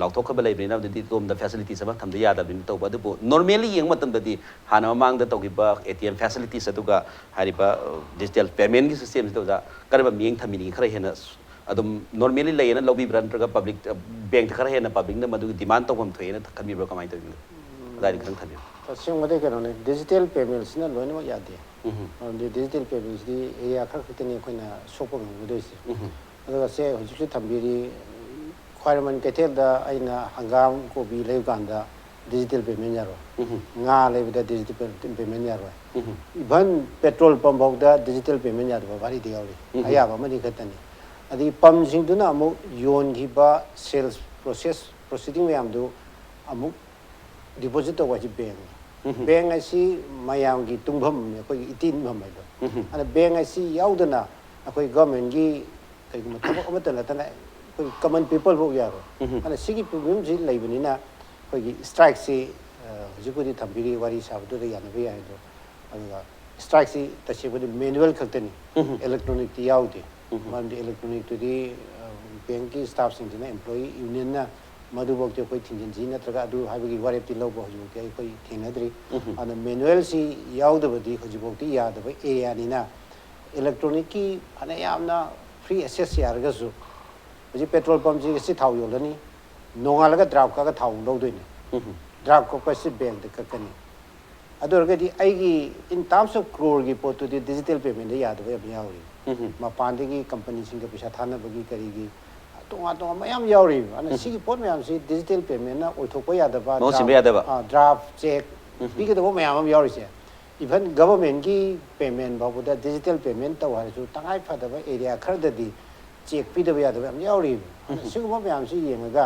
ꯂꯥꯎꯊꯣꯛꯈ꯭ꯔꯕ ꯂꯩꯕꯅꯤꯅ, ꯑꯗꯨꯗꯤ ꯑꯗꯣꯝꯗ ꯐꯦꯁꯤꯂꯤꯇꯤꯁ ꯑꯃ ꯊꯝꯗ ꯌꯥꯗꯕꯅꯤꯅ ꯇꯧꯕ꯫ ꯑꯗꯨꯕꯨ ꯅꯣꯔꯃꯦꯜꯂꯤ ꯌꯦꯡꯕ ꯃꯇꯝꯗꯗꯤ ꯍꯥꯟꯅ ꯃꯃꯥꯡꯗ ꯇꯧꯈꯤꯕ ꯑꯦ ꯇꯤ ꯑꯦꯝ ꯐꯦꯁꯤꯂꯤꯇꯤꯁ ꯑꯗꯨꯒ ꯍꯥꯏꯔꯤꯕ ꯗꯤꯖꯤꯇꯦꯜ ꯄꯦꯃꯦꯟꯒꯤ ꯁꯤꯁꯇꯦꯝꯁꯤꯗ ꯑꯣꯖꯥ ꯀꯔꯝꯕ ꯃꯤꯠꯌꯦꯡ ꯊꯝꯕꯤꯅꯤꯡꯉꯤ? ꯈꯔ ꯍꯦꯟꯅ ꯑꯗꯨꯝ ꯅꯣꯔꯃꯦꯜꯂꯤ ꯂꯩꯌꯦꯅ ꯂꯧꯕꯤꯕ꯭ꯔꯥ, ꯅꯠꯇ꯭ꯔꯒ ꯄꯕ꯭ꯂꯤꯛ, ꯕꯦꯡꯛꯇ ꯈꯔ ꯍꯦꯟꯅ ꯄꯕ꯭ꯂꯤꯛꯅ ꯃꯗꯨꯒꯤ ꯗꯤꯃꯥꯟ ꯇꯧꯐꯝ ꯊꯣꯛꯑꯦꯅ ꯈꯟꯕꯤꯕ꯭ꯔꯥ, ꯀꯃꯥꯏꯅ ꯇꯧꯔꯤꯅꯣ? ꯑꯗꯨꯋꯥꯏꯗ ꯈꯤꯇꯪ ꯊꯝꯕꯤꯌꯨ꯫ ꯇꯁꯦꯡꯕꯗꯤ ꯀꯩꯅꯣꯅꯦ, ꯗꯤꯖꯤꯇꯦꯜ ꯄꯦꯃꯦꯟꯁꯤꯅ ꯂꯣꯏꯅꯃꯛ ꯌꯥꯗꯦ꯫ ꯎꯝ ꯃꯔꯝꯗꯤ ꯗꯤꯖꯤꯇꯦꯜ ꯄꯦꯃꯦꯟꯁꯤꯗꯤ ꯑꯦꯔꯤꯌꯥ ꯈꯔ ꯈꯛꯇꯅꯤ ꯑꯩꯈꯣꯏꯅ ꯁꯣꯛꯄ ꯉꯝꯒꯗꯣꯏꯁꯦ꯫ ꯎꯝ ꯑꯗꯨꯒ ꯁꯦ ꯍꯧꯖꯤꯛꯁꯨ ꯊꯝꯕꯤꯔꯤ, ꯈ꯭ꯋꯥꯏꯔꯝꯕꯟ ꯀꯩꯊꯦꯜꯗ ꯑꯩꯅ ꯍꯪꯒꯥꯝ ꯀꯣꯕꯤ ꯂꯩꯕ ꯀꯥꯟꯗ ꯗꯤꯖꯤꯇꯦꯜ ꯄꯦꯃꯦꯟ ꯌꯥꯔꯣꯏ, ꯎꯝ ꯉꯥ ꯂꯩꯕꯗ ꯗꯤꯖꯤꯇꯦꯜ ꯄꯦꯃꯦꯟ ꯌꯥꯔꯣꯏ, ꯎꯝ ꯏꯚꯟ ꯄꯦꯇ꯭ꯔꯣꯜ ꯄꯝ ꯐꯥꯎꯗ ꯗꯤꯖꯤꯇꯦꯜ ꯄꯦꯃꯦꯟ ꯌꯥꯗꯕ ꯋꯥꯔꯤꯗꯤ ꯌꯥꯎꯔꯤ꯫ ꯎꯝ ꯑꯌꯥꯕ ꯑꯃꯅꯤ ꯈꯛꯇꯅꯤ꯫ ꯑꯗꯒꯤ ꯄꯝꯁꯤꯡꯗꯨꯅ ꯑꯃꯨꯛ ꯌꯣꯟꯈꯤꯕ ꯁꯦꯜꯁ ꯄ꯭ꯔꯣꯁꯦꯁ, ꯄ꯭ꯔꯣꯁꯤꯗꯤꯡ ꯃꯌꯥꯝꯗꯨ ꯑꯃꯨꯛ ꯗꯤꯄꯣꯖꯤꯠ ꯇꯧꯕ ꯍꯥꯏꯁꯤ ꯕꯦꯡꯅꯤ꯫ ꯎꯝ ꯕꯦꯡ ꯍꯥꯏꯁꯤ ꯃꯌꯥꯝꯒꯤ ꯇꯨꯡꯐꯝꯅꯤ, ꯑꯩꯈꯣꯏꯒꯤ ꯏꯇꯤꯟꯐꯝ ꯍꯥꯏꯗꯣ꯫ ꯎꯝ ꯑꯗ ꯕꯦꯡ ꯍꯥꯏꯁꯤ ꯌꯥꯎꯗꯅ ꯑꯩꯈꯣꯏ ꯒꯚꯔꯟꯃꯦꯟꯠꯀꯤ ꯀꯩꯒꯨꯝꯕ ꯊꯕꯛ ꯑꯃꯠꯇ ꯅꯠꯇꯅ ꯑꯩꯈꯣꯏ ꯀꯃꯟ ꯄꯤꯄꯜ ꯐꯥꯎ ꯌꯥꯔꯣꯏ꯫ ꯎꯝ ꯑꯗ ꯁꯤꯒꯤ ꯄ꯭ꯔꯣꯕ꯭ꯂꯦꯝꯁꯤ ꯂꯩꯕꯅꯤꯅ ꯑꯩꯈꯣꯏꯒꯤ ꯁ꯭ꯇ꯭ꯔꯥꯏꯛꯁꯤ, ꯑ, ꯍꯧꯖꯤꯛꯄꯨꯗꯤ ꯊꯝꯕꯤꯔꯤ, ꯋꯥꯔꯤ ꯁꯥꯕꯗꯨꯗ ꯌꯥꯅꯕ ꯌꯥꯏ꯫ ꯑꯗꯣ ꯑꯗꯨꯒ ꯁ꯭ꯇ꯭ꯔꯥꯏꯛꯁꯤ ꯇꯁꯦꯡꯕꯗꯤ ꯃꯦꯅꯨꯋꯦꯜ ꯈꯛꯇꯅꯤ꯫ ꯎꯝ꯫ ꯏꯂꯦꯛꯇ꯭ꯔꯣꯅꯤꯛꯇꯤ ꯌꯥꯎꯗꯦ꯫ ꯎꯝ꯫ ꯃꯔꯝꯗꯤ ꯏꯂꯦꯛꯇ꯭ꯔꯣꯅꯤꯛꯇꯨꯗꯤ, ꯑ, ꯕꯦꯡꯀꯤ ꯁ꯭ꯇꯥꯐꯁꯤꯡꯁꯤꯅ, ꯑꯦꯝꯄ꯭ꯂꯣꯌꯤ ꯌꯨꯅꯤꯌꯟꯅ ꯃꯗꯨꯐꯥꯎꯗꯤ ꯑꯩꯈꯣꯏ ꯊꯤꯡꯖꯤꯟꯁꯤ ꯅꯠꯇ꯭ꯔꯒ ꯑꯗꯨ ꯍꯥꯏꯕꯒꯤ ꯋꯥꯔꯦꯞꯇꯤ ꯂꯧꯕ ꯍꯧꯖꯤꯛꯐꯥꯎꯗꯤ ꯑꯩꯈꯣꯏ ꯊꯦꯡꯅꯗ꯭ꯔꯤ꯫ ꯎꯝ꯫ ꯑꯗꯨꯅ ꯃꯦꯅꯨꯋꯦꯜꯁꯤ ꯌꯥꯎꯗꯕꯗꯤ ꯍꯧꯖꯤꯛꯐꯥꯎꯗꯤ ꯌꯥꯗꯕ ꯑꯦꯔꯤꯌꯥꯅꯤꯅ ꯏꯂꯦꯛꯇ꯭ꯔꯣꯅꯤꯛꯀꯤ ꯐꯅ ꯌꯥꯝꯅ ꯐ꯭ꯔꯤ ꯑꯦꯛꯁꯦꯁ ꯌꯥꯔꯒꯁꯨ ꯍꯧꯖꯤꯛ ꯄꯦꯇ꯭ꯔꯣꯜ ꯄꯝꯁꯤꯒ ꯁꯤ ꯊꯥꯎ ꯌꯣꯜꯂꯅꯤ, ꯅꯣꯡꯉꯥꯜꯂꯒ ꯗ꯭ꯔꯥꯐ ꯀꯛꯑꯒ ꯊꯥꯎ ꯂꯧꯗꯣꯏꯅꯤ꯫ ꯎꯝ꯫ ꯗ꯭ꯔꯥꯐ ꯀꯛꯄꯁꯤ ꯕꯦꯡꯗ ꯀꯛꯀꯅꯤ꯫ ꯑꯗꯨ ꯑꯣꯏꯔꯒꯗꯤ ꯑꯩꯒꯤ, in terms of ꯀ꯭ꯔꯣꯔꯒꯤ ꯄꯣꯠꯇꯨꯗꯤ ꯗꯤꯖꯤꯇꯦꯜ ꯄꯦꯃꯦꯟꯗ ꯌꯥꯗꯕ ꯌꯥꯝ ꯌꯥꯎꯔꯤ꯫ ꯎꯝ꯫ ꯃꯄꯥꯟꯗꯒꯤ ꯀꯝꯄꯅꯤꯁꯤꯡꯒ ꯄꯩꯁꯥ ꯊꯥꯅꯕꯒꯤ ꯀꯔꯤꯒꯤ ꯇꯣꯉꯥꯟ ꯇꯣꯉꯥꯟꯕ ꯃꯌꯥꯝ ꯌꯥꯎꯔꯤꯕ꯫ ꯑꯗꯨꯅ ꯎꯝ꯫ ꯁꯤꯒꯤ ꯄꯣꯠ ꯃꯌꯥꯝꯁꯤ ꯗꯤꯖꯤꯇꯦꯜ ꯄꯦꯃꯦꯟꯅ ꯑꯣꯏꯊꯣꯛꯄ ꯌꯥꯗꯕ, ꯃꯍꯨꯠ ꯁꯤꯟꯕ ꯗ꯭ꯔꯥꯐ, ꯌꯥꯗꯕ꯫ ꯑꯥ, ꯗ꯭ꯔꯥꯐ, ꯆꯦꯛ ꯎꯝ꯫ ꯄꯤꯒꯗꯕ ꯃꯌꯥꯝ ꯑꯃ ꯌꯥꯎꯔꯤꯁꯦ꯫ ꯏꯚꯟ ꯒꯚꯔꯟꯃꯦꯟꯠꯀꯤ ꯄꯦꯃꯦꯟꯠ ꯐꯥꯎꯕꯗ ꯗꯤꯖꯤꯇꯦꯜ ꯄꯦꯃꯦꯟꯠ ꯇꯧ ꯍꯥꯏꯔꯁꯨ ꯇꯉꯥꯏ ꯐꯗꯕ ꯑꯦꯔꯤꯌꯥ ꯈꯔꯗꯗꯤ ꯆꯦꯛ ꯄꯤꯗꯕ ꯌꯥꯗꯕ ꯌꯥꯝ ꯌꯥꯎꯔꯤꯕ꯫ ꯑꯗꯨꯅ ꯎꯝ꯫ ꯁꯤꯒꯨꯝꯕ ꯃꯌꯥꯝꯁꯤ ꯌꯦꯡꯉꯒ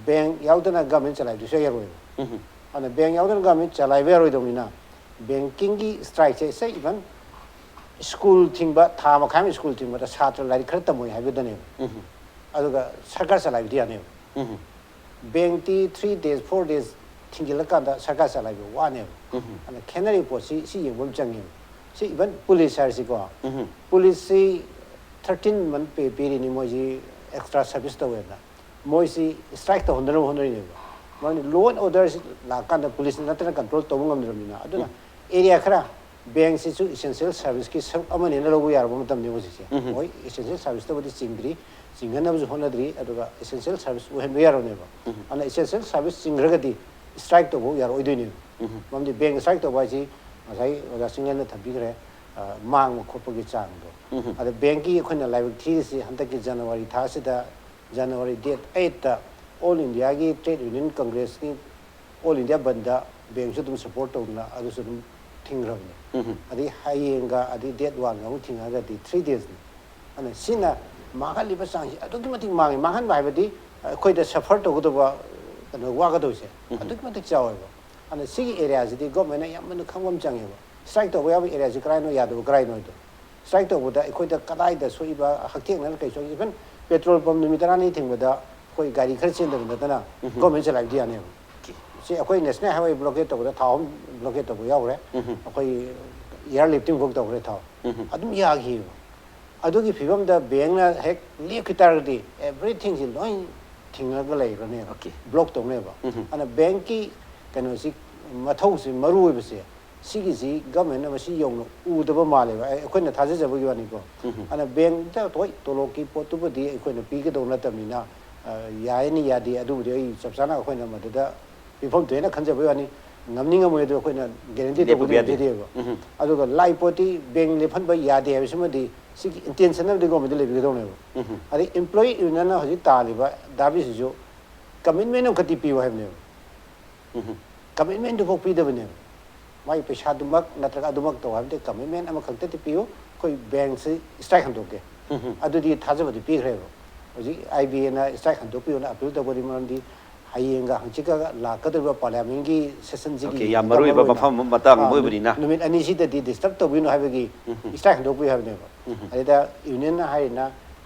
ꯕꯦꯡꯛ ꯌꯥꯎꯗꯅ ꯒꯚꯔꯟꯃꯦꯟꯠ ꯆꯂꯥꯏꯕꯗꯨꯁꯨ ꯌꯥꯔꯣꯏꯕ꯫ ꯎꯝ꯫ ꯑꯗꯨꯅ ꯕꯦꯡꯛ ꯌꯥꯎꯗꯅ ꯒꯚꯔꯟꯃꯦꯟꯠ ꯆꯂꯥꯏꯕ ꯌꯥꯔꯣꯏꯗꯧꯅꯤꯅ ꯕꯦꯡꯀꯤꯡꯒꯤ ꯁ꯭ꯇ꯭ꯔꯥꯏꯛꯁꯦ, say, ꯏꯚꯟ ꯁ꯭ꯀꯨꯜ ꯊꯤꯡꯕ, ꯊꯥ ꯃꯈꯥꯏ ꯑꯃ ꯁ꯭ꯀꯨꯜ ꯊꯤꯡꯕꯗ ꯁꯥꯇ꯭ꯔ ꯂꯥꯏꯔꯤꯛ ꯈꯔ ꯇꯝꯃꯣꯏ ꯍꯥꯏꯕꯗꯅꯦꯕ꯫ ꯎꯝ꯫ ꯑꯗꯨꯒ ꯁꯔꯀꯥꯔ ꯆꯂꯥꯏꯕꯗꯤ ꯌꯥꯅꯦꯕ꯫ ꯎꯝ꯫ ꯕꯦꯡꯛꯇꯤ three days, four days ꯊꯤꯡꯖꯤꯜꯂꯀꯥꯟꯗ ꯁꯔꯀꯥꯔ ꯆꯂꯥꯏꯕ ꯋꯥꯅꯦꯕ꯫ ꯎꯝ꯫ ꯑꯗꯨꯅ ꯈꯦꯠꯅꯔꯤꯕ ꯄꯣꯠꯁꯤ ꯁꯤ ꯌꯦꯡꯕ ꯑꯃ ꯆꯪꯉꯦꯕ꯫ ꯁꯤ ꯏꯚꯟ ꯄꯨꯂꯤꯁ ꯍꯥꯏꯔꯁꯤꯀꯣ, ꯎꯝ꯫ ꯄꯨꯂꯤꯁꯁꯤ thirteen month pay ꯄꯤꯔꯤꯅꯤ, ꯃꯣꯏꯁꯤ ꯑꯦꯛꯁꯇ꯭ꯔꯥ ꯁꯔꯚꯤꯁ ꯇꯧꯋꯦꯅ꯫ ꯃꯣꯏꯁꯤ ꯁ꯭ꯇ꯭ꯔꯥꯏꯛ ꯇꯧꯍꯟꯗꯅꯕ ꯍꯣꯠꯅꯔꯤꯅꯦꯕ꯫ ꯃꯔꯝꯗꯤ law and order ꯁꯤ ꯂꯥꯛꯀꯥꯟꯗ ꯄꯨꯂꯤꯁꯅ ꯅꯠꯇꯅ ꯀꯟꯇ꯭ꯔꯣꯜ ꯇꯧꯕ ꯉꯝꯗ꯭ꯔꯕꯅꯤꯅ꯫ ꯑꯗꯨꯅ ꯎꯝ꯫ ꯑꯦꯔꯤꯌꯥ ꯈꯔ, ꯕꯦꯡꯛꯁꯤꯁꯨ ꯏꯁꯦꯟꯁꯤꯌꯦꯜ ꯁꯔꯚꯤꯁꯀꯤ ꯁꯔꯨꯛ ꯑꯃꯅꯦꯅ ꯂꯧꯕ ꯌꯥꯔꯕ ꯃꯇꯝꯅꯤ ꯍꯧꯖꯤꯛꯁꯦ꯫ ꯎꯝ꯫ ꯍꯣꯏ, ꯏꯁꯦꯟꯁꯤꯌꯦꯜ ꯁꯔꯚꯤꯁꯇꯕꯨꯗꯤ ꯆꯤꯡꯗ꯭ꯔꯤ, ꯆꯤꯡꯍꯟꯅꯕꯁꯨ ꯍꯣꯠꯅꯗ꯭ꯔꯤ, ꯑꯗꯨꯒ ꯏꯁꯦꯟꯁꯤꯌꯦꯜ ꯁꯔꯚꯤꯁ ꯑꯣꯏꯍꯟꯕ ꯌꯥꯔꯕꯅꯦꯕ꯫ ꯎꯝ꯫ ꯑꯗꯨꯅ ꯏꯁꯦꯟꯁꯤꯌꯦꯜ ꯁꯔꯚꯤꯁ ꯆꯤꯡꯈ꯭ꯔꯒꯗꯤ ꯁ꯭ꯇ꯭ꯔꯥꯏꯛ ꯇꯧꯕ ꯌꯥꯔꯛꯑꯣꯏꯗꯣꯏꯅꯦꯕ꯫ ꯎꯝ꯫ ꯃꯔꯝꯗꯤ ꯕꯦꯡꯛ ꯁ꯭ꯇ꯭ꯔꯥꯏꯛ ꯇꯧꯕ ꯍꯥꯏꯁꯤ ꯉꯁꯥꯏ ꯑꯣꯖꯥ ꯆꯤꯡꯂꯦꯟꯅ ꯊꯝꯕꯤꯈ꯭ꯔꯦ, ꯑ, ꯃꯥꯡꯕ ꯈꯣꯠꯄꯒꯤ ꯆꯥꯡꯗꯣ꯫ ꯎꯝ꯫ ꯑꯗ ꯕꯦꯡꯛꯀꯤ ꯑꯩꯈꯣꯏꯅ ꯂꯥꯏꯕꯛ ꯊꯤꯔꯤꯁꯤ ꯍꯟꯗꯛꯀꯤ January ꯊꯥꯁꯤꯗ, January date eightꯇ All Indiaꯒꯤ Trade Union Congressꯀꯤ All India ꯕꯟꯗ ꯕꯦꯡꯛꯁꯨ ꯑꯗꯨꯝ ꯁꯄꯣꯔꯠ ꯇꯧꯗꯅ ꯑꯗꯨꯁꯨ ꯑꯗꯨꯝ ꯊꯤꯡꯈ꯭ꯔꯕꯅꯤ꯫ ꯎꯝ꯫ ꯑꯗꯩ ꯍꯌꯦꯡꯒ ꯑꯗꯩ date oneꯒ ꯑꯃꯨꯛ ꯊꯤꯡꯉꯒꯗꯤ three daysꯅꯤ꯫ ꯑꯗꯨꯅ ꯁꯤꯅ ꯃꯥꯡꯍꯜꯂꯤꯕ ꯆꯥꯡꯁꯤ ꯑꯗꯨꯛꯀꯤ ꯃꯇꯤꯛ ꯃꯥꯡꯉꯤ꯫ ꯃꯥꯡꯍꯟꯕ ꯍꯥꯏꯕꯗꯤ ꯑꯩꯈꯣꯏꯗ ꯁꯐꯔ ꯇꯧꯒꯗꯕ, ꯀꯩꯅꯣ, ꯋꯥꯒꯗꯧꯔꯤꯁꯦ ꯎꯝ꯫ ꯑꯗꯨꯛꯀꯤ ꯃꯇꯤꯛ ꯆꯥꯎꯋꯦꯕ꯫ ꯑꯗꯨꯅ ꯁꯤꯒꯤ ꯑꯦꯔꯤꯌꯥꯁꯤꯗꯤ ꯒꯣꯔꯃꯦꯟꯅ ꯌꯥꯝꯅ ꯈꯪꯕ ꯑꯃ ꯆꯪꯉꯦꯕ꯫ ꯁ꯭ꯇ꯭ꯔꯥꯏꯛ ꯇꯧꯕ ꯌꯥꯕ ꯑꯦꯔꯤꯌꯥꯁꯤ ꯀꯗꯥꯏꯅꯣ, ꯌꯥꯗꯕ ꯀꯗꯥꯏꯅꯣ ꯍꯥꯏꯗꯣ꯫ ꯁ꯭ꯇ꯭ꯔꯥꯏꯛ ꯇꯧꯕꯗ ꯑꯩꯈꯣꯏꯗ ꯀꯗꯥꯏꯗ ꯁꯣꯛꯏꯕ, ꯍꯛꯊꯦꯡꯅꯅ ꯀꯩ ꯁꯣꯛꯏ, ꯏꯚꯟ ꯄꯦꯇ꯭ꯔꯣꯜ ꯄꯝ ꯅꯨꯃꯤꯠ ꯇꯔꯥꯅꯤ ꯊꯤꯡꯕꯗ ꯑꯩꯈꯣꯏ ꯒꯥꯔꯤ ꯈꯔ ꯆꯦꯟꯗꯕ ꯅꯠꯇꯅ ꯎꯝ꯫ ꯒꯣꯔꯃꯦꯟ ꯆꯂꯥꯏꯕꯗꯤ ꯌꯥꯅꯦꯕ꯫ ꯁꯤ ꯑꯩꯈꯣꯏ ꯅꯦꯁꯅꯦꯜ ꯍꯥꯏꯋꯦ ꯕ꯭ꯂꯣꯀꯦꯠ ꯇꯧꯕꯗ ꯊꯥꯎ ꯑꯍꯨꯝ ꯕ꯭ꯂꯣꯀꯦꯠ ꯇꯧꯕ ꯌꯥꯎꯈ꯭ꯔꯦ꯫ ꯎꯝ꯫ ꯑꯩꯈꯣꯏ ꯏꯌꯥꯔ ꯂꯤꯐꯇꯤꯡ ꯐꯥꯎ ꯇꯧꯈ꯭ꯔꯦ ꯊꯥꯎ꯫ ꯑꯗꯨꯝ ꯌꯥꯈꯤꯕ꯫ ꯑꯗꯨꯒꯤ ꯐꯤꯕꯝꯗ ꯕꯦꯡꯅ ꯍꯦꯛ ꯂꯦꯞꯈꯤ ꯇꯥꯔꯒꯗꯤ ꯑꯦꯚ꯭ꯔꯤꯊꯤꯡꯁꯤ ꯂꯣꯏ ꯊꯤꯡꯉꯒ ꯂꯩꯈ꯭ꯔꯅꯦꯕ꯫ Okay. ꯕ꯭ꯂꯣꯛ ꯇꯧꯅꯦꯕ꯫ ꯑꯗꯨꯅ ꯕꯦꯡꯀꯤ ꯀꯩꯅꯣꯁꯤ, ꯃꯊꯧꯁꯤ, ꯃꯔꯨ ꯑꯣꯏꯕꯁꯦ ꯁꯤꯒꯤꯁꯤ ꯒꯚꯔꯟꯃꯦꯟꯅ ꯃꯁꯤ ꯌꯧꯅ ꯎꯗꯕ ꯃꯥꯜꯂꯦꯕ꯫ ꯑꯩ-, ꯑꯩꯈꯣꯏꯅ ꯊꯥꯖꯖꯕꯒꯤ ꯋꯥꯅꯤꯀꯣ꯫ ꯑꯗꯨꯅ ꯕꯦꯡꯇ ꯍꯣꯏ ꯇꯣꯂꯣꯞꯀꯤ ꯄꯣꯠꯇꯨꯕꯨꯗꯤ ꯑꯩꯈꯣꯏꯅ ꯄꯤꯒꯗꯧ ꯅꯠꯇꯕꯅꯤꯅ, ꯑ, ꯌꯥꯏꯅꯤ ꯌꯥꯗꯦ ꯑꯗꯨꯕꯨꯗꯤ ꯑꯩ ꯆꯞ ꯆꯥꯅ ꯑꯩꯈꯣꯏꯅ ꯃꯗꯨꯗ ꯄꯤꯐꯝ ꯊꯣꯛꯑꯦꯅ ꯈꯟꯖꯕꯒꯤ ꯋꯥꯅꯤ꯫ ꯉꯝꯅꯤ ꯉꯝꯃꯣꯏ ꯑꯗꯨ ꯑꯩꯈꯣꯏꯅ ꯒꯦꯔꯦꯟꯇꯤ ꯂꯦꯞꯄꯨꯕ ꯇꯧꯕꯗꯤ ꯌꯥꯗꯦ꯫ ꯉꯝꯖꯗꯦꯕ꯫ ꯑꯗꯨꯒ ꯂꯥꯏ ꯄꯣꯠꯇꯤ ꯕꯦꯡ ꯂꯦꯞꯍꯟꯕ ꯌꯥꯗꯦ ꯍꯥꯏꯕꯁꯤꯃꯗꯤ ꯁꯤꯒꯤ ꯏꯟꯇꯦꯟꯁꯟ ꯑꯃꯗꯤ ꯒꯣꯔꯃꯦꯟꯗ ꯂꯩꯕꯤꯒꯗꯧꯅꯦꯕ꯫ ꯑꯗꯩ ꯏꯝꯄ꯭ꯂꯣꯌꯤ ꯌꯨꯅꯤꯌꯟꯅ ꯍꯧꯖꯤꯛ ꯇꯥꯜꯂꯤꯕ ꯗꯥꯕꯤꯁꯤꯁꯨ ꯀꯃꯤꯠꯃꯦꯟ ꯑꯃꯈꯛꯇꯤ ꯄꯤꯌꯨ ꯍꯥꯏꯕꯅꯦꯕ꯫ ꯀꯃꯤꯠꯃꯦꯟꯗꯨꯐꯥꯎ ꯄꯤꯗꯕꯅꯦꯕ꯫ ꯃꯥꯒꯤ ꯄꯩꯁꯥꯗꯨꯃꯛ ꯅꯠꯇ꯭ꯔꯒ ꯑꯗꯨꯃꯛ ꯇꯧ ꯍꯥꯏꯕꯗꯤ ꯀꯃꯤꯠꯃꯦꯟ ꯑꯃꯈꯛꯇꯗꯤ ꯄꯤꯌꯨ, ꯑꯩꯈꯣꯏ ꯕꯦꯡꯁꯤ ꯁ꯭ꯇ꯭ꯔꯥꯏꯛ ꯍꯟꯗꯣꯛꯀꯦ꯫ ꯑꯗꯨꯗꯤ ꯊꯥꯖꯕꯗꯤ ꯄꯤꯈ꯭ꯔꯦꯕ꯫ ꯍꯧꯖꯤꯛ ꯑꯥꯏ ꯕꯤ ꯑꯦꯅ ꯁ꯭ꯇ꯭ꯔꯥꯏꯛ ꯍꯟꯗꯣꯛꯄꯤꯌꯨꯅ ꯑꯄꯤꯜ ꯇꯧꯕꯗꯤ ꯃꯔꯝꯗꯤ ꯍꯌꯦꯡꯒ ꯍꯪꯆꯤꯠꯀ ꯂꯥꯛꯀꯗꯧꯔꯤꯕ ꯄꯥꯔꯂꯤꯌꯥꯃꯦꯟꯒꯤ ꯁꯦꯁꯟꯁꯤꯒꯤ Okay, ꯌꯥꯝ ꯃꯔꯨꯑꯣꯏꯕ ꯃꯐꯝ ꯑꯃ, ꯃꯇꯥꯡ ꯑꯃ ꯑꯣꯏꯕꯅꯤꯅ꯫ ꯅꯨꯃꯤꯠ ꯑꯅꯤꯁꯤꯗꯗꯤ ꯗꯤꯁꯇꯔꯕ ꯇꯧꯕꯤꯅꯨ ꯍꯥꯏꯕꯒꯤ ꯁ꯭ꯇ꯭ꯔꯥꯏꯛ ꯍꯟꯗꯣꯛꯄꯤꯌꯨ ꯍꯥꯏꯕꯅꯦꯕ꯫ ꯑꯗꯩꯗ ꯌꯨꯅꯤꯌꯟꯅ ꯍꯥꯏꯔꯤꯅ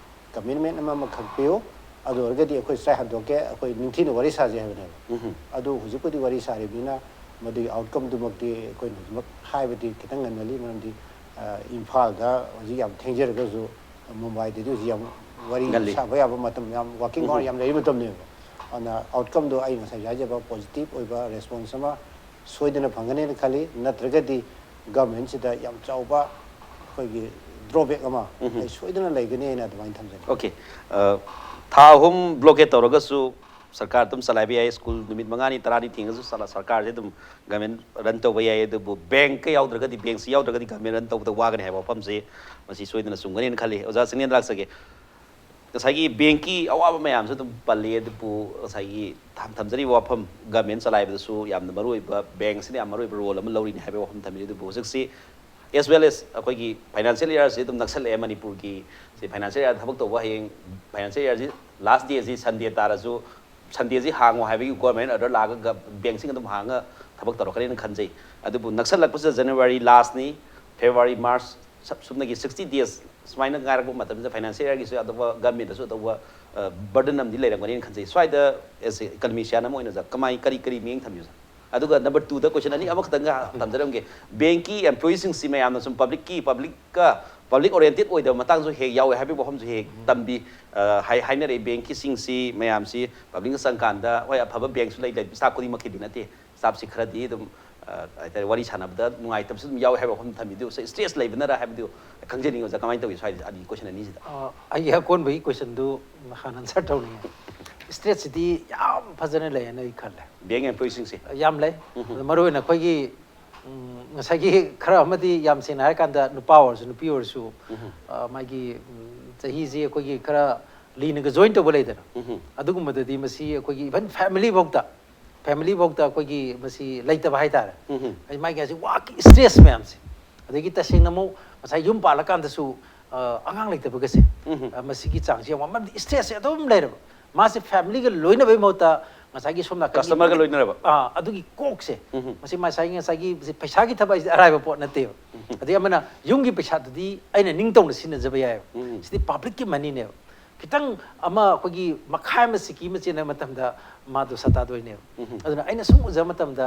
ꯀꯃꯤꯠꯃꯦꯟ ꯑꯃꯃꯈꯛ ꯄꯤꯌꯨ, ꯑꯗꯨ ꯑꯣꯏꯔꯒꯗꯤ ꯑꯩꯈꯣꯏ ꯁ꯭ꯇ꯭ꯔꯥꯏꯛ ꯍꯟꯗꯣꯛꯀꯦ, ꯑꯩꯈꯣꯏ ꯅꯤꯡꯊꯤꯅ ꯋꯥꯔꯤ ꯁꯥꯁꯦ ꯍꯥꯏꯕꯅꯦꯕ꯫ ꯑꯗꯨ ꯍꯧꯖꯤꯛꯄꯨꯗꯤ ꯋꯥꯔꯤ ꯁꯥꯔꯤꯕꯅꯤꯅ ꯃꯗꯨꯒꯤ ꯑꯥꯎꯠꯀꯝꯗꯨꯃꯛꯇꯤ ꯑꯩꯈꯣꯏꯅ ꯍꯧꯖꯤꯛꯃꯛ ꯍꯥꯏꯕꯗꯤ ꯈꯤꯇꯪ ꯉꯟꯃꯜꯂꯤ, ꯃꯔꯝꯗꯤ, ꯑ, ꯏꯝꯐꯥꯜꯗ ꯍꯧꯖꯤꯛ ꯌꯥꯝ ꯊꯦꯡꯖꯔꯒꯁꯨ ꯃꯨꯝꯕꯥꯏꯗꯗꯤ ꯍꯧꯖꯤꯛ ꯌꯥꯝ ꯋꯥꯔꯤ ꯉꯜꯂꯤ꯫ ꯁꯥꯕ ꯌꯥꯕ ꯃꯇꯝ, ꯌꯥꯝ ꯋꯥꯔꯀꯤꯡ ꯑꯋꯥꯔ ꯌꯥꯝ ꯂꯩꯔꯤ ꯃꯇꯝꯅꯦꯕ꯫ ꯑꯗꯨꯅ ꯑꯥꯎꯠꯀꯝꯗꯣ ꯑꯩ ꯉꯁꯥꯏ ꯍꯥꯏꯖꯕ ꯄꯣꯖꯤꯇꯤꯚ ꯑꯣꯏꯕ ꯔꯦꯁꯄꯣꯟꯁ ꯑꯃ ꯁꯣꯏꯗꯅ ꯐꯪꯒꯅꯦꯅ ꯈꯜꯂꯤ, ꯅꯠꯇ꯭ꯔꯒꯗꯤ ꯒꯚꯔꯟꯃꯦꯟꯁꯤꯗ ꯌꯥꯝ ꯆꯥꯎꯕ ꯑꯩꯈꯣꯏꯒꯤ ꯗ꯭ꯔꯣꯕꯦꯛ ꯑꯃ ꯑꯩ ꯁꯣꯏꯗꯅ ꯂꯩꯒꯅꯤ ꯍꯥꯏꯅ ꯑꯗꯨꯃꯥꯏꯅ ꯊꯝꯖꯅꯤꯡꯉꯤ꯫ Okay. ꯑ, ꯊꯥ ꯑꯍꯨꯝ ꯕ꯭ꯂꯣꯀꯦꯠ ꯇꯧꯔꯒꯁꯨ ꯁꯔꯀꯥꯔ ꯑꯗꯨꯝ ꯆꯂꯥꯏꯕ ꯌꯥꯏ꯫ ꯁ꯭ꯀꯨꯜ ꯅꯨꯃꯤꯠ ꯃꯉꯥꯅꯤ ꯇꯔꯥꯅꯤ ꯊꯤꯡꯉꯁꯨ ꯆꯂꯥ-, ꯁꯔꯀꯥꯔꯁꯦ ꯑꯗꯨꯝ ꯒꯚꯔꯟꯃꯦꯟ ꯔꯟ ꯇꯧꯕ ꯌꯥꯏ, ꯑꯗꯨꯕꯨ ꯕꯦꯡꯀ ꯌꯥꯎꯗ꯭ꯔꯒꯗꯤ, ꯕꯦꯡꯁꯤ ꯌꯥꯎꯗ꯭ꯔꯒꯗꯤ ꯒꯚꯔꯟꯃꯦꯟ ꯔꯟ ꯇꯧꯕꯗ ꯋꯥꯒꯅꯤ ꯍꯥꯏꯕ ꯋꯥꯐꯝꯁꯤ ꯃꯁꯤ ꯁꯣꯏꯗꯅ ꯆꯨꯝꯒꯅꯤꯅ ꯈꯜꯂꯤ꯫ ꯑꯣꯖꯥ ꯆꯤꯡꯂꯦꯟꯗ ꯂꯥꯛꯆꯒꯦ꯫ ꯉꯁꯥꯏꯒꯤ ꯕꯦꯡꯀꯤ ꯑꯋꯥꯕ ꯃꯌꯥꯝꯁꯨ ꯑꯗꯨꯝ ꯄꯜꯂꯤ, ꯑꯗꯨꯕꯨ ꯉꯁꯥꯏꯒꯤ ꯊꯝ-, ꯊꯝꯖꯔꯤꯕ ꯋꯥꯐꯝ ꯒꯚꯔꯟꯃꯦꯟ ꯆꯂꯥꯏꯕꯗꯁꯨ ꯌꯥꯝꯅ ꯃꯔꯨꯑꯣꯏꯕ, ꯕꯦꯡꯁꯤꯅ ꯌꯥꯝ ꯃꯔꯨꯑꯣꯏꯕ ꯔꯣꯜ ꯑꯃ ꯂꯧꯔꯤꯅꯤ ꯍꯥꯏꯕꯒꯤ ꯋꯥꯐꯝ ꯊꯝꯕꯤꯔꯤ꯫ ꯑꯗꯨꯕꯨ ꯍꯧꯖꯤꯛꯁꯤ as well as ꯑꯩꯈꯣꯏꯒꯤ ꯐꯥꯏꯅꯥꯟꯁꯤꯌꯦꯜ ꯏꯌꯥꯔꯁꯤ ꯑꯗꯨꯝ ꯅꯛꯁꯜꯂꯛꯑꯦ ꯃꯅꯤꯄꯨꯔꯒꯤ꯫ ꯁꯤ ꯐꯥꯏꯅꯥꯟꯁꯤꯌꯦꯜ ꯏꯌꯥꯔ ꯊꯕꯛ ꯇꯧꯕ ꯍꯌꯦꯡ ꯐꯥꯏꯅꯥꯟꯁꯤꯌꯦꯜ ꯏꯌꯥꯔꯁꯤ ꯂꯥꯁ ꯗꯦꯁꯤ ꯁꯟꯗꯦ ꯇꯥꯔꯁꯨ ꯁꯟꯗꯦꯁꯤ ꯍꯥꯡꯉꯣ ꯍꯥꯏꯕꯒꯤ ꯒꯣꯔꯃꯦꯟ ꯑꯣꯔꯗꯔ ꯂꯥꯛꯑꯒ ꯕꯦꯡꯁꯤꯡ ꯑꯗꯨꯝ ꯍꯥꯡꯉ ꯊꯕꯛ ꯇꯧꯔꯛꯀꯅꯤꯅ ꯈꯟꯖꯩ꯫ ꯑꯗꯨꯕꯨ ꯅꯛꯁꯜꯂꯛꯄꯁꯤꯗ ꯖꯅꯋꯥꯔꯤ ꯂꯥꯁꯅꯤ, ꯐꯦꯕ꯭ꯔꯨꯋꯥꯔꯤ, ꯃꯥꯔꯆ, ꯁꯨꯞ-, ꯁꯨꯞꯅꯒꯤ ꯁꯤꯛꯁꯇꯤ ꯗꯦꯖ ꯁꯨꯃꯥꯏꯅ ꯉꯥꯏꯔꯛꯄ ꯃꯇꯝꯁꯤꯗ ꯐꯥꯏꯅꯥꯟꯁꯤꯌꯦꯜ ꯏꯌꯥꯔꯒꯤꯁꯨ ꯑꯇꯣꯞꯄ ꯒꯚꯔꯟꯃꯦꯟꯗꯁꯨ ꯑꯇꯣꯞꯄ, ꯑ, ꯕꯔꯗꯟ ꯑꯃꯗꯤ ꯂꯩꯔꯝꯒꯅꯤꯅ ꯈꯟꯖꯩ꯫ ꯁ꯭ꯋꯥꯏꯗ as a economician ꯑꯃ ꯑꯣꯏꯅ ꯑꯣꯖꯥ ꯀꯃꯥꯏ, ꯀꯔꯤ, ꯀꯔꯤ ꯃꯤꯠꯌꯦꯡ ꯊꯝꯕꯤꯌꯨ, ꯁꯥꯔ? ꯑꯗꯨꯒ ꯅꯝꯕꯔ ꯇꯨꯗ ꯀꯣꯏꯁꯟ ꯑꯅꯤ ꯑꯃꯈꯛꯇꯪꯒ ꯊꯝꯖꯔꯝꯒꯦ꯫ ꯕꯦꯡꯀꯤ ꯑꯦꯝꯄ꯭ꯂꯣꯌꯤꯁꯤꯡꯁꯤ ꯃꯌꯥꯝꯅ ꯁꯨꯝ ꯄꯕ꯭ꯂꯤꯛꯀꯤ ꯄꯕ꯭ꯂꯤꯛꯀ ꯄꯕ꯭ꯂꯤꯛ ꯑꯣꯔꯤꯌꯦꯟꯇꯦꯠ ꯑꯣꯏꯗꯕ ꯃꯇꯥꯡꯁꯨ ꯍꯦꯛ ꯌꯥꯎꯋꯦ ꯍꯥꯏꯕꯒꯤ ꯋꯥꯐꯝꯁꯨ ꯍꯦꯛ ꯇꯝꯕꯤ꯫ ꯑ, ꯍꯥꯏ ꯍꯥꯏꯅꯔꯛꯏ ꯕꯦꯡꯀꯤꯁꯤꯡꯁꯤ ꯃꯌꯥꯝꯁꯤ ꯄꯕ꯭ꯂꯤꯛꯅ ꯆꯪꯀꯥꯟꯗ ꯍꯣꯏ ꯑꯐꯕ ꯕꯦꯡꯁꯨ ꯂꯩ, ꯂꯩ ꯁ꯭ꯇꯥꯐ ꯈꯨꯗꯤꯡꯃꯛꯀꯤꯗꯤ ꯅꯠꯇꯦ꯫ ꯁ꯭ꯇꯥꯐꯁꯤ ꯈꯔꯗꯤ ꯑꯗꯨꯝ ꯑ, ꯍꯥꯏꯇꯥꯔꯦ, ꯋꯥꯔꯤ ꯁꯥꯟꯅꯕꯗ ꯅꯨꯡꯉꯥꯏꯇꯕꯁꯨ ꯑꯗꯨꯝ ꯌꯥꯎꯋꯦ ꯍꯥꯏꯕ ꯋꯥꯐꯝ ꯊꯝꯕꯤꯗꯨ ꯁ꯭ꯇ꯭ꯔꯦꯁ ꯂꯩꯕꯅꯔ ꯍꯥꯏꯕꯗꯨ ꯈꯪꯖꯅꯤꯡꯉꯤ ꯑꯣꯖꯥ, ꯀꯃꯥꯏꯅ ꯇꯧꯏ ꯁ꯭ꯋꯥꯏꯗ ꯑꯅꯤ ꯀꯣꯏꯁꯟ ꯑꯅꯤꯁꯤꯗ? ꯑ, ꯑꯩꯒꯤ ꯑꯀꯣꯟꯕꯒꯤ ꯀꯣꯏꯁꯟꯗꯨ ꯍꯥꯟꯅ ꯑꯟꯁꯔ ꯇꯧꯅꯤꯡꯉꯦ꯫ ꯁ꯭ꯇ꯭ꯔꯦꯁꯁꯤꯗꯤ ꯌꯥꯝ ꯐꯖꯅ ꯂꯩꯌꯦꯅ ꯑꯩ ꯈꯜꯂꯦ꯫ ꯕꯦꯡ ꯑꯦꯝꯄ꯭ꯂꯣꯌꯤꯁꯤꯡꯁꯦ ꯌꯥꯝ ꯂꯩ꯫ ꯑꯗꯣ ꯃꯔꯨꯑꯣꯏꯅ ꯑꯩꯈꯣꯏꯒꯤ ꯎꯝ, ꯉꯁꯥꯏꯒꯤ ꯈꯔ ꯑꯃꯗꯤ ꯌꯥꯝ ꯁꯦꯡꯅ ꯍꯥꯏꯔꯀꯥꯟꯗ ꯅꯨꯄꯥ ꯑꯣꯏꯔꯁꯨ ꯅꯨꯄꯤ ꯑꯣꯏꯔꯁꯨ ꯑ, ꯃꯥꯒꯤ ꯎꯝ, ꯆꯍꯤꯁꯤ ꯑꯩꯈꯣꯏꯒꯤ ꯈꯔ ꯂꯤꯅꯒ ꯖꯣꯏꯟ ꯇꯧꯕ ꯂꯩꯗꯅ, ꯑꯗꯨꯒꯨꯝꯕꯗꯗꯤ ꯃꯁꯤ ꯑꯩꯈꯣꯏꯒꯤ ꯏꯚꯟ ꯐꯦꯃꯤꯂꯤ ꯐꯥꯎꯗ ꯐꯦꯃꯤꯂꯤ ꯐꯥꯎꯗ ꯑꯩꯈꯣꯏꯒꯤ ꯃꯁꯤ ꯂꯩꯇꯕ ꯍꯥꯏꯇꯥꯔꯦ꯫ ꯑꯩ ꯃꯥꯒꯤ ꯍꯥꯏꯁꯦ ꯋꯥꯛꯀꯤ ꯁ꯭ꯇ꯭ꯔꯦꯁ ꯃꯌꯥꯝꯁꯦ, ꯑꯗꯒꯤ ꯇꯁꯦꯡꯅ ꯑꯃꯨꯛ ꯉꯁꯥꯏ ꯌꯨꯝ ꯄꯥꯜꯂꯀꯥꯟꯗꯁꯨ ꯑ, ꯑꯉꯥꯡ ꯂꯩꯇꯕꯒꯁꯦ ꯑ, ꯃꯁꯤꯒꯤ ꯆꯥꯡꯁꯦ ꯌꯥꯝ ꯋꯥꯃꯟꯗꯤ ꯁ꯭ꯇ꯭ꯔꯦꯁꯁꯦ ꯑꯗꯨꯝ ꯂꯩꯔꯕ꯫ ꯃꯥꯁꯦ ꯐꯦꯃꯤꯂꯤꯒ ꯂꯣꯏꯅꯕꯒꯤ ꯃꯍꯨꯠꯇ ꯉꯁꯥꯏꯒꯤ ꯁꯣꯝ ꯅꯥꯀꯟꯒꯤ ꯀꯁꯇꯃꯔꯒ ꯂꯣꯏꯅꯔꯕ꯫ ꯑꯥ, ꯑꯗꯨꯒꯤ ꯀꯣꯛꯁꯦ ꯃꯁꯤ ꯉꯁꯥꯏꯒꯤ ꯉꯁꯥꯏꯒꯤ ꯄꯩꯁꯥꯒꯤ ꯊꯕꯛ ꯍꯥꯏꯁꯤꯗꯤ ꯑꯔꯥꯏꯕ ꯄꯣꯠ ꯅꯠꯇꯦꯕ꯫ ꯑꯗꯩ ꯑꯃꯅ ꯌꯨꯝꯒꯤ ꯄꯩꯁꯥꯗꯨꯗꯤ ꯑꯩꯅ ꯅꯤꯡꯇꯧꯅ ꯁꯤꯖꯤꯟꯅꯖꯕ ꯌꯥꯏꯑꯕ꯫ ꯁꯤꯗꯤ ꯄꯕ꯭ꯂꯤꯛꯀꯤ ꯃꯅꯤꯅꯦꯕ꯫ ꯈꯤꯇꯪ ꯑꯃ ꯑꯩꯈꯣꯏꯒꯤ ꯃꯈꯥꯏ ꯑꯃ ꯁꯤꯀꯤ ꯑꯃ ꯆꯦꯟꯕ ꯃꯇꯝꯗ ꯃꯥꯗꯣ ꯁꯇꯥꯗꯣꯏꯅꯦꯕ꯫ ꯑꯗꯨꯅ ꯑꯩꯅ ꯁꯨꯝ ꯎꯖꯕ ꯃꯇꯝꯗ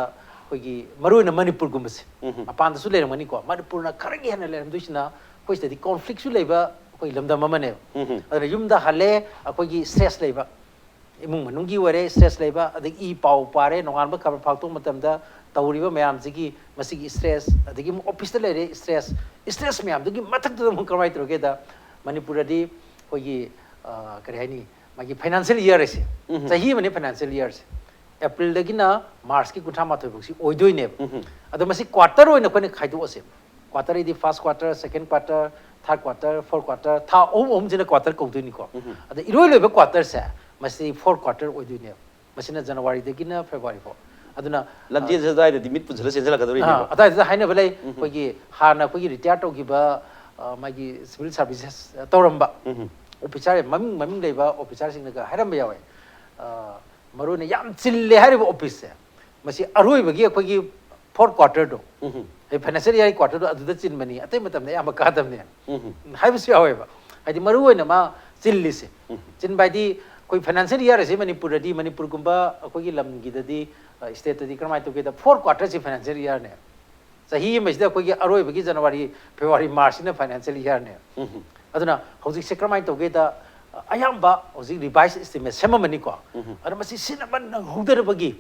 ꯑꯩꯈꯣꯏꯒꯤ ꯃꯔꯨꯑꯣꯏꯅ ꯃꯅꯤꯄꯨꯔꯒꯨꯝꯕꯁꯦ, ꯃꯄꯥꯟꯗꯁꯨ ꯂꯩꯔꯝꯒꯅꯤꯀꯣ, ꯃꯅꯤꯄꯨꯔꯅ ꯈꯔꯒꯤ ꯍꯦꯟꯅ ꯂꯩꯔꯝꯗꯣꯏꯁꯤꯅ ꯑꯩꯈꯣꯏ ꯁꯤꯗꯗꯤ ꯀꯣꯟꯐ꯭ꯂꯤꯛꯁꯨ ꯂꯩꯕ ꯑꯩꯈꯣꯏ ꯂꯝꯗꯝ ꯑꯃꯅꯦꯕ꯫ ꯑꯗꯨꯅ ꯌꯨꯝꯗ ꯍꯜꯂꯦ, ꯑꯩꯈꯣꯏꯒꯤ ꯁ꯭ꯇ꯭ꯔꯦꯁ ꯂꯩꯕ, ꯏꯃꯨꯡ ꯃꯅꯨꯡꯒꯤ ꯑꯣꯏꯔꯦ ꯁ꯭ꯇ꯭ꯔꯦꯁ ꯂꯩꯕ, ꯑꯗꯒꯤ ꯏ ꯄꯥꯎ ꯄꯥꯔꯦ, ꯅꯣꯡꯉꯥꯟꯕ ꯈꯕꯔ ꯐꯥꯛꯇꯣꯛꯄ ꯃꯇꯝꯗ ꯇꯧꯔꯤꯕ ꯃꯌꯥꯝꯁꯤꯒꯤ ꯃꯁꯤꯒꯤ ꯁ꯭ꯇ꯭ꯔꯦꯁ, ꯑꯗꯒꯤ ꯑꯃꯨꯛ ꯑꯣꯐꯤꯁꯇ ꯂꯩꯔꯦ ꯁ꯭ꯇ꯭ꯔꯦꯁ, ꯁ꯭ꯇ꯭ꯔꯦꯁ ꯃꯌꯥꯝꯗꯨꯒꯤ ꯃꯊꯛꯇꯨꯗ ꯑꯃꯨꯛ ꯀꯃꯥꯏꯅ ꯇꯧꯔꯒꯦꯗ, ꯃꯅꯤꯄꯨꯔꯗꯗꯤ ꯑꯩꯈꯣꯏꯒꯤ ꯑ, ꯀꯔꯤ ꯍꯥꯏꯅꯤ, ꯃꯥꯒꯤ ꯐꯥꯏꯅꯥꯟꯁꯤꯌꯦꯜ ꯏꯌꯥꯔ ꯑꯁꯦ, ꯆꯍꯤ ꯑꯃꯅꯤ ꯐꯥꯏꯅꯥꯟꯁꯤꯌꯦꯜ ꯏꯌꯥꯔꯁꯦ, ꯑꯦꯄ꯭ꯔꯤꯜꯗꯒꯤꯅ ꯃꯥꯔꯆꯀꯤ ꯀꯨꯟꯊ꯭ꯔꯥ ꯃꯥꯊꯣꯏ ꯐꯥꯎꯁꯤ ꯑꯣꯏꯗꯣꯏꯅꯦꯕ꯫ ꯑꯗꯣ ꯃꯁꯤ ꯀ꯭ꯋꯥꯇꯔ ꯑꯣꯏꯅ ꯑꯩꯈꯣꯏꯅ ꯈꯥꯏꯗꯣꯛꯑꯁꯦ꯫ ꯀ꯭ꯋꯥꯇꯔ ꯍꯥꯏꯗꯤ ꯐꯥꯔꯁ ꯀ꯭ꯋꯥꯇꯔ, ꯁꯦꯀꯦꯟ ꯀ꯭ꯋꯥꯇꯔ, ꯊꯥꯔꯠ ꯀ꯭ꯋꯥꯇꯔ, ꯐꯣꯔꯠ ꯀ꯭ꯋꯥꯇꯔ, ꯊꯥ ꯑꯍꯨꯝ ꯑꯍꯨꯝꯁꯤꯅ ꯀ꯭ꯋꯥꯇꯔ ꯀꯧꯗꯣꯏꯅꯤꯀꯣ꯫ ꯑꯗ ꯏꯔꯣꯏ ꯂꯣꯏꯕ ꯀ꯭ꯋꯥꯇꯔꯁꯦ ꯃꯁꯤ ꯐꯣꯔꯠ ꯀ꯭ꯋꯥꯇꯔ ꯑꯣꯏꯗꯣꯏꯅꯦꯕ꯫ ꯃꯁꯤꯅ ꯖꯅꯋꯥꯔꯤꯗꯒꯤꯅ ꯐꯦꯕ꯭ꯔꯨꯋꯥꯔꯤ ꯐꯥꯎ꯫ ꯑꯗꯨꯅ ꯂꯝꯖꯦꯜꯁꯦ ꯑꯗꯨꯋꯥꯏꯗꯗꯤ ꯃꯤꯠ ꯄꯨꯟꯁꯤꯜꯂ ꯆꯦꯟꯁꯤꯜꯂꯛꯀꯗꯧꯔꯤꯅꯦꯕ꯫ ꯑꯗꯨꯋꯥꯏꯗꯨꯗ ꯍꯥꯏꯅꯕ ꯂꯩ꯫ ꯑꯩꯈꯣꯏꯒꯤ ꯍꯥꯟꯅ ꯑꯩꯈꯣꯏꯒꯤ ꯔꯤꯇꯥꯌꯔ ꯇꯧꯈꯤꯕ ꯑ, ꯃꯥꯒꯤ ꯁꯤꯚꯤꯜ ꯁꯥꯔꯚꯤꯁꯦꯁ ꯇꯧꯔꯝꯕ ꯑꯣꯐꯤꯁꯥꯔ, ꯃꯃꯤꯡ ꯃꯃꯤꯡ ꯂꯩꯕ ꯑꯣꯐꯤꯁꯥꯔꯁꯤꯡꯅꯒ ꯍꯥꯏꯔꯝꯕ ꯌꯥꯎꯋꯦ꯫ ꯑ, ꯃꯔꯨꯑꯣꯏꯅ ꯌꯥꯝ ꯆꯤꯜꯂꯦ ꯍꯥꯏꯔꯤꯕ ꯑꯣꯐꯤꯁꯁꯦ, ꯃꯁꯤ ꯑꯔꯣꯏꯕꯒꯤ ꯑꯩꯈꯣꯏꯒꯤ ꯐꯣꯔꯠ ꯀ꯭ꯋꯥꯇꯔꯗꯣ, ꯐꯥꯏꯅꯥꯟꯁꯤꯌꯦꯜ ꯏꯌꯥꯔ ꯀ꯭ꯋꯥꯇꯔꯗꯣ ꯑꯗꯨꯗ ꯆꯤꯟꯕꯅꯤ, ꯑꯇꯩ ꯃꯇꯝꯗ ꯑꯌꯥꯝꯕ ꯀꯥꯗꯕꯅꯦ ꯍꯥꯏꯕꯁꯨ ꯌꯥꯎꯋꯦꯕ꯫ ꯍꯥꯏꯗꯤ ꯃꯔꯨꯑꯣꯏꯅ ꯃꯥ ꯆꯤꯜꯂꯤꯁꯦ, ꯆꯤꯟꯕ ꯍꯥꯏꯗꯤ ꯑꯩꯈꯣꯏ ꯐꯥꯏꯅꯥꯟꯁꯤꯌꯦꯜ ꯏꯌꯥꯔ ꯑꯁꯤ ꯃꯅꯤꯄꯨꯔꯗꯗꯤ, ꯃꯅꯤꯄꯨꯔꯒꯨꯝꯕ ꯑꯩꯈꯣꯏꯒꯤ ꯂꯝꯒꯤꯗꯗꯤ ꯁ꯭ꯇꯦꯠꯇꯗꯤ ꯀꯔꯝꯍꯥꯏꯅ ꯇꯧꯒꯦꯗ, ꯐꯣꯔ ꯀ꯭ꯋꯥꯇꯔꯁꯤ ꯐꯥꯏꯅꯥꯟꯁꯤꯌꯦꯜ ꯏꯌꯥꯔꯅꯦ꯫ ꯆꯍꯤ ꯑꯃꯁꯤꯗ ꯑꯩꯈꯣꯏꯒꯤ ꯑꯔꯣꯏꯕꯒꯤ ꯖꯅꯋꯥꯔꯤ, ꯐꯦꯕ꯭ꯔꯨꯋꯥꯔꯤ, ꯃꯥꯔꯆꯁꯤꯅ ꯐꯥꯏꯅꯥꯟꯁꯤꯌꯦꯜ ꯏꯌꯥꯔꯅꯦ꯫ ꯑꯗꯨꯅ ꯍꯧꯖꯤꯛꯁꯦ ꯀꯔꯝꯍꯥꯏꯅ ꯇꯧꯒꯦꯗ, ꯑꯌꯥꯝꯕ ꯍꯧꯖꯤꯛ ꯔꯤꯚꯥꯏꯁ ꯏꯁꯇꯤꯃꯦꯠ ꯁꯦꯝꯃꯝꯃꯅꯤꯀꯣ꯫ ꯑꯗꯣ ꯃꯁꯤ ꯁꯤꯖꯤꯟꯅꯕ ꯅꯪꯍꯧꯗꯅꯕꯒꯤ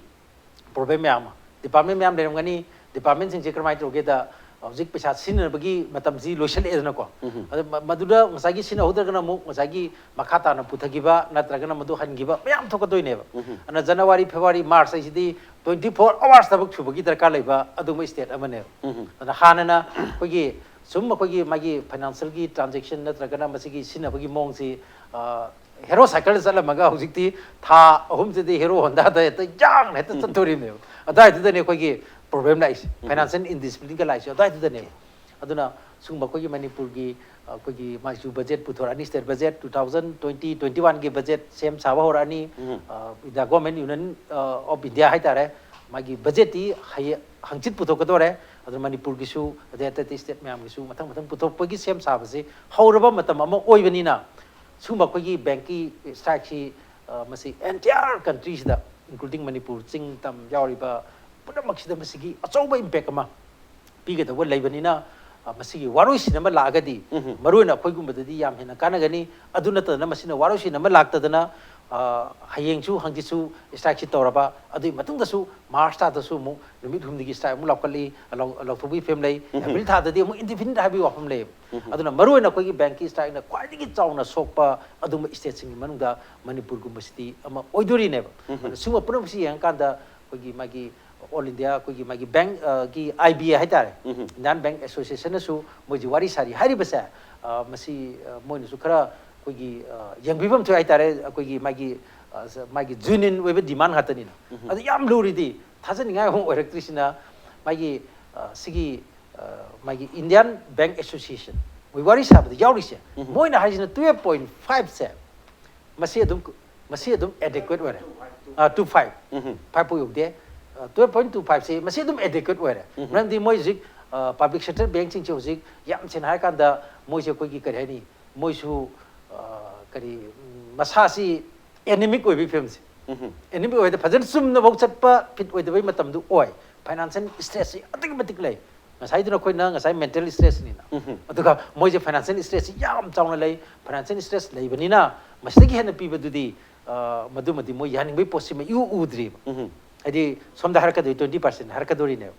ꯄ꯭ꯔꯣꯕ꯭ꯂꯦꯝ ꯃꯌꯥꯝ ꯑꯃ, ꯗꯤꯄꯥꯔꯠꯃꯦꯟ ꯃꯌꯥꯝ ꯂꯩꯔꯝꯒꯅꯤ꯫ ꯗꯤꯄꯥꯔꯠꯃꯦꯟꯁꯤꯡꯁꯦ ꯀꯔꯝꯍꯥꯏꯅ ꯇꯧꯒꯦꯗ, ꯍꯧꯖꯤꯛ ꯄꯩꯁꯥ ꯁꯤꯖꯤꯟꯅꯕꯒꯤ ꯃꯇꯝꯁꯤ ꯂꯣꯏꯁꯤꯜꯂꯛꯑꯦꯗꯅꯀꯣ꯫ ꯑꯗꯨ ꯃ-, ꯃꯗꯨꯗ ꯉꯁꯥꯏꯒꯤ ꯁꯤꯖꯤꯟꯅꯍꯧꯗ꯭ꯔꯒꯅ ꯑꯃꯨꯛ ꯉꯁꯥꯏꯒꯤ ꯃꯈꯥ ꯇꯥꯅ ꯄꯨꯊꯈꯤꯕ ꯅꯠꯇ꯭ꯔꯒꯅ ꯃꯗꯨ ꯍꯟꯈꯤꯕ ꯃꯌꯥꯝ ꯊꯣꯛꯀꯗꯣꯏꯅꯦꯕ꯫ ꯑꯗꯨꯅ ꯖꯅꯋꯥꯔꯤ, ꯐꯦꯕ꯭ꯔꯨꯋꯥꯔꯤ, ꯃꯥꯔꯆ ꯍꯥꯏꯁꯤꯗꯤ twenty four hours ꯊꯕꯛ ꯁꯨꯕꯒꯤ ꯗꯔꯀꯥꯔ ꯂꯩꯕ ꯑꯗꯨꯒꯨꯝꯕ ꯁ꯭ꯇꯦꯠ ꯑꯃꯅꯦꯕ꯫ ꯑꯗꯨꯅ ꯍꯥꯟꯅꯅ ꯑꯩꯈꯣꯏꯒꯤ ꯁꯨꯝ ꯑꯩꯈꯣꯏꯒꯤ ꯃꯥꯒꯤ ꯐꯥꯏꯅꯥꯟꯁꯤꯌꯦꯜꯒꯤ ꯇ꯭ꯔꯥꯟꯖꯦꯛꯁꯟ ꯅꯠꯇ꯭ꯔꯒꯅ ꯃꯁꯤꯒꯤ ꯁꯤꯖꯤꯟꯅꯕꯒꯤ ꯃꯑꯣꯡꯁꯤ, ꯑ, ꯍꯦꯔꯣ ꯁꯥꯏꯀꯜꯗ ꯆꯠꯂꯝꯃꯒ ꯍꯧꯖꯤꯛꯇꯤ ꯊꯥ ꯑꯍꯨꯝꯁꯤꯗꯤ ꯍꯦꯔꯣ ꯍꯣꯟꯗꯥꯗ ꯍꯦꯛꯇ ꯌꯥꯡꯅ ꯍꯦꯛꯇ ꯆꯠꯇꯣꯔꯤꯕꯅꯦꯕ꯫ ꯑꯗꯨꯋꯥꯏꯗꯨꯗꯅꯦ ꯑꯩꯈꯣꯏꯒꯤ ꯄ꯭ꯔꯣꯕ꯭ꯂꯦꯝ ꯂꯥꯛꯏꯁꯦ, ꯐꯥꯏꯅꯥꯟꯁꯤꯌꯦꯜ ꯏꯟꯗꯤꯁꯤꯄ꯭ꯂꯤꯟꯒ ꯂꯥꯛꯏꯁꯦ ꯑꯗꯨꯋꯥꯏꯗꯨꯗꯅꯦꯕ꯫ ꯑꯗꯨꯅ ꯁꯤꯒꯨꯝꯕ ꯑꯩꯈꯣꯏꯒꯤ ꯃꯅꯤꯄꯨꯔꯒꯤ, ꯑ, ꯑꯩꯈꯣꯏꯒꯤ ꯃꯥꯏꯁꯨ ꯕꯖꯦꯠ ꯄꯨꯊꯣꯔꯛꯑꯅꯤ, state budget, two thousand twenty twenty one ꯒꯤ ꯕꯖꯦꯠ ꯁꯦꯝ ꯁꯥꯕ ꯍꯧꯔꯛꯑꯅꯤ꯫ ꯎꯝ꯫ ꯑ, India government, union, uh, of India ꯍꯥꯏꯇꯥꯔꯦ, ꯃꯥꯒꯤ ꯕꯖꯦꯠꯇꯤ ꯍꯌꯦ-, ꯍꯪꯆꯤꯠ ꯄꯨꯊꯣꯛꯀꯗꯧꯔꯦ꯫ ꯑꯗꯨ ꯃꯅꯤꯄꯨꯔꯒꯤꯁꯨ, ꯑꯗꯩ ꯑꯇꯩ ꯑꯇꯩ ꯁ꯭ꯇꯦꯠ ꯃꯌꯥꯝꯒꯤꯁꯨ ꯃꯊꯪ ꯃꯊꯪ ꯄꯨꯊꯣꯛꯄꯒꯤ ꯁꯦꯝ ꯁꯥꯕꯁꯤ ꯍꯧꯔꯕ ꯃꯇꯝ ꯑꯃ ꯑꯣꯏꯕꯅꯤꯅ, ꯁꯤꯒꯨꯝꯕ ꯑꯩꯈꯣꯏꯒꯤ ꯕꯦꯡꯀꯤ ꯁ꯭ꯇ꯭ꯔꯥꯏꯛꯁꯤ, ꯑ, ꯃꯁꯤ ꯑꯦꯟꯇꯤꯌꯥꯔ ꯀꯟꯇ꯭ꯔꯤꯁꯤꯗ, ꯏꯟꯀ꯭ꯂꯨꯗꯤꯡ ꯃꯅꯤꯄꯨꯔ, ꯆꯤꯡ ꯇꯝ ꯌꯥꯎꯔꯤꯕ ꯄꯨꯝꯅꯃꯛꯁꯤꯗ ꯃꯁꯤꯒꯤ ꯑꯆꯧꯕ ꯏꯝꯄꯦꯛ ꯑꯃ ꯄꯤꯒꯗꯧꯕ ꯂꯩꯕꯅꯤꯅ, ꯑ, ꯃꯁꯤꯒꯤ ꯋꯥꯔꯣꯏꯁꯤꯟ ꯑꯃ ꯂꯥꯛꯑꯒꯗꯤ, ꯎꯝꯍꯨꯝ꯫ ꯃꯔꯨꯑꯣꯏꯅ ꯑꯩꯈꯣꯏꯒꯨꯝꯕꯗꯗꯤ ꯌꯥꯝ ꯍꯦꯟꯅ ꯀꯥꯟꯅꯒꯅꯤ꯫ ꯑꯗꯨ ꯅꯠꯇꯗꯅ ꯃꯁꯤꯅ ꯋꯥꯔꯣꯏꯁꯤꯟ ꯑꯃ ꯂꯥꯛꯇꯗꯅ, ꯑ, ꯍꯌꯦꯡꯁꯨ ꯍꯪꯆꯤꯠꯁꯨ ꯁ꯭ꯇ꯭ꯔꯥꯏꯛꯁꯤ ꯇꯧꯔꯕ, ꯑꯗꯨꯒꯤ ꯃꯇꯨꯡꯗꯁꯨ ꯃꯥꯔꯆ ꯊꯥꯗꯁꯨ ꯑꯃꯨꯛ ꯅꯨꯃꯤꯠ ꯍꯨꯝꯅꯤꯒꯤ ꯁ꯭ꯇ꯭ꯔꯥꯏꯛ ꯑꯃꯨꯛ ꯂꯧꯈꯠꯂꯤ, ꯂꯧ-, ꯂꯧꯊꯣꯛꯄꯒꯤ ꯐꯤꯕꯝ ꯂꯩ꯫ ꯎꯝꯍꯨꯝ꯫ ꯑꯦꯄ꯭ꯔꯤꯜ ꯊꯥꯗꯗꯤ ꯑꯃꯨꯛ ꯏꯟꯗꯤꯐꯤꯅꯤꯠ ꯍꯥꯏꯕꯒꯤ ꯋꯥꯐꯝ ꯂꯩꯌꯦꯕ꯫ ꯎꯝꯍꯨꯝ꯫ ꯑꯗꯨꯅ ꯃꯔꯨꯑꯣꯏꯅ ꯑꯩꯈꯣꯏꯒꯤ ꯕꯦꯡꯀꯤ ꯁ꯭ꯇ꯭ꯔꯥꯏꯛꯅ ꯈ꯭ꯋꯥꯏꯗꯒꯤ ꯆꯥꯎꯅ ꯁꯣꯛꯄ ꯑꯗꯨꯒꯨꯝꯕ ꯁ꯭ꯇꯦꯠꯁꯤꯡꯒꯤ ꯃꯅꯨꯡꯗ ꯃꯅꯤꯄꯨꯔꯒꯨꯝꯕꯁꯤꯗꯤ ꯑꯃ ꯑꯣꯏꯗꯣꯔꯤꯅꯦꯕ꯫ ꯎꯝꯍꯨꯝ꯫ ꯑꯗꯨꯅ ꯁꯤꯒꯨꯝꯕ ꯄꯨꯝꯅꯃꯛꯁꯤ ꯌꯦꯡꯉꯀꯥꯟꯗ ꯑꯩꯈꯣꯏꯒꯤ ꯃꯥꯒꯤ ꯑꯣꯜ ꯏꯟꯗꯤꯌꯥ ꯑꯩꯈꯣꯏꯒꯤ ꯃꯥꯒꯤ ꯕꯦꯡ, ꯑ, ꯒꯤ IBA ꯍꯥꯏꯇꯥꯔꯦ, ꯎꯝꯍꯨꯝ꯫ ꯏꯟꯗꯤꯌꯥꯟ ꯕꯦꯡ ꯑꯦꯁꯣꯁꯤꯌꯦꯁꯟꯅꯁꯨ ꯃꯣꯏꯁꯤ ꯋꯥꯔꯤ ꯁꯥꯔꯤ ꯍꯥꯏꯔꯤꯕꯁꯦ, ꯑ, ꯃꯁꯤ, ꯑ, ꯃꯣꯏꯅꯁꯨ ꯈꯔ ꯑꯩꯈꯣꯏꯒꯤ, ꯑ, ꯌꯦꯡꯕꯤꯐꯝ ꯊꯣꯛꯑꯦ ꯍꯥꯏꯇꯥꯔꯦ꯫ ꯑꯩꯈꯣꯏꯒꯤ ꯃꯥꯒꯤ, ꯑ, ꯃꯥꯒꯤ ꯖꯦꯅ꯭ꯌꯨꯏꯟ ꯑꯣꯏꯕ ꯗꯤꯃꯥꯟ ꯉꯥꯛꯇꯅꯤꯅ꯫ ꯎꯝꯍꯨꯝ꯫ ꯑꯗꯨ ꯌꯥꯝ ꯂꯨꯔꯤꯗꯤ ꯊꯥꯖꯅꯤꯡꯉꯥꯏ ꯑꯃ ꯑꯣꯏꯔꯛꯇ꯭ꯔꯤꯁꯤꯅ ꯃꯥꯒꯤ, ꯑ, ꯁꯤꯒꯤ, ꯑ, ꯃꯥꯒꯤ ꯏꯟꯗꯤꯌꯥꯟ ꯕꯦꯡ ꯑꯦꯁꯣꯁꯤꯌꯦꯁꯟ ꯃꯣꯏ ꯋꯥꯔꯤ ꯁꯥꯕꯗ ꯌꯥꯎꯔꯤꯁꯦ, ꯎꯝꯍꯨꯝ꯫ ꯃꯣꯏꯅ ꯍꯥꯏꯔꯤꯁꯤꯅ twelve point five ꯁꯦ ꯃꯁꯤ ꯑꯗꯨꯝ, ꯃꯁꯤ ꯑꯗꯨꯝ adequate ꯑꯣꯏꯔꯦ꯫ ꯑ, two five꯫ ꯎꯝꯍꯨꯝ꯫ Five ꯐꯥꯎ ꯌꯧꯗꯦ꯫ ꯑ, twelve point two five ꯁꯤ ꯃꯁꯤ ꯑꯗꯨꯝ adequate ꯑꯣꯏꯔꯦ꯫ ꯎꯝꯍꯨꯝ꯫ ꯃꯔꯝꯗꯤ ꯃꯣꯏ ꯍꯧꯖꯤꯛ, ꯑ, ꯄꯕ꯭ꯂꯤꯛ ꯁꯦꯛꯇꯔ ꯕꯦꯡꯁꯤꯡꯁꯦ ꯍꯧꯖꯤꯛ ꯌꯥꯝ ꯁꯦꯡꯅ ꯍꯥꯏꯔꯀꯥꯟꯗ ꯃꯣꯏꯁꯦ ꯑꯩꯈꯣꯏꯒꯤ ꯀꯔꯤ ꯍꯥꯏꯅꯤ, ꯃꯣꯏꯁꯨ, ꯑ, ꯀꯔꯤ, ꯎꯝ, ꯃꯁꯥꯁꯤ ꯑꯦꯅꯦꯃꯤꯛ ꯑꯣꯏꯕꯒꯤ ꯐꯤꯕꯝꯁꯦ꯫ ꯑꯦꯅꯤꯃꯤꯛ ꯑꯣꯏꯗ ꯐꯖꯅ ꯆꯨꯝꯅꯐꯧ ꯆꯠꯄ ꯐꯤꯠ ꯑꯣꯏꯗꯕꯩ ꯃꯇꯝꯗꯨ ꯑꯣꯏ꯫ ꯐꯥꯏꯅꯥꯟꯁꯤꯌꯦꯜ ꯁ꯭ꯇ꯭ꯔꯦꯁꯁꯤ ꯑꯗꯨꯛꯀꯤ ꯃꯇꯤꯛ ꯂꯩ꯫ ꯉꯁꯥꯏꯗꯨꯅ ꯑꯩꯈꯣꯏꯅ ꯉꯁꯥꯏ ꯃꯦꯟꯇꯦꯜ ꯁ꯭ꯇ꯭ꯔꯦꯁꯅꯤꯅ, ꯑꯗꯨꯒ ꯃꯣꯏꯁꯦ ꯐꯥꯏꯅꯥꯟꯁꯤꯌꯦꯜ ꯁ꯭ꯇ꯭ꯔꯦꯁꯁꯤ ꯌꯥꯝ ꯆꯥꯎꯅ ꯂꯩ꯫ ꯐꯥꯏꯅꯥꯟꯁꯤꯌꯦꯜ ꯁ꯭ꯇ꯭ꯔꯦꯁ ꯂꯩꯕꯅꯤꯅ ꯃꯁꯤꯗꯒꯤ ꯍꯦꯟꯅ ꯄꯤꯕꯗꯨꯗꯤ, ꯑ, ꯃꯗꯨꯃꯗꯤ ꯃꯣꯏ ꯌꯥꯅꯤꯡꯕꯒꯤ ꯄꯣꯠꯁꯤꯃ ꯏꯎ ꯎꯗ꯭ꯔꯤꯕ꯫ ꯍꯥꯏꯗꯤ ꯁꯣꯝꯗ ꯍꯥꯏꯔꯛꯀꯗꯣꯏ ꯇ꯭ꯋꯦꯟꯇꯤ ꯄꯥꯔꯁꯦꯟ ꯍꯥꯏꯔꯛꯀꯗꯣꯔꯤꯅꯦꯕ꯫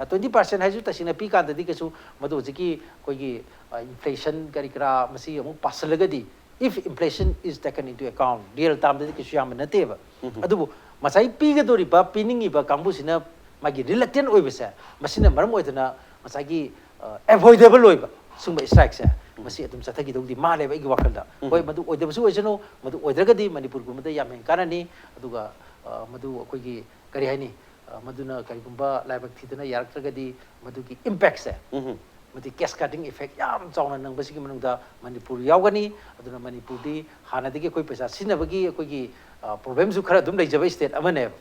ꯇ꯭ꯋꯦꯟꯇꯤ ꯄꯥꯔꯁꯦꯟ ꯍꯥꯏꯁꯨ ꯇꯁꯦꯡꯅ ꯄꯤ ꯀꯥꯟꯗꯗꯤ ꯀꯩꯁꯨ ꯃꯗꯨ ꯍꯧꯖꯤꯛꯀꯤ ꯑꯩꯈꯣꯏꯒꯤ, ꯑ, ꯏꯟꯐ꯭ꯂꯦꯁꯟ ꯀꯔꯤ ꯀꯔꯥ ꯃꯁꯤ ꯑꯃꯨꯛ ꯄꯥꯁꯜꯂꯒꯗꯤ, if inflation is taken into account, real ꯇꯥꯝꯗꯗꯤ ꯀꯩꯁꯨ ꯌꯥꯝꯕ ꯅꯠꯇꯦꯕ꯫ ꯑꯗꯨꯕꯨ ꯉꯁꯥꯏ ꯄꯤꯒꯗꯧꯔꯤꯕ, ꯄꯤꯅꯤꯡꯉꯤꯕ ꯀꯥꯡꯕꯨꯁꯤꯅ ꯃꯥꯒꯤ ꯔꯤꯂꯛꯇꯦꯟ ꯑꯣꯏꯕꯁꯦ, ꯃꯁꯤꯅ ꯃꯔꯝ ꯑꯣꯏꯗꯅ ꯉꯁꯥꯏꯒꯤ, ꯑ, ꯑꯦꯚꯣꯏꯗꯦꯕꯜ ꯑꯣꯏꯕ ꯁꯨꯝꯕ ꯁ꯭ꯇ꯭ꯔꯥꯏꯛꯁꯦ ꯃꯁꯤ ꯑꯗꯨꯝ ꯆꯠꯊꯈꯤꯗꯧꯗꯤ ꯃꯥꯜꯂꯦꯕ ꯑꯩꯒꯤ ꯋꯥꯈꯜꯗ꯫ ꯍꯣꯏ, ꯃꯗꯨ ꯑꯣꯏꯗꯕꯁꯨ ꯑꯣꯏꯁꯅꯨ, ꯃꯗꯨ ꯑꯣꯏꯗ꯭ꯔꯒꯗꯤ ꯃꯅꯤꯄꯨꯔꯒꯨꯝꯕꯗ ꯌꯥꯝ ꯍꯦꯟꯅ ꯀꯥꯟꯅꯅꯤ꯫ ꯑꯗꯨꯒ, ꯑ, ꯃꯗꯨ ꯑꯩꯈꯣꯏꯒꯤ ꯀꯔꯤ ꯍꯥꯏꯅꯤ, ꯑ, ꯃꯗꯨꯅ ꯀꯔꯤꯒꯨꯝꯕ ꯂꯥꯏꯕꯛ ꯊꯤꯗꯅ ꯌꯥꯔꯛꯇ꯭ꯔꯒꯗꯤ ꯃꯗꯨꯒꯤ ꯏꯝꯄꯦꯛꯁꯦ, ꯃꯗꯨꯒꯤ ꯀꯦꯁꯀꯦꯗꯤꯡ ꯏꯐꯦꯛ ꯌꯥꯝ ꯆꯥꯎꯅ ꯅꯪꯕꯁꯤꯒꯤ ꯃꯅꯨꯡꯗ ꯃꯅꯤꯄꯨꯔ ꯌꯥꯎꯒꯅꯤ꯫ ꯑꯗꯨꯅ ꯃꯅꯤꯄꯨꯔꯗꯤ ꯍꯥꯟꯅꯗꯒꯤ ꯑꯩꯈꯣꯏ ꯄꯩꯁꯥ ꯁꯤꯖꯤꯟꯅꯕꯒꯤ ꯑꯩꯈꯣꯏꯒꯤ, ꯑ, ꯄ꯭ꯔꯣꯕ꯭ꯂꯦꯝꯁꯨ ꯈꯔ ꯑꯗꯨꯝ ꯂꯩꯖꯕ ꯁ꯭ꯇꯦꯠ ꯑꯃꯅꯦꯕ꯫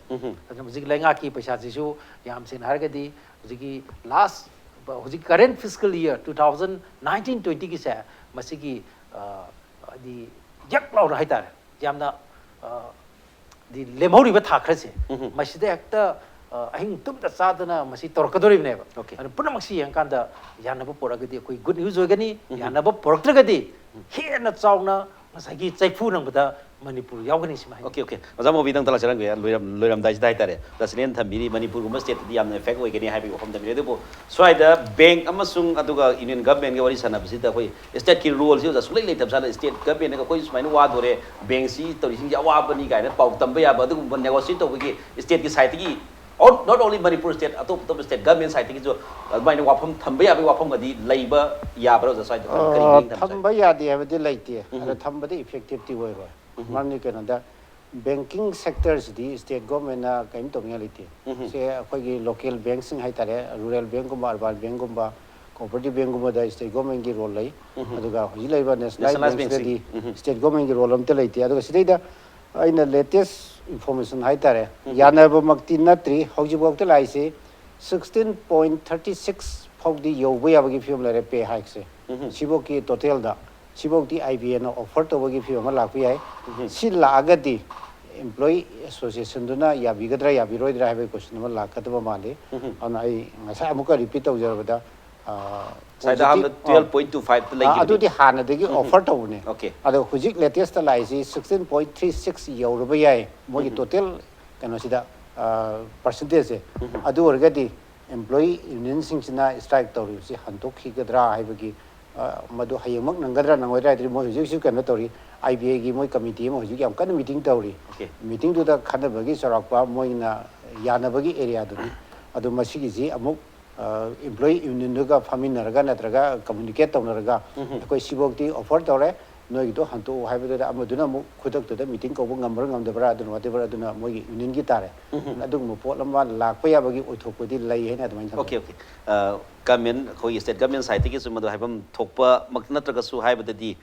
ꯑꯗꯨꯅ ꯍꯧꯖꯤꯛ ꯂꯩꯉꯥꯛꯀꯤ ꯄꯩꯁꯥꯁꯤꯁꯨ ꯌꯥꯝ ꯁꯦꯡꯅ ꯍꯥꯏꯔꯒꯗꯤ ꯍꯧꯖꯤꯛꯀꯤ ꯂꯥꯁ, ꯍꯧꯖꯤꯛ current fiscal year two thousand nineteen ꯇ꯭ꯋꯦꯟꯇꯤꯒꯤꯁꯦ ꯃꯁꯤꯒꯤ, ꯑ, ꯍꯥꯏꯗꯤ ꯌꯛ ꯂꯥꯎꯅ ꯍꯥꯏꯇꯥꯔꯦ, ꯌꯥꯝꯅ, ꯑ, ꯗꯤ ꯂꯦꯝꯍꯧꯔꯤꯕ ꯊꯥ ꯈꯔꯁꯦ ꯃꯁꯤꯗ ꯍꯦꯛꯇ, ꯑ, ꯑꯍꯤꯡ ꯇꯨꯝꯗ ꯆꯥꯗꯅ ꯃꯁꯤ ꯇꯧꯔꯛꯀꯗꯧꯔꯤꯕꯅꯦꯕ꯫ ꯑꯣꯀꯦ꯫ ꯑꯗꯨꯅ ꯄꯨꯝꯅꯃꯛꯁꯤ ꯌꯦꯡꯉꯀꯥꯟꯗ ꯌꯥꯅꯕ ꯄꯨꯔꯛꯑꯒꯗꯤ ꯑꯩꯈꯣꯏ ꯒꯨꯗ ꯅ꯭ꯌꯨꯁ ꯑꯣꯏꯒꯅꯤ, ꯌꯥꯅꯕ ꯄꯨꯔꯛꯇ꯭ꯔꯒꯗꯤ ꯍꯦꯟꯅ ꯆꯥꯎꯅ ꯉꯁꯥꯏꯒꯤ ꯆꯩꯐꯨ ꯅꯪꯕꯗ ꯃꯅꯤꯄꯨꯔ ꯌꯥꯎꯒꯅꯤ ꯁꯤꯃ ꯍꯥꯏꯅꯤꯡꯉꯤ꯫ Okay, okay. ꯑꯣꯖꯥ ꯃꯣꯕꯤꯗ ꯑꯝꯇ ꯂꯥꯛꯆꯔꯝꯒꯦ, ꯂꯣꯏꯔꯝ-, ꯂꯣꯏꯔꯝꯗꯥꯏꯁꯤꯗ ꯍꯥꯏꯇꯥꯔꯦ꯫ ꯑꯣꯖꯥ ꯁꯅꯦꯟ ꯊꯝꯕꯤꯔꯤ ꯃꯅꯤꯄꯨꯔꯒꯨꯝꯕ ꯁ꯭ꯇꯦꯠꯇꯗꯤ ꯌꯥꯝꯅ ꯏꯐꯦꯛ ꯑꯣꯏꯒꯅꯤ ꯍꯥꯏꯕꯒꯤ ꯋꯥꯐꯝ ꯊꯝꯕꯤꯔꯤ꯫ ꯑꯗꯨꯕꯨ ꯁ꯭ꯋꯥꯏꯗ ꯕꯦꯡꯛ ꯑꯃꯁꯨꯡ ꯑꯗꯨꯒ ꯌꯨꯅꯤꯌꯟ ꯒꯚꯔꯟꯃꯦꯟꯠꯀꯤ ꯋꯥꯔꯤ ꯁꯥꯟꯅꯕꯁꯤꯗ ꯑꯩꯈꯣꯏ ꯁ꯭ꯇꯦꯠꯀꯤ ꯔꯣꯜꯁꯤ ꯑꯣꯖꯥ ꯁꯨꯡꯂꯩ ꯂꯩꯇꯕ ꯁꯥꯠꯂꯦ꯫ ꯁ꯭ꯇꯦꯠ ꯒꯚꯔꯟꯃꯦꯟꯠꯅꯒ ꯑꯩꯈꯣꯏ ꯁꯨꯃꯥꯏꯅ ꯋꯥꯗꯣꯔꯦ, ꯕꯦꯡꯛꯁꯤ ꯇꯧꯔꯤꯁꯤꯡꯁꯦ ꯑꯋꯥꯕꯅꯤ ꯀꯥꯏꯅ ꯄꯥꯎ ꯇꯝꯕ ꯌꯥꯕ ꯑꯗꯨꯒꯨꯝꯕ ꯅꯦꯒꯣꯁꯤꯌꯦꯠ ꯇꯧꯕꯒꯤ ꯁ꯭ꯇꯦꯠꯀꯤ ꯁꯥꯏꯠꯇꯒꯤ, out, not only Manipur state, ꯑꯇꯣꯞ ꯑꯇꯣꯞꯄ ꯁ꯭ꯇꯦꯠ ꯒꯚꯔꯟꯃꯦꯟꯠ ꯁꯥꯏꯠꯇꯒꯤꯁꯨ ꯑꯗꯨꯃꯥꯏꯅ ꯋꯥꯐꯝ ꯊꯝꯕ ꯌꯥꯕꯒꯤ ꯋꯥꯐꯝꯒꯗꯤ ꯂꯩꯕ ꯌꯥꯕ꯭ꯔꯥ ꯑꯣꯖꯥ? ꯁ꯭ꯋꯥꯏꯗ ꯀꯔꯤ ꯑ, ꯃꯤꯠꯌꯦꯡ ꯊꯝꯕ ꯁ꯭ꯋꯥꯏꯗ? ꯊꯝꯕ ꯌꯥꯗꯦ ꯍꯥꯏꯕꯗꯤ ꯂꯩꯇꯦ꯫ ꯑꯗ ꯊꯝꯕꯗ ꯏꯐꯦꯛꯇꯤꯞꯇꯤ ꯑꯣꯏꯔꯣꯏ꯫ ꯃꯔꯝꯗꯤ ꯀꯩꯅꯣꯗ, ꯕꯦꯡꯀꯤꯡ ꯁꯦꯛꯇꯔꯁꯤꯗꯤ ꯁ꯭ꯇꯦꯠ ꯒꯣꯔꯃꯦꯟꯅ ꯀꯔꯤꯝ ꯇꯧꯅꯤꯡꯉꯥꯏ ꯂꯩꯇꯦ꯫ ꯁꯦ ꯑꯩꯈꯣꯏꯒꯤ ꯂꯣꯀꯦꯜ ꯕꯦꯡꯛꯁꯤꯡ ꯍꯥꯏꯇꯥꯔꯦ, ꯔꯨꯔꯦꯜ ꯕꯦꯡꯛꯀꯨꯝꯕ, ꯑꯔꯕꯥꯟ ꯕꯦꯡꯛꯀꯨꯝꯕ, ꯀꯣꯑꯣꯄꯔꯦꯇꯤꯚ ꯕꯦꯡꯛꯀꯨꯝꯕꯗ ꯁ꯭ꯇꯦꯠ ꯒꯣꯔꯃꯦꯟꯒꯤ ꯔꯣꯜ ꯂꯩ꯫ ꯑꯗꯨꯒ ꯍꯧꯖꯤꯛ ꯂꯩꯔꯤꯕ ꯅꯦꯁꯅꯦꯂꯥꯏꯖ ꯅꯦꯁꯅꯦꯂꯥꯏꯖ ꯕꯦꯡꯛꯁꯤꯗꯗꯤ ꯕꯦꯡꯛꯁꯤꯡ꯫ ꯁ꯭ꯇꯦꯠ ꯒꯣꯔꯃꯦꯟꯒꯤ ꯔꯣꯜ ꯑꯝꯇ ꯂꯩꯇꯦ꯫ ꯑꯗꯨꯒ ꯁꯤꯗꯩꯗ ꯑꯩꯅ ꯂꯦꯇꯦꯁ ꯏꯟꯐꯣꯔꯃꯦꯁꯟ ꯍꯥꯏꯇꯥꯔꯦ, ꯌꯥꯅꯕꯃꯛꯇꯤ ꯅꯠꯇ꯭ꯔꯤ, ꯍꯧꯖꯤꯛꯐꯥꯎꯗ ꯂꯥꯛꯏꯁꯤ ꯁꯤꯛꯁꯇꯤꯟ ꯄꯣꯏꯟꯠ ꯊꯥꯔꯇꯤ ꯁꯤꯛꯁ ꯐꯥꯎꯗꯤ ꯌꯧꯕ ꯌꯥꯕꯒꯤ ꯐꯤꯕꯝ ꯂꯩꯔꯦ ꯄꯦ ꯍꯥꯏꯛꯁꯦ꯫ ꯁꯤꯐꯧꯀꯤ ꯇꯣꯇꯦꯜꯗ, ꯁꯤꯐꯧꯗꯤ ꯑꯥꯔ ꯕꯤ ꯑꯥꯏꯅ ꯑꯣꯐꯔ ꯇꯧꯕꯒꯤ ꯐꯤꯕꯝ ꯑꯃ ꯂꯥꯛꯄ ꯌꯥꯏ꯫ ꯁꯤ ꯂꯥꯛꯑꯒꯗꯤ ꯑꯦꯝꯄ꯭ꯂꯣꯌꯤ ꯑꯦꯁꯣꯁꯤꯌꯦꯁꯟꯗꯨꯅ ꯌꯥꯕꯤꯒꯗ꯭ꯔꯥ ꯌꯥꯕꯤꯔꯣꯏꯗ꯭ꯔꯥ ꯍꯥꯏꯕꯒꯤ ꯀꯣꯏꯁꯟ ꯑꯃ ꯂꯥꯛꯀꯗꯕ ꯃꯥꯜꯂꯤ꯫ ꯑꯗꯨꯅ ꯑꯩ ꯉꯁꯥꯏ ꯑꯃꯨꯛꯀ ꯔꯤꯄꯤꯠ ꯇꯧꯖꯔꯕꯗ, ꯑ, ꯉꯁꯥꯏꯗ ꯍꯧꯖꯤꯛꯇꯤ, ꯑꯍꯥꯟꯕ ꯑ, ꯇꯨꯋꯦꯜꯐ ꯄꯣꯏꯟ ꯇꯨ ꯐꯥꯏꯚꯇ ꯑ, ꯂꯩꯈꯤꯕꯅꯤ꯫ ꯑꯗꯨꯗꯤ ꯍꯥꯟꯅꯗꯒꯤ ꯑꯣꯐꯔ ꯇꯧꯕꯅꯦ꯫ Okay. ꯑꯗꯣ ꯍꯧꯖꯤꯛ ꯂꯦꯇꯦꯁꯇ ꯂꯥꯛꯏꯁꯤ ꯁꯤꯛꯁꯇꯤꯟ ꯄꯣꯏꯟ ꯊ꯭ꯔꯤ ꯁꯤꯛꯁ ꯌꯧꯔꯕ ꯌꯥꯏ ꯃꯣꯏꯒꯤ ꯇꯣꯇꯦꯜ ꯀꯩꯅꯣꯁꯤꯗ, ꯄꯥꯔꯁꯦꯟꯇꯦꯖꯁꯦ꯫ ꯑꯗꯨ ꯑꯣꯏꯔꯒꯗꯤ ꯑꯦꯝꯄ꯭ꯂꯣꯌꯤ ꯌꯨꯅꯤꯌꯟꯁꯤꯡꯁꯤꯅ ꯁ꯭ꯇ꯭ꯔꯥꯏꯛ ꯇꯧꯔꯤꯕꯁꯤ ꯍꯟꯗꯣꯛꯈꯤꯒꯗ꯭ꯔꯥ ꯍꯥꯏꯕꯒꯤ, ꯑ, ꯃꯗꯨ ꯍꯌꯦꯡꯃꯛ ꯅꯪꯒꯗ꯭ꯔꯥ ꯅꯪꯉꯣꯏꯗ꯭ꯔꯥ ꯍꯥꯏꯗꯨꯗꯤ ꯃꯣꯏ ꯍꯧꯖꯤꯛ ꯍꯧꯖꯤꯛ ꯀꯩꯅꯣ ꯇꯧꯔꯤ꯫ ꯑꯥꯏ ꯕꯤ ꯑꯦꯒꯤ ꯃꯣꯏ ꯀꯃꯤꯇꯤ ꯑꯃ ꯍꯧꯖꯤꯛ ꯌꯥꯝ ꯀꯟꯅ ꯃꯤꯇꯤꯡ ꯇꯧꯔꯤ꯫ Okay. ꯃꯤꯇꯤꯡꯗꯨꯗ ꯈꯟꯅꯕꯒꯤ ꯆꯥꯎꯔꯥꯛꯄ ꯃꯣꯏꯅ ꯌꯥꯅꯕꯒꯤ ꯑꯦꯔꯤꯌꯥꯗꯨꯅꯤ꯫ ꯑꯗꯨ ꯃꯁꯤꯒꯤꯁꯤ ꯑꯃꯨꯛ, ꯑ, ꯑꯦꯝꯄ꯭ꯂꯣꯌꯤ ꯌꯨꯅꯤꯌꯟꯗꯨꯒ ꯐꯝꯃꯤꯟꯅꯔꯒ ꯅꯠꯇ꯭ꯔꯒ ꯀꯝꯃꯨꯅꯤꯀꯦꯠ ꯇꯧꯅꯔꯒ ꯑꯩꯈꯣꯏ ꯁꯤꯐꯧꯗꯤ ꯑꯣꯐꯔ ꯇꯧꯔꯦ, ꯅꯣꯏꯒꯤꯗꯣ ꯍꯟꯇꯣꯛꯑꯣ ꯍꯥꯏꯕꯗꯨꯗ ꯑꯃꯗꯨꯅ ꯑꯃꯨꯛ ꯈꯨꯗꯛꯇꯨꯗ ꯃꯤꯇꯤꯡ ꯀꯧꯕ ꯉꯝꯕ꯭ꯔꯥ ꯉꯝꯗꯕ꯭ꯔꯥ ꯑꯗꯨꯅ whatever ꯑꯗꯨꯅ ꯃꯣꯏꯒꯤ ꯌꯨꯅꯤꯌꯟꯒꯤ ꯇꯥꯔꯦ꯫ ꯑꯗꯨꯒꯨꯝꯕ ꯄꯣꯠ ꯑꯃ ꯂꯥꯛꯄ ꯌꯥꯕꯒꯤ ꯑꯣꯏꯊꯣꯛꯄꯗꯤ ꯂꯩ ꯍꯥꯏꯅ ꯑꯗꯨꯃꯥꯏꯅ ꯊꯝꯖꯩ꯫ Okay, okay. ꯒꯃꯦꯟ, ꯑꯩꯈꯣꯏꯒꯤ ꯁ꯭ꯇꯦꯠ ꯒꯃꯦꯟ ꯁꯥꯏꯠꯇꯒꯤꯁꯨ ꯃꯗꯨ ꯍꯥꯏꯐꯝ ꯊꯣꯛꯄꯃꯛ ꯅꯠꯇ꯭ꯔꯒꯁꯨ ꯍꯥꯏꯕꯗꯗꯤ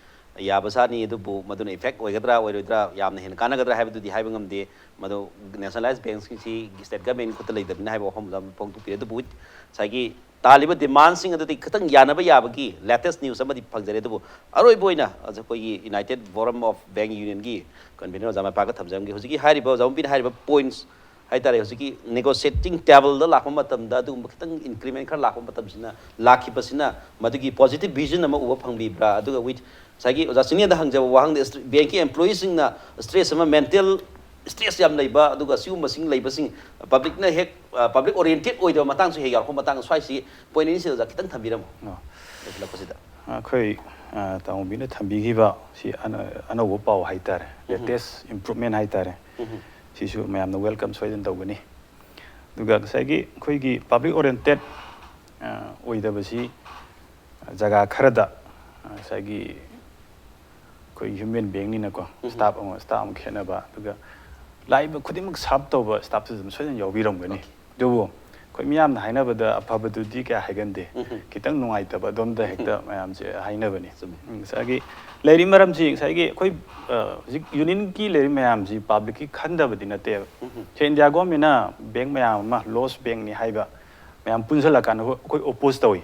ꯌꯥꯕ ꯁꯥꯅꯤ, ꯑꯗꯨꯕꯨ ꯃꯗꯨꯅ ꯏꯐꯦꯛ ꯑꯣꯏꯒꯗ꯭ꯔꯥ ꯑꯣꯏꯔꯣꯏꯗ꯭ꯔꯥ, ꯌꯥꯝꯅ ꯍꯦꯟꯅ ꯀꯥꯟꯅꯒꯗ꯭ꯔꯥ ꯍꯥꯏꯕꯗꯨꯗꯤ ꯍꯥꯏꯕ ꯉꯝꯗꯦ꯫ ꯃꯗꯨ ꯅꯦꯁꯅꯦꯂꯥꯏꯁ ꯕꯦꯡꯁꯤꯡꯁꯤ ꯁ꯭ꯇꯦꯠ ꯒꯃꯦꯟꯒꯤ ꯈꯨꯠꯇ ꯂꯩꯇꯕꯅꯤꯅ ꯍꯥꯏꯕ ꯋꯥꯐꯝ ꯑꯃ ꯐꯣꯡꯗꯣꯛꯄꯤꯔꯦ꯫ ꯑꯗꯨꯕꯨ ꯉꯁꯥꯏꯒꯤ ꯇꯥꯜꯂꯤꯕ ꯗꯤꯃꯥꯟꯁꯤꯡ ꯑꯗꯨꯗꯤ ꯈꯤꯇꯪ ꯌꯥꯅꯕ ꯌꯥꯕꯒꯤ ꯂꯦꯇꯦꯁ ꯅ꯭ꯌꯨꯁ ꯑꯃꯗꯤ ꯐꯪꯖꯔꯦ꯫ ꯑꯗꯨꯕꯨ ꯑꯔꯣꯏꯕ ꯑꯣꯏꯅ ꯑꯩꯈꯣꯏꯒꯤ ꯌꯨꯅꯥꯏꯇꯦꯠ ꯐꯣꯔꯝ ꯑꯣꯐ ꯕꯦꯡ ꯌꯨꯅꯤꯌꯟꯒꯤ ꯀꯟꯚꯤꯅꯔ ꯑꯣꯖꯥ ꯃꯥꯏꯄꯥꯛꯀ ꯊꯝꯖꯔꯝꯒꯦ꯫ ꯍꯧꯖꯤꯛꯀꯤ ꯍꯥꯏꯔꯤꯕ ꯑꯣꯖꯥ ꯃꯨꯕꯤꯅ ꯍꯥꯏꯔꯤꯕ ꯄꯣꯏꯟꯠꯁ ꯍꯥꯏꯇꯥꯔꯦ, ꯍꯧꯖꯤꯛꯀꯤ ꯅꯦꯒꯣꯁꯤꯌꯦꯇꯤꯡ ꯇꯦꯕꯜꯗ ꯂꯥꯛꯄ ꯃꯇꯝꯗ ꯑꯗꯨꯒꯨꯝꯕ ꯈꯤꯇꯪ ꯏꯟꯀ꯭ꯔꯤꯃꯦꯟ ꯈꯔ ꯂꯥꯛꯄ ꯃꯇꯝꯁꯤꯅ, ꯂꯥꯛꯈꯤꯕꯁꯤꯅ ꯃꯗꯨꯒꯤ ꯄꯣꯖꯤꯇꯤꯚ ꯚꯤꯖꯟ ꯑꯃ ꯎꯕ ꯐꯪꯕꯤꯕ꯭ꯔꯥ? ꯑꯗꯨꯒ with ꯉꯁꯥꯏꯒꯤ ꯑꯣꯖꯥ ꯆꯤꯡꯂꯦꯟꯗ ꯍꯪꯖꯕ ꯋꯥꯍꯪꯗꯤ, ꯕꯦꯡꯀꯤ ꯑꯦꯝꯄ꯭ꯂꯣꯌꯤꯁꯤꯡꯅ ꯁ꯭ꯇ꯭ꯔꯦꯁ ꯑꯃ, ꯃꯦꯟꯇꯦꯜ ꯁ꯭ꯇ꯭ꯔꯦꯁ ꯌꯥꯝ ꯂꯩꯕ, ꯑꯗꯨꯒ ꯁꯤꯒꯨꯝꯕꯁꯤꯡ ꯂꯩꯕꯁꯤꯡ ꯄꯕ꯭ꯂꯤꯛꯅ ꯍꯦꯛ, ꯄꯕ꯭ꯂꯤꯛ ꯑꯣꯔꯤꯌꯦꯟꯇꯦꯠ ꯑꯣꯏꯗꯕ ꯃꯇꯥꯡꯁꯨ ꯍꯦꯛ ꯌꯥꯎꯔꯛꯄ ꯃꯇꯥꯡ, ꯁ꯭ꯋꯥꯏꯁꯤ ꯄꯣꯏꯟꯠ ꯑꯅꯤꯁꯤ ꯑꯣꯖꯥ ꯈꯤꯇꯪ ꯊꯝꯕꯤꯔꯝꯃꯣ꯫ ꯑꯣ꯫ ꯂꯣꯏꯁꯤꯜꯂꯛꯄꯁꯤꯗ꯫ ꯑꯩꯈꯣꯏ, ꯑ, ꯇꯥꯃꯣꯕꯤꯅ ꯊꯝꯕꯤꯈꯤꯕ ꯁꯤ ꯑꯅ-, ꯑꯅꯧꯕ ꯄꯥꯎ ꯍꯥꯏꯇꯥꯔꯦ, ꯂꯦꯇꯦꯁ ꯏꯝꯄ꯭ꯔꯨꯚꯃꯦꯟ ꯍꯥꯏꯇꯥꯔꯦ, ꯁꯤꯁꯨ ꯃꯌꯥꯝꯅ ꯋꯦꯜꯀꯝ ꯁꯣꯏꯗꯅ ꯇꯧꯒꯅꯤ꯫ ꯑꯗꯨꯒ ꯉꯁꯥꯏꯒꯤ ꯑꯩꯈꯣꯏꯒꯤ ꯄꯕ꯭ꯂꯤꯛ ꯑꯣꯔꯤꯌꯦꯟꯇꯦꯠ, ꯑ, ꯑꯣꯏꯗꯕꯁꯤ ꯖꯒꯥ ꯈꯔꯗ, ꯑ, ꯉꯁꯥꯏꯒꯤ ꯑꯩꯈꯣꯏ ꯍ꯭ꯌꯨꯃꯦꯟ ꯕꯤꯡꯅꯤꯅꯀꯣ, ꯁ꯭ꯇꯥꯐ ꯑꯃ ꯁ꯭ꯇꯥꯐ ꯑꯃ ꯈꯦꯠꯅꯕ, ꯑꯗꯨꯒ ꯂꯥꯛꯏꯕ ꯈꯨꯗꯤꯡꯃꯛ ꯁꯥꯔꯚ ꯇꯧꯕ ꯁ꯭ꯇꯥꯐꯁꯨ ꯑꯗꯨꯝ ꯁꯣꯏꯗꯅ ꯌꯥꯎꯕꯤꯔꯝꯒꯅꯤ꯫ ꯑꯗꯨꯕꯨ ꯑꯩꯈꯣꯏ ꯃꯤꯌꯥꯝꯅ ꯍꯥꯏꯅꯕꯗ ꯑꯐꯕꯗꯨꯗꯤ ꯀꯌꯥ ꯍꯥꯏꯒꯟꯗꯦ, ꯈꯤꯇꯪ ꯅꯨꯡꯉꯥꯏꯇꯕ ꯑꯗꯣꯝꯗ ꯍꯦꯛꯇ ꯃꯌꯥꯝꯁꯦ ꯍꯥꯏꯅꯕꯅꯤ꯫ ꯎꯝ, ꯉꯁꯥꯏꯒꯤ ꯂꯩꯔꯤ ꯃꯔꯝꯁꯤ ꯉꯁꯥꯏꯒꯤ ꯑꯩꯈꯣꯏ, ꯑ, ꯍꯧꯖꯤꯛ ꯌꯨꯅꯤꯌꯟꯒꯤ ꯂꯩꯔꯤ ꯃꯌꯥꯝꯁꯤ ꯄꯕ꯭ꯂꯤꯛꯀꯤ ꯈꯟꯗꯕꯗꯤ ꯅꯠꯇꯦꯕ꯫ ꯁꯦ ꯏꯟꯗꯤꯌꯥ ꯒꯣꯔꯃꯦꯟꯅ ꯕꯦꯡ ꯃꯌꯥꯝ ꯑꯃ ꯂꯣꯁ ꯕꯦꯡꯅꯤ ꯍꯥꯏꯕ ꯃꯌꯥꯝ ꯄꯨꯟꯁꯤꯜꯂꯀꯥꯟꯗ ꯑꯩꯈꯣꯏ, ꯑꯩꯈꯣꯏ ꯑꯣꯄꯣꯖ ꯇꯧꯏ꯫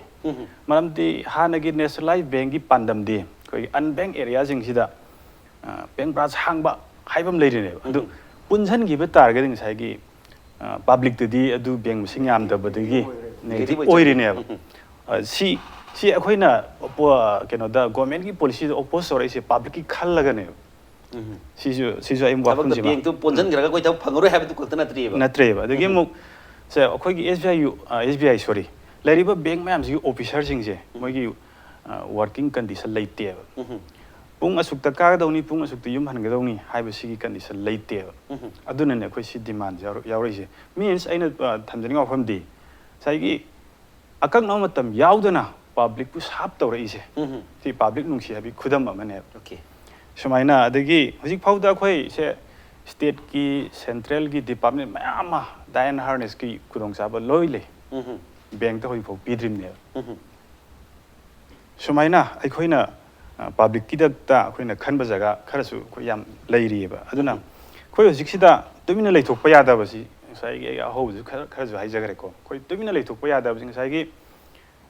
ꯃꯔꯝꯗꯤ ꯍꯥꯟꯅꯒꯤ ꯅꯦꯁꯅꯦꯂꯥꯏꯖ ꯕꯦꯡꯒꯤ ꯄꯥꯟꯗꯝꯗꯤ ꯑꯩꯈꯣꯏꯒꯤ ꯑꯟꯕꯦꯡ ꯑꯦꯔꯤꯌꯥꯁꯤꯡꯁꯤꯗ, ꯑ, ꯕꯦꯡ ꯕ꯭ꯔꯥꯟꯁ ꯍꯥꯡꯕ, ꯍꯥꯏꯕ ꯑꯃ ꯂꯩꯔꯤꯅꯦꯕ꯫ ꯑꯗꯨ ꯄꯨꯟꯁꯤꯟꯈꯤꯕ ꯇꯥꯔꯒꯗꯤ ꯉꯁꯥꯏꯒꯤ ꯄꯕ꯭ꯂꯤꯛꯇꯗꯤ ꯑꯗꯨ ꯕꯦꯡ ꯃꯁꯤꯡ ꯌꯥꯝꯗꯕꯗꯒꯤ negative ꯑꯣꯏꯔꯤꯅꯦꯕ꯫ ꯑ, ꯁꯤ ꯁꯤ ꯑꯩꯈꯣꯏꯅ ꯄꯣ- ꯀꯩꯅꯣꯗ ꯒꯣꯔꯃꯦꯟꯒꯤ ꯄꯣꯂꯤꯁꯤꯗ ꯑꯣꯄꯣꯖ ꯇꯧꯔꯛꯏꯁꯦ ꯄꯕ꯭ꯂꯤꯛꯀꯤ ꯈꯜꯂꯒꯅꯦꯕ꯫ ꯁꯤꯁꯨ ꯁꯤꯁꯨ ꯑꯩ ꯊꯕꯛꯇ ꯋꯥꯐꯝꯁꯤꯃ ꯕꯦꯡꯛꯇꯨ ꯄꯨꯟꯁꯤꯟꯈ꯭ꯔꯒ ꯑꯩꯈꯣꯏ ꯊꯕꯛ ꯐꯪꯉꯔꯣꯏ ꯍꯥꯏꯕꯗꯨ ꯈꯛꯇ ꯅꯠꯇ꯭ꯔꯤꯑꯕ꯫ ꯅꯠꯇ꯭ꯔꯦꯕ꯫ ꯑꯗꯒꯤ ꯑꯃꯨꯛ ꯁꯦ ꯑꯩꯈꯣꯏꯒꯤ S B I U S B I sorry, ꯂꯩꯔꯤꯕ ꯕꯦꯡꯛ ꯃꯌꯥꯝꯁꯤꯒꯤ ꯑꯣꯐꯤꯁꯔꯁꯤꯡꯁꯦ ꯃꯣꯏꯒꯤ ꯋꯥꯔꯀꯤꯡ ꯀꯟꯗꯤꯁꯟ ꯂꯩꯇꯦꯕ꯫ ꯄꯨꯡ ꯑꯁꯨꯛꯇ ꯀꯥꯒꯗꯧꯅꯤ, ꯄꯨꯡ ꯑꯁꯨꯛꯇ ꯌꯨꯝ ꯍꯟꯒꯗꯧꯅꯤ ꯍꯥꯏꯕꯁꯤꯒꯤ ꯀꯟꯗꯤꯁꯟ ꯂꯩꯇꯦꯕ꯫ ꯑꯗꯨꯅꯅꯦ ꯑꯩꯈꯣꯏ ꯁꯤ ꯗꯤꯃꯥꯟꯁꯦ ꯌꯥꯎꯔ- ꯌꯥꯎꯔꯛꯏꯁꯦ꯫ ꯃꯤꯟꯁ ꯑꯩꯅ ꯑ, ꯊꯝꯖꯅꯤꯡꯕ ꯋꯥꯐꯝꯗꯤ ꯉꯁꯥꯏꯒꯤ ꯑꯀꯛꯅꯕ ꯃꯇꯝ ꯌꯥꯎꯗꯅ ꯄꯕ꯭ꯂꯤꯛꯄꯨ ꯁꯥꯞ ꯇꯧꯔꯛꯏꯁꯦ꯫ ꯁꯤ ꯄꯕ꯭ꯂꯤꯛ ꯅꯨꯡꯁꯤ ꯍꯥꯏꯕꯒꯤ ꯈꯨꯗꯝ ꯑꯃꯅꯦꯕ꯫ Okay. ꯁꯨꯃꯥꯏꯅ ꯑꯗꯒꯤ ꯍꯧꯖꯤꯛ ꯐꯥꯎꯗ ꯑꯩꯈꯣꯏ ꯁꯦ ꯁ꯭ꯇꯦꯠꯀꯤ ꯁꯦꯟꯇ꯭ꯔꯦꯜꯒꯤ ꯗꯤꯄꯥꯔꯠꯃꯦꯟ ꯃꯌꯥꯝ ꯑꯃ ꯗꯥꯏꯟ ꯍꯥꯔꯅꯦꯁꯀꯤ ꯈꯨꯗꯣꯡꯆꯥꯕ ꯂꯣꯏ ꯂꯩ꯫ ꯕꯦꯡꯛꯇ ꯍꯧꯖꯤꯛꯐꯥꯎ ꯄꯤꯗ꯭ꯔꯤꯕꯅꯦꯕ꯫ ꯁꯨꯃꯥꯏꯅ ꯑꯩꯈꯣꯏꯅ ꯄꯕ꯭ꯂꯤꯛꯀꯤꯗꯛꯇ ꯑꯩꯈꯣꯏꯅ ꯈꯟꯕ ꯖꯒꯥ ꯈꯔꯁꯨ ꯑꯩꯈꯣꯏ ꯌꯥꯝ ꯂꯩꯔꯤꯑꯕ꯫ ꯑꯗꯨꯅ ꯑꯩꯈꯣꯏ ꯍꯧꯖꯤꯛꯁꯤꯗ ꯇꯨꯃꯤꯟꯅ ꯂꯩꯊꯣꯛꯄ ꯌꯥꯗꯕꯁꯤ ꯉꯁꯥꯏꯒꯤ ꯑꯩ ꯑꯍꯧꯕꯁꯨ ꯈꯔ ꯈꯔꯁꯨ ꯍꯥꯏꯖꯈ꯭ꯔꯦꯀꯣ꯫ ꯑꯩꯈꯣꯏ ꯇꯨꯃꯤꯟꯅ ꯂꯩꯊꯣꯛꯄ ꯌꯥꯗꯕꯁꯤ ꯉꯁꯥꯏꯒꯤ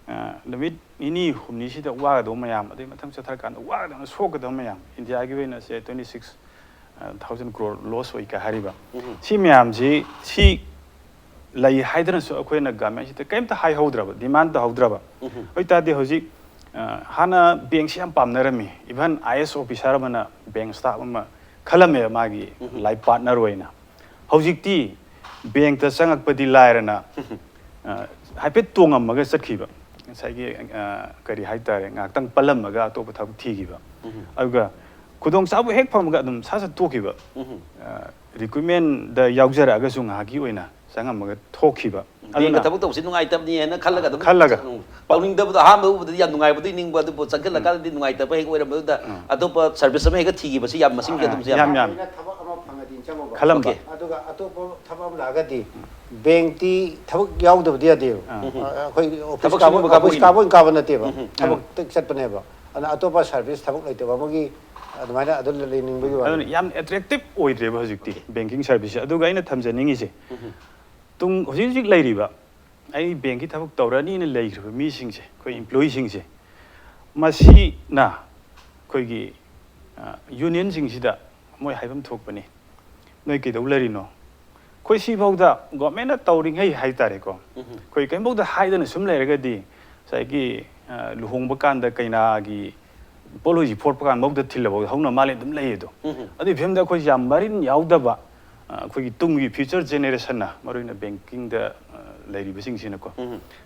ꯑ, ꯅꯨꯃꯤꯠ ꯅꯤꯅꯤ ꯍꯨꯝꯅꯤꯁꯤꯗ ꯋꯥꯒꯗꯧꯕ ꯃꯌꯥꯝ, ꯑꯗꯩ ꯃꯊꯪ ꯆꯠꯊꯔꯀꯥꯟꯗ ꯋꯥꯒꯗꯧꯅ ꯁꯣꯛꯀꯗꯕ ꯃꯌꯥꯝ, ꯏꯟꯗꯤꯌꯥꯒꯤ ꯑꯣꯏꯅ ꯁꯦ twenty six thousand crore loss ꯑꯣꯏ ꯀ ꯍꯥꯏꯔꯤꯕ ꯁꯤ ꯃꯌꯥꯝꯁꯤ ꯁꯤ ꯂꯩ ꯍꯥꯏꯗꯅꯁꯨ ꯑꯩꯈꯣꯏꯅ ꯒꯃꯦꯟꯁꯤꯗ ꯀꯔꯤꯝꯇ ꯍꯥꯏꯍꯧꯗ꯭ꯔꯕ, ꯗꯤꯃꯥꯟ ꯇꯧꯍꯧꯗ꯭ꯔꯕ ꯑꯣꯏꯇꯥꯔꯗꯤ ꯍꯧꯖꯤꯛ ꯑ, ꯍꯥꯟꯅ ꯕꯦꯡꯁꯤ ꯌꯥꯝ ꯄꯥꯝꯅꯔꯝꯃꯤ꯫ ꯏꯚꯟ ꯑꯥꯏ ꯑꯦꯁ ꯑꯣꯐꯤꯁꯥꯔ ꯑꯃꯅ ꯕꯦꯡ ꯁ꯭ꯇꯥꯐ ꯑꯃ ꯈꯜꯂꯝꯃꯦꯕ ꯃꯥꯒꯤ ꯂꯥꯏꯐ ꯄꯥꯔꯠꯅꯔ ꯑꯣꯏꯅ꯫ ꯍꯧꯖꯤꯛꯇꯤ ꯕꯦꯡꯇ ꯆꯪꯉꯛꯄꯗꯤ ꯂꯥꯏꯔꯅ ꯑ, ꯍꯥꯏꯐꯦꯠ ꯇꯣꯡꯉꯝꯃꯒ ꯆꯠꯈꯤꯕ꯫ ꯉꯁꯥꯏꯒꯤ ꯑ, ꯀꯔꯤ ꯍꯥꯏꯇꯥꯔꯦ, ꯉꯥꯏꯍꯥꯛꯇꯪ ꯄꯜꯂꯝꯃꯒ ꯑꯇꯣꯞꯄ ꯊꯕꯛ ꯊꯤꯈꯤꯕ꯫ ꯑꯗꯨꯒ ꯈꯨꯗꯣꯡꯆꯥꯕ ꯍꯦꯛ ꯐꯪꯕꯒ ꯑꯗꯨꯝ ꯁꯠ ꯁꯠ ꯇꯣꯛꯈꯤꯕ꯫ ꯔꯤꯀ꯭ꯔꯨꯠꯃꯦꯟꯗ ꯌꯥꯎꯖꯔꯛꯑꯒꯁꯨ ꯉꯥꯏꯍꯥꯛꯀꯤ ꯑꯣꯏꯅ ꯆꯪꯉꯝꯃꯒ ꯊꯣꯛꯈꯤꯕ꯫ ꯕꯦꯡꯗ ꯊꯕꯛ ꯇꯧꯕꯁꯤ ꯅꯨꯡꯉꯥꯏꯇꯕꯅꯤ ꯍꯥꯏꯅ ꯈꯜꯂꯒ ꯑꯗꯨꯝ ꯈꯜꯂꯒ꯫ ꯇꯧꯅꯤꯡꯗꯕꯗꯣ ꯑꯍꯥꯟꯕ ꯎꯕꯗꯗꯤ ꯌꯥꯝ ꯅꯨꯡꯉꯥꯏꯕꯗꯨ ꯅꯤꯡꯕ, ꯑꯗꯨꯕꯨ ꯆꯪꯁꯤꯜꯂꯀꯥꯟꯗꯗꯤ ꯅꯨꯡꯉꯥꯏꯇꯕ ꯍꯦꯛ ꯑꯣꯏꯔꯝꯕꯗꯨꯗ ꯑꯇꯣꯞꯄ ꯁꯔꯚꯤꯁ ꯑꯃ ꯍꯦꯛꯇ ꯊꯤꯈꯤꯕꯁꯤ ꯌꯥꯝ ꯃꯁꯤꯡ ꯑꯗꯨꯝ ꯌꯥꯝ ꯌꯥꯝ꯫ ꯊꯕꯛ ꯑꯃ ꯐꯪꯉꯗꯤ ꯆꯪꯉꯨꯕ꯫ ꯈꯜꯂꯝꯕ꯫ Okay. ꯑꯗꯨꯒ ꯑꯇꯣꯞꯄ ꯊꯕꯛ ꯑꯃ ꯂꯥꯛꯑꯒꯗꯤ ꯕꯦꯡꯛꯇꯤ ꯊꯕꯛ ꯌꯥꯎꯗꯕꯗꯤ ꯌꯥꯗꯦꯕ꯫ ꯑꯩꯈꯣꯏ ꯑꯣꯐꯤꯁ ꯊꯕꯛ ꯀꯥꯕ ꯁꯨꯅꯤꯡꯕ ꯀꯥꯕꯨ ꯑꯣꯐꯤꯁ ꯀꯥꯕ ꯑꯣꯏꯅ ꯀꯥꯕ ꯅꯠꯇꯦꯕ꯫ ꯊꯕꯛꯇ ꯆꯠꯄꯅꯦꯕ꯫ ꯑꯗꯨꯅ ꯑꯇꯣꯞꯄ ꯁꯔꯚꯤꯁ ꯊꯕꯛ ꯂꯩꯇꯕ ꯑꯃꯒꯤ ꯑꯗꯨꯃꯥꯏꯅ ꯑꯗꯨ ꯂꯩꯅꯤꯡꯕꯒꯤ ꯑꯗꯨꯅ ꯋꯥꯅꯤ꯫ ꯌꯥꯝ ꯑꯦꯇ꯭ꯔꯦꯛꯇꯤꯞ ꯑꯣꯏꯗ꯭ꯔꯦꯕ ꯍꯧꯖꯤꯛꯇꯤ ꯕꯦꯡꯀꯤꯡ ꯁꯔꯚꯤꯁꯁꯦ꯫ ꯑꯗꯨꯒ ꯑꯩꯅ ꯊꯝꯖꯅꯤꯡꯉꯤꯁꯦ, ꯇꯨꯡ ꯍꯧꯖꯤꯛ ꯍꯧꯖꯤꯛ ꯂꯩꯔꯤꯕ ꯑꯩ ꯕꯦꯡꯀꯤ ꯊꯕꯛ ꯇꯧꯔꯅꯤꯅ ꯂꯩꯈ꯭ꯔꯤꯕ ꯃꯤꯁꯤꯡꯁꯦ, ꯑꯩꯈꯣꯏ ꯏꯝꯄ꯭ꯂꯣꯌꯤꯁꯤꯡꯁꯦ, ꯃꯁꯤꯅ ꯑꯩꯈꯣꯏꯒꯤ ꯌꯨꯅꯤꯌꯟꯁꯤꯡꯁꯤꯗ ꯃꯣꯏ ꯍꯥꯏꯐꯝ ꯊꯣꯛꯄꯅꯤ, "ꯅꯣꯏ ꯀꯩꯗꯧ ꯂꯩꯔꯤꯅꯣ?" ꯑꯩꯈꯣꯏ ꯁꯤꯐꯥꯎꯗ ꯒꯣꯔꯃꯦꯟꯅ ꯇꯧꯔꯤꯉꯩ ꯍꯥꯏꯇꯥꯔꯦꯀꯣ, ꯑꯩꯈꯣꯏ ꯀꯔꯤꯝꯐꯥꯎꯗ ꯍꯥꯏꯗꯅ ꯁꯨꯝ ꯂꯩꯔꯒꯗꯤ ꯉꯁꯥꯏꯒꯤ ꯑ, ꯂꯨꯍꯣꯡꯕ ꯀꯥꯟꯗ ꯀꯩꯅꯥꯒꯤ ꯄꯣꯠꯂꯣꯏꯁꯤ ꯐꯣꯔꯛꯄ ꯀꯥꯟꯗ ꯃꯧꯗ ꯊꯤꯜꯂꯕ ꯍꯧꯅ ꯃꯥꯜꯂꯦ ꯑꯗꯨꯝ ꯂꯩ ꯑꯗꯣ꯫ ꯑꯗꯨꯒꯤ ꯐꯤꯕꯝꯗ ꯑꯩꯈꯣꯏꯁꯦ ꯌꯥꯝ ꯃꯔꯤꯟ ꯌꯥꯎꯗꯕ, ꯑ, ꯑꯩꯈꯣꯏꯒꯤ ꯇꯨꯡꯒꯤ ꯐ꯭ꯌꯨꯆꯔ ꯖꯦꯅꯦꯔꯦꯁꯟꯅ, ꯃꯔꯨꯑꯣꯏꯅ ꯕꯦꯡꯀꯤꯡꯗ, ꯑ, ꯂꯩꯔꯤꯕꯁꯤꯡꯁꯤꯅꯀꯣ,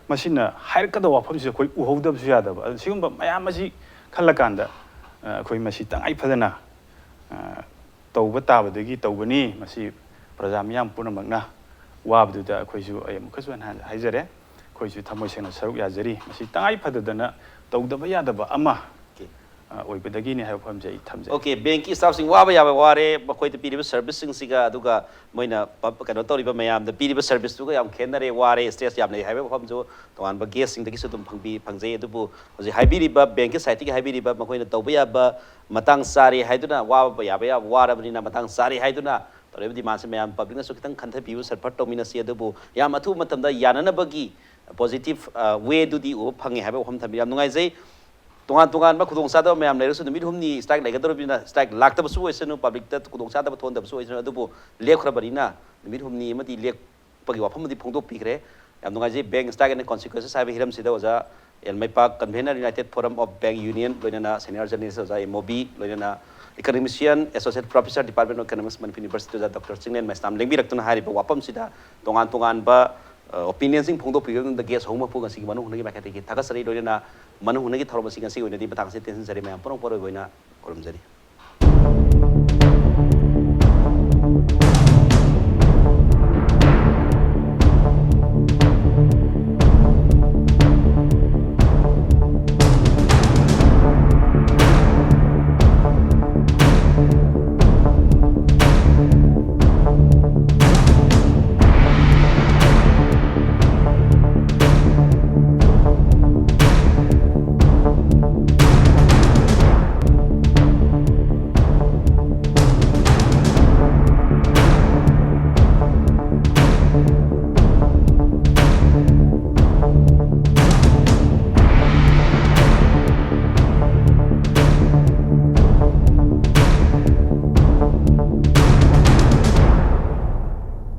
ꯃꯁꯤꯅ ꯍꯥꯏꯔꯛꯀꯗꯕ ꯋꯥꯐꯝꯁꯤꯗ ꯑꯩꯈꯣꯏ ꯎꯍꯧꯗꯕꯁꯨ ꯌꯥꯗꯕ꯫ ꯑꯗꯨ ꯁꯤꯒꯨꯝꯕ ꯃꯌꯥꯝ ꯑꯁꯤ ꯈꯜꯂꯀꯥꯟꯗ, ꯑ, ꯑꯩꯈꯣꯏ ꯃꯁꯤ ꯇꯉꯥꯏ ꯐꯗꯅ, ꯑ, ꯇꯧꯕ ꯇꯥꯕꯗꯒꯤ ꯇꯧꯒꯅꯤ꯫ ꯃꯁꯤ ꯄ꯭ꯔꯖꯥ ꯃꯤꯌꯥꯝ ꯄꯨꯝꯅꯃꯛꯅ ꯋꯥꯕꯗꯨꯗ ꯑꯩꯈꯣꯏꯁꯨ, ꯑꯩ ꯑꯃꯨꯛꯀꯁꯨ ꯍꯟꯅ ꯍꯟꯅ ꯍꯥꯏꯖꯔꯦ, ꯑꯩꯈꯣꯏꯁꯨ ꯊꯃꯣꯏ ꯁꯦꯡꯅ ꯁꯔꯨꯛ ꯌꯥꯖꯔꯤ꯫ ꯃꯁꯤ ꯇꯉꯥꯏ ꯐꯗꯗꯅ ꯇꯧꯗꯕ ꯌꯥꯗꯕ ꯑꯃ, ꯑ, ꯑꯣꯏꯕꯗꯒꯤꯅꯤ ꯍꯥꯏꯕ ꯋꯥꯐꯝꯁꯦ ꯑꯩ ꯊꯝꯖꯒꯦ꯫ ꯑꯣꯀꯦ, ꯕꯦꯡꯀꯤ ꯁ꯭ꯇꯥꯐꯁꯤꯡ ꯋꯥꯕ ꯌꯥꯕ ꯋꯥꯔꯦ, ꯃꯈꯣꯏꯗ ꯄꯤꯔꯤꯕ ꯁꯔꯚꯤꯁꯁꯤꯡꯁꯤꯒ, ꯑꯗꯨꯒ ꯃꯣꯏꯅ ꯄ-, ꯀꯩꯅꯣ ꯇꯧꯔꯤꯕ ꯃꯌꯥꯝꯗ ꯄꯤꯔꯤꯕ ꯁꯔꯚꯤꯁꯇꯨꯒ ꯌꯥꯝ ꯈꯦꯠꯅꯔꯦ, ꯋꯥꯔꯦ, ꯁ꯭ꯇ꯭ꯔꯦꯁ ꯌꯥꯝ ꯂꯩ ꯍꯥꯏꯕꯒꯤ ꯋꯥꯐꯝꯁꯨ ꯇꯣꯉꯥꯟꯕ ꯒꯦꯁꯁꯤꯡꯗꯒꯤꯁꯨ ꯑꯗꯨꯝ ꯐꯪꯕꯤ-, ꯐꯪꯖꯩ꯫ ꯑꯗꯨꯕꯨ ꯍꯧꯖꯤꯛ ꯍꯥꯏꯕꯤꯔꯤꯕ ꯕꯦꯡꯀꯤ ꯁꯥꯏꯠꯇꯒꯤ ꯍꯥꯏꯕꯤꯔꯤꯕ ꯃꯈꯣꯏꯅ ꯇꯧꯕ ꯌꯥꯕ ꯃꯇꯥꯡ ꯆꯥꯔꯦ ꯍꯥꯏꯗꯨꯅ, ꯋꯥꯕ ꯌꯥꯕ ꯌꯥ-, ꯋꯥꯔꯕꯅꯤꯅ ꯃꯇꯥꯡ ꯆꯥꯔꯦ ꯍꯥꯏꯗꯨꯅ ꯇꯧꯔꯤꯕ ꯗꯤꯃꯥꯟꯁꯦ ꯃꯌꯥꯝ ꯄꯕ꯭ꯂꯤꯛꯅꯁꯨ ꯈꯤꯇꯪ ꯈꯟꯊꯕꯤꯌꯨ, ꯁꯠꯐꯠ ꯇꯧꯃꯤꯟꯅꯁꯤ꯫ ꯑꯗꯨꯕꯨ ꯌꯥꯝ ꯑꯊꯨꯕ ꯃꯇꯝꯗ ꯌꯥꯅꯅꯕꯒꯤ ꯄꯣꯖꯤꯇꯤꯚ, ꯑ, ꯋꯦꯗꯨꯗꯤ ꯎꯕ ꯐꯪꯉꯦ ꯍꯥꯏꯕ ꯋꯥꯐꯝ ꯊꯝꯕꯤꯔꯦ꯫ ꯌꯥꯝ ꯅꯨꯡꯉꯥꯏꯖꯩ꯫ ꯇꯣꯉꯥꯟ ꯇꯣꯉꯥꯟꯕ ꯈꯨꯗꯣꯡꯆꯥꯗꯕ ꯃꯌꯥꯝ ꯂꯩꯔꯁꯨ ꯅꯨꯃꯤꯠ ꯍꯨꯝꯅꯤ ꯁ꯭ꯇ꯭ꯔꯥꯏꯛ ꯂꯩꯒꯗꯧꯔꯤꯕꯅꯤꯅ, ꯁ꯭ꯇ꯭ꯔꯥꯏꯛ ꯂꯥꯛꯇꯕꯁꯨ ꯑꯣꯏꯁꯅꯨ, ꯄꯕ꯭ꯂꯤꯛꯇ ꯈꯨꯗꯣꯡꯆꯥꯗꯕ ꯊꯣꯛꯍꯟꯗꯕꯁꯨ ꯑꯣꯏꯁꯅꯨ, ꯑꯗꯨꯕꯨ ꯂꯦꯞꯈ꯭ꯔꯕꯅꯤꯅ ꯅꯨꯃꯤꯠ ꯍꯨꯝꯅꯤ ꯑꯃꯗꯤ ꯂꯦꯞꯄꯒꯤ ꯋꯥꯐꯝ ꯑꯃꯗꯤ ꯐꯣꯡꯗꯣꯛꯄꯤꯈ꯭ꯔꯦ꯫ ꯌꯥꯝ ꯅꯨꯡꯉꯥꯏꯖꯩ꯫ ꯕꯦꯡꯛ ꯁ꯭ꯇ꯭ꯔꯥꯏꯛ ꯑꯦꯟ ꯀꯣꯟꯁꯤꯀ꯭ꯋꯦꯟꯁꯦꯁ ꯍꯥꯏꯕ ꯍꯤꯔꯝꯁꯤꯗ ꯑꯣꯖꯥ L Meipak, convenor united forum of bank union, ꯂꯣꯏꯅꯅ ꯁꯦꯅꯤꯌꯔ ꯖꯔꯅꯦꯂꯤꯁ ꯑꯣꯖꯥ ꯑꯦꯝ ꯑꯣ ꯕꯤ, ꯂꯣꯏꯅꯅ economician associate professor, department of economics, Manipur university, ꯑꯣꯖꯥ ꯗꯣꯛꯇꯔ ꯆꯤꯡꯂꯦꯟ ꯃꯩꯁꯅꯥꯝ ꯂꯦꯡꯕꯤꯔꯛꯇꯨꯅ ꯍꯥꯏꯔꯤꯕ ꯋꯥꯐꯝꯁꯤꯗ ꯇꯣꯉꯥꯟ ꯇꯣꯉꯥꯟꯕ, ꯑ, ꯑꯣꯄꯤꯅꯤꯌꯟꯁꯤꯡ ꯐꯣꯡꯗꯣꯛꯄꯤꯕ ꯃꯇꯝꯗ ꯒꯦꯁ ꯑꯍꯨꯝꯃꯛꯄꯨ ꯉꯁꯤꯒꯤ ꯃꯅꯨꯡ ꯍꯨꯠꯅꯒꯤ ꯃꯥꯏꯀꯩꯗꯒꯤ ꯊꯥꯒꯠꯆꯔꯤ꯫ ꯂꯣꯏꯅꯅ ꯃꯅꯨꯡ ꯍꯨꯠꯅꯒꯤ ꯊꯧꯔꯝ ꯑꯁꯤ ꯉꯁꯤꯒꯤ ꯑꯣꯏꯅꯗꯤ ꯃꯇꯥꯡ ꯑꯁꯤꯗ ꯇꯦꯟꯁꯤꯟꯖꯔꯤ꯫ ꯃꯌꯥꯝ ꯄꯨꯝꯅꯃꯛꯄꯨ ꯑꯔꯣꯏꯕ ꯑꯣꯏꯅ ꯈꯨꯔꯨꯝꯖꯔꯤ꯫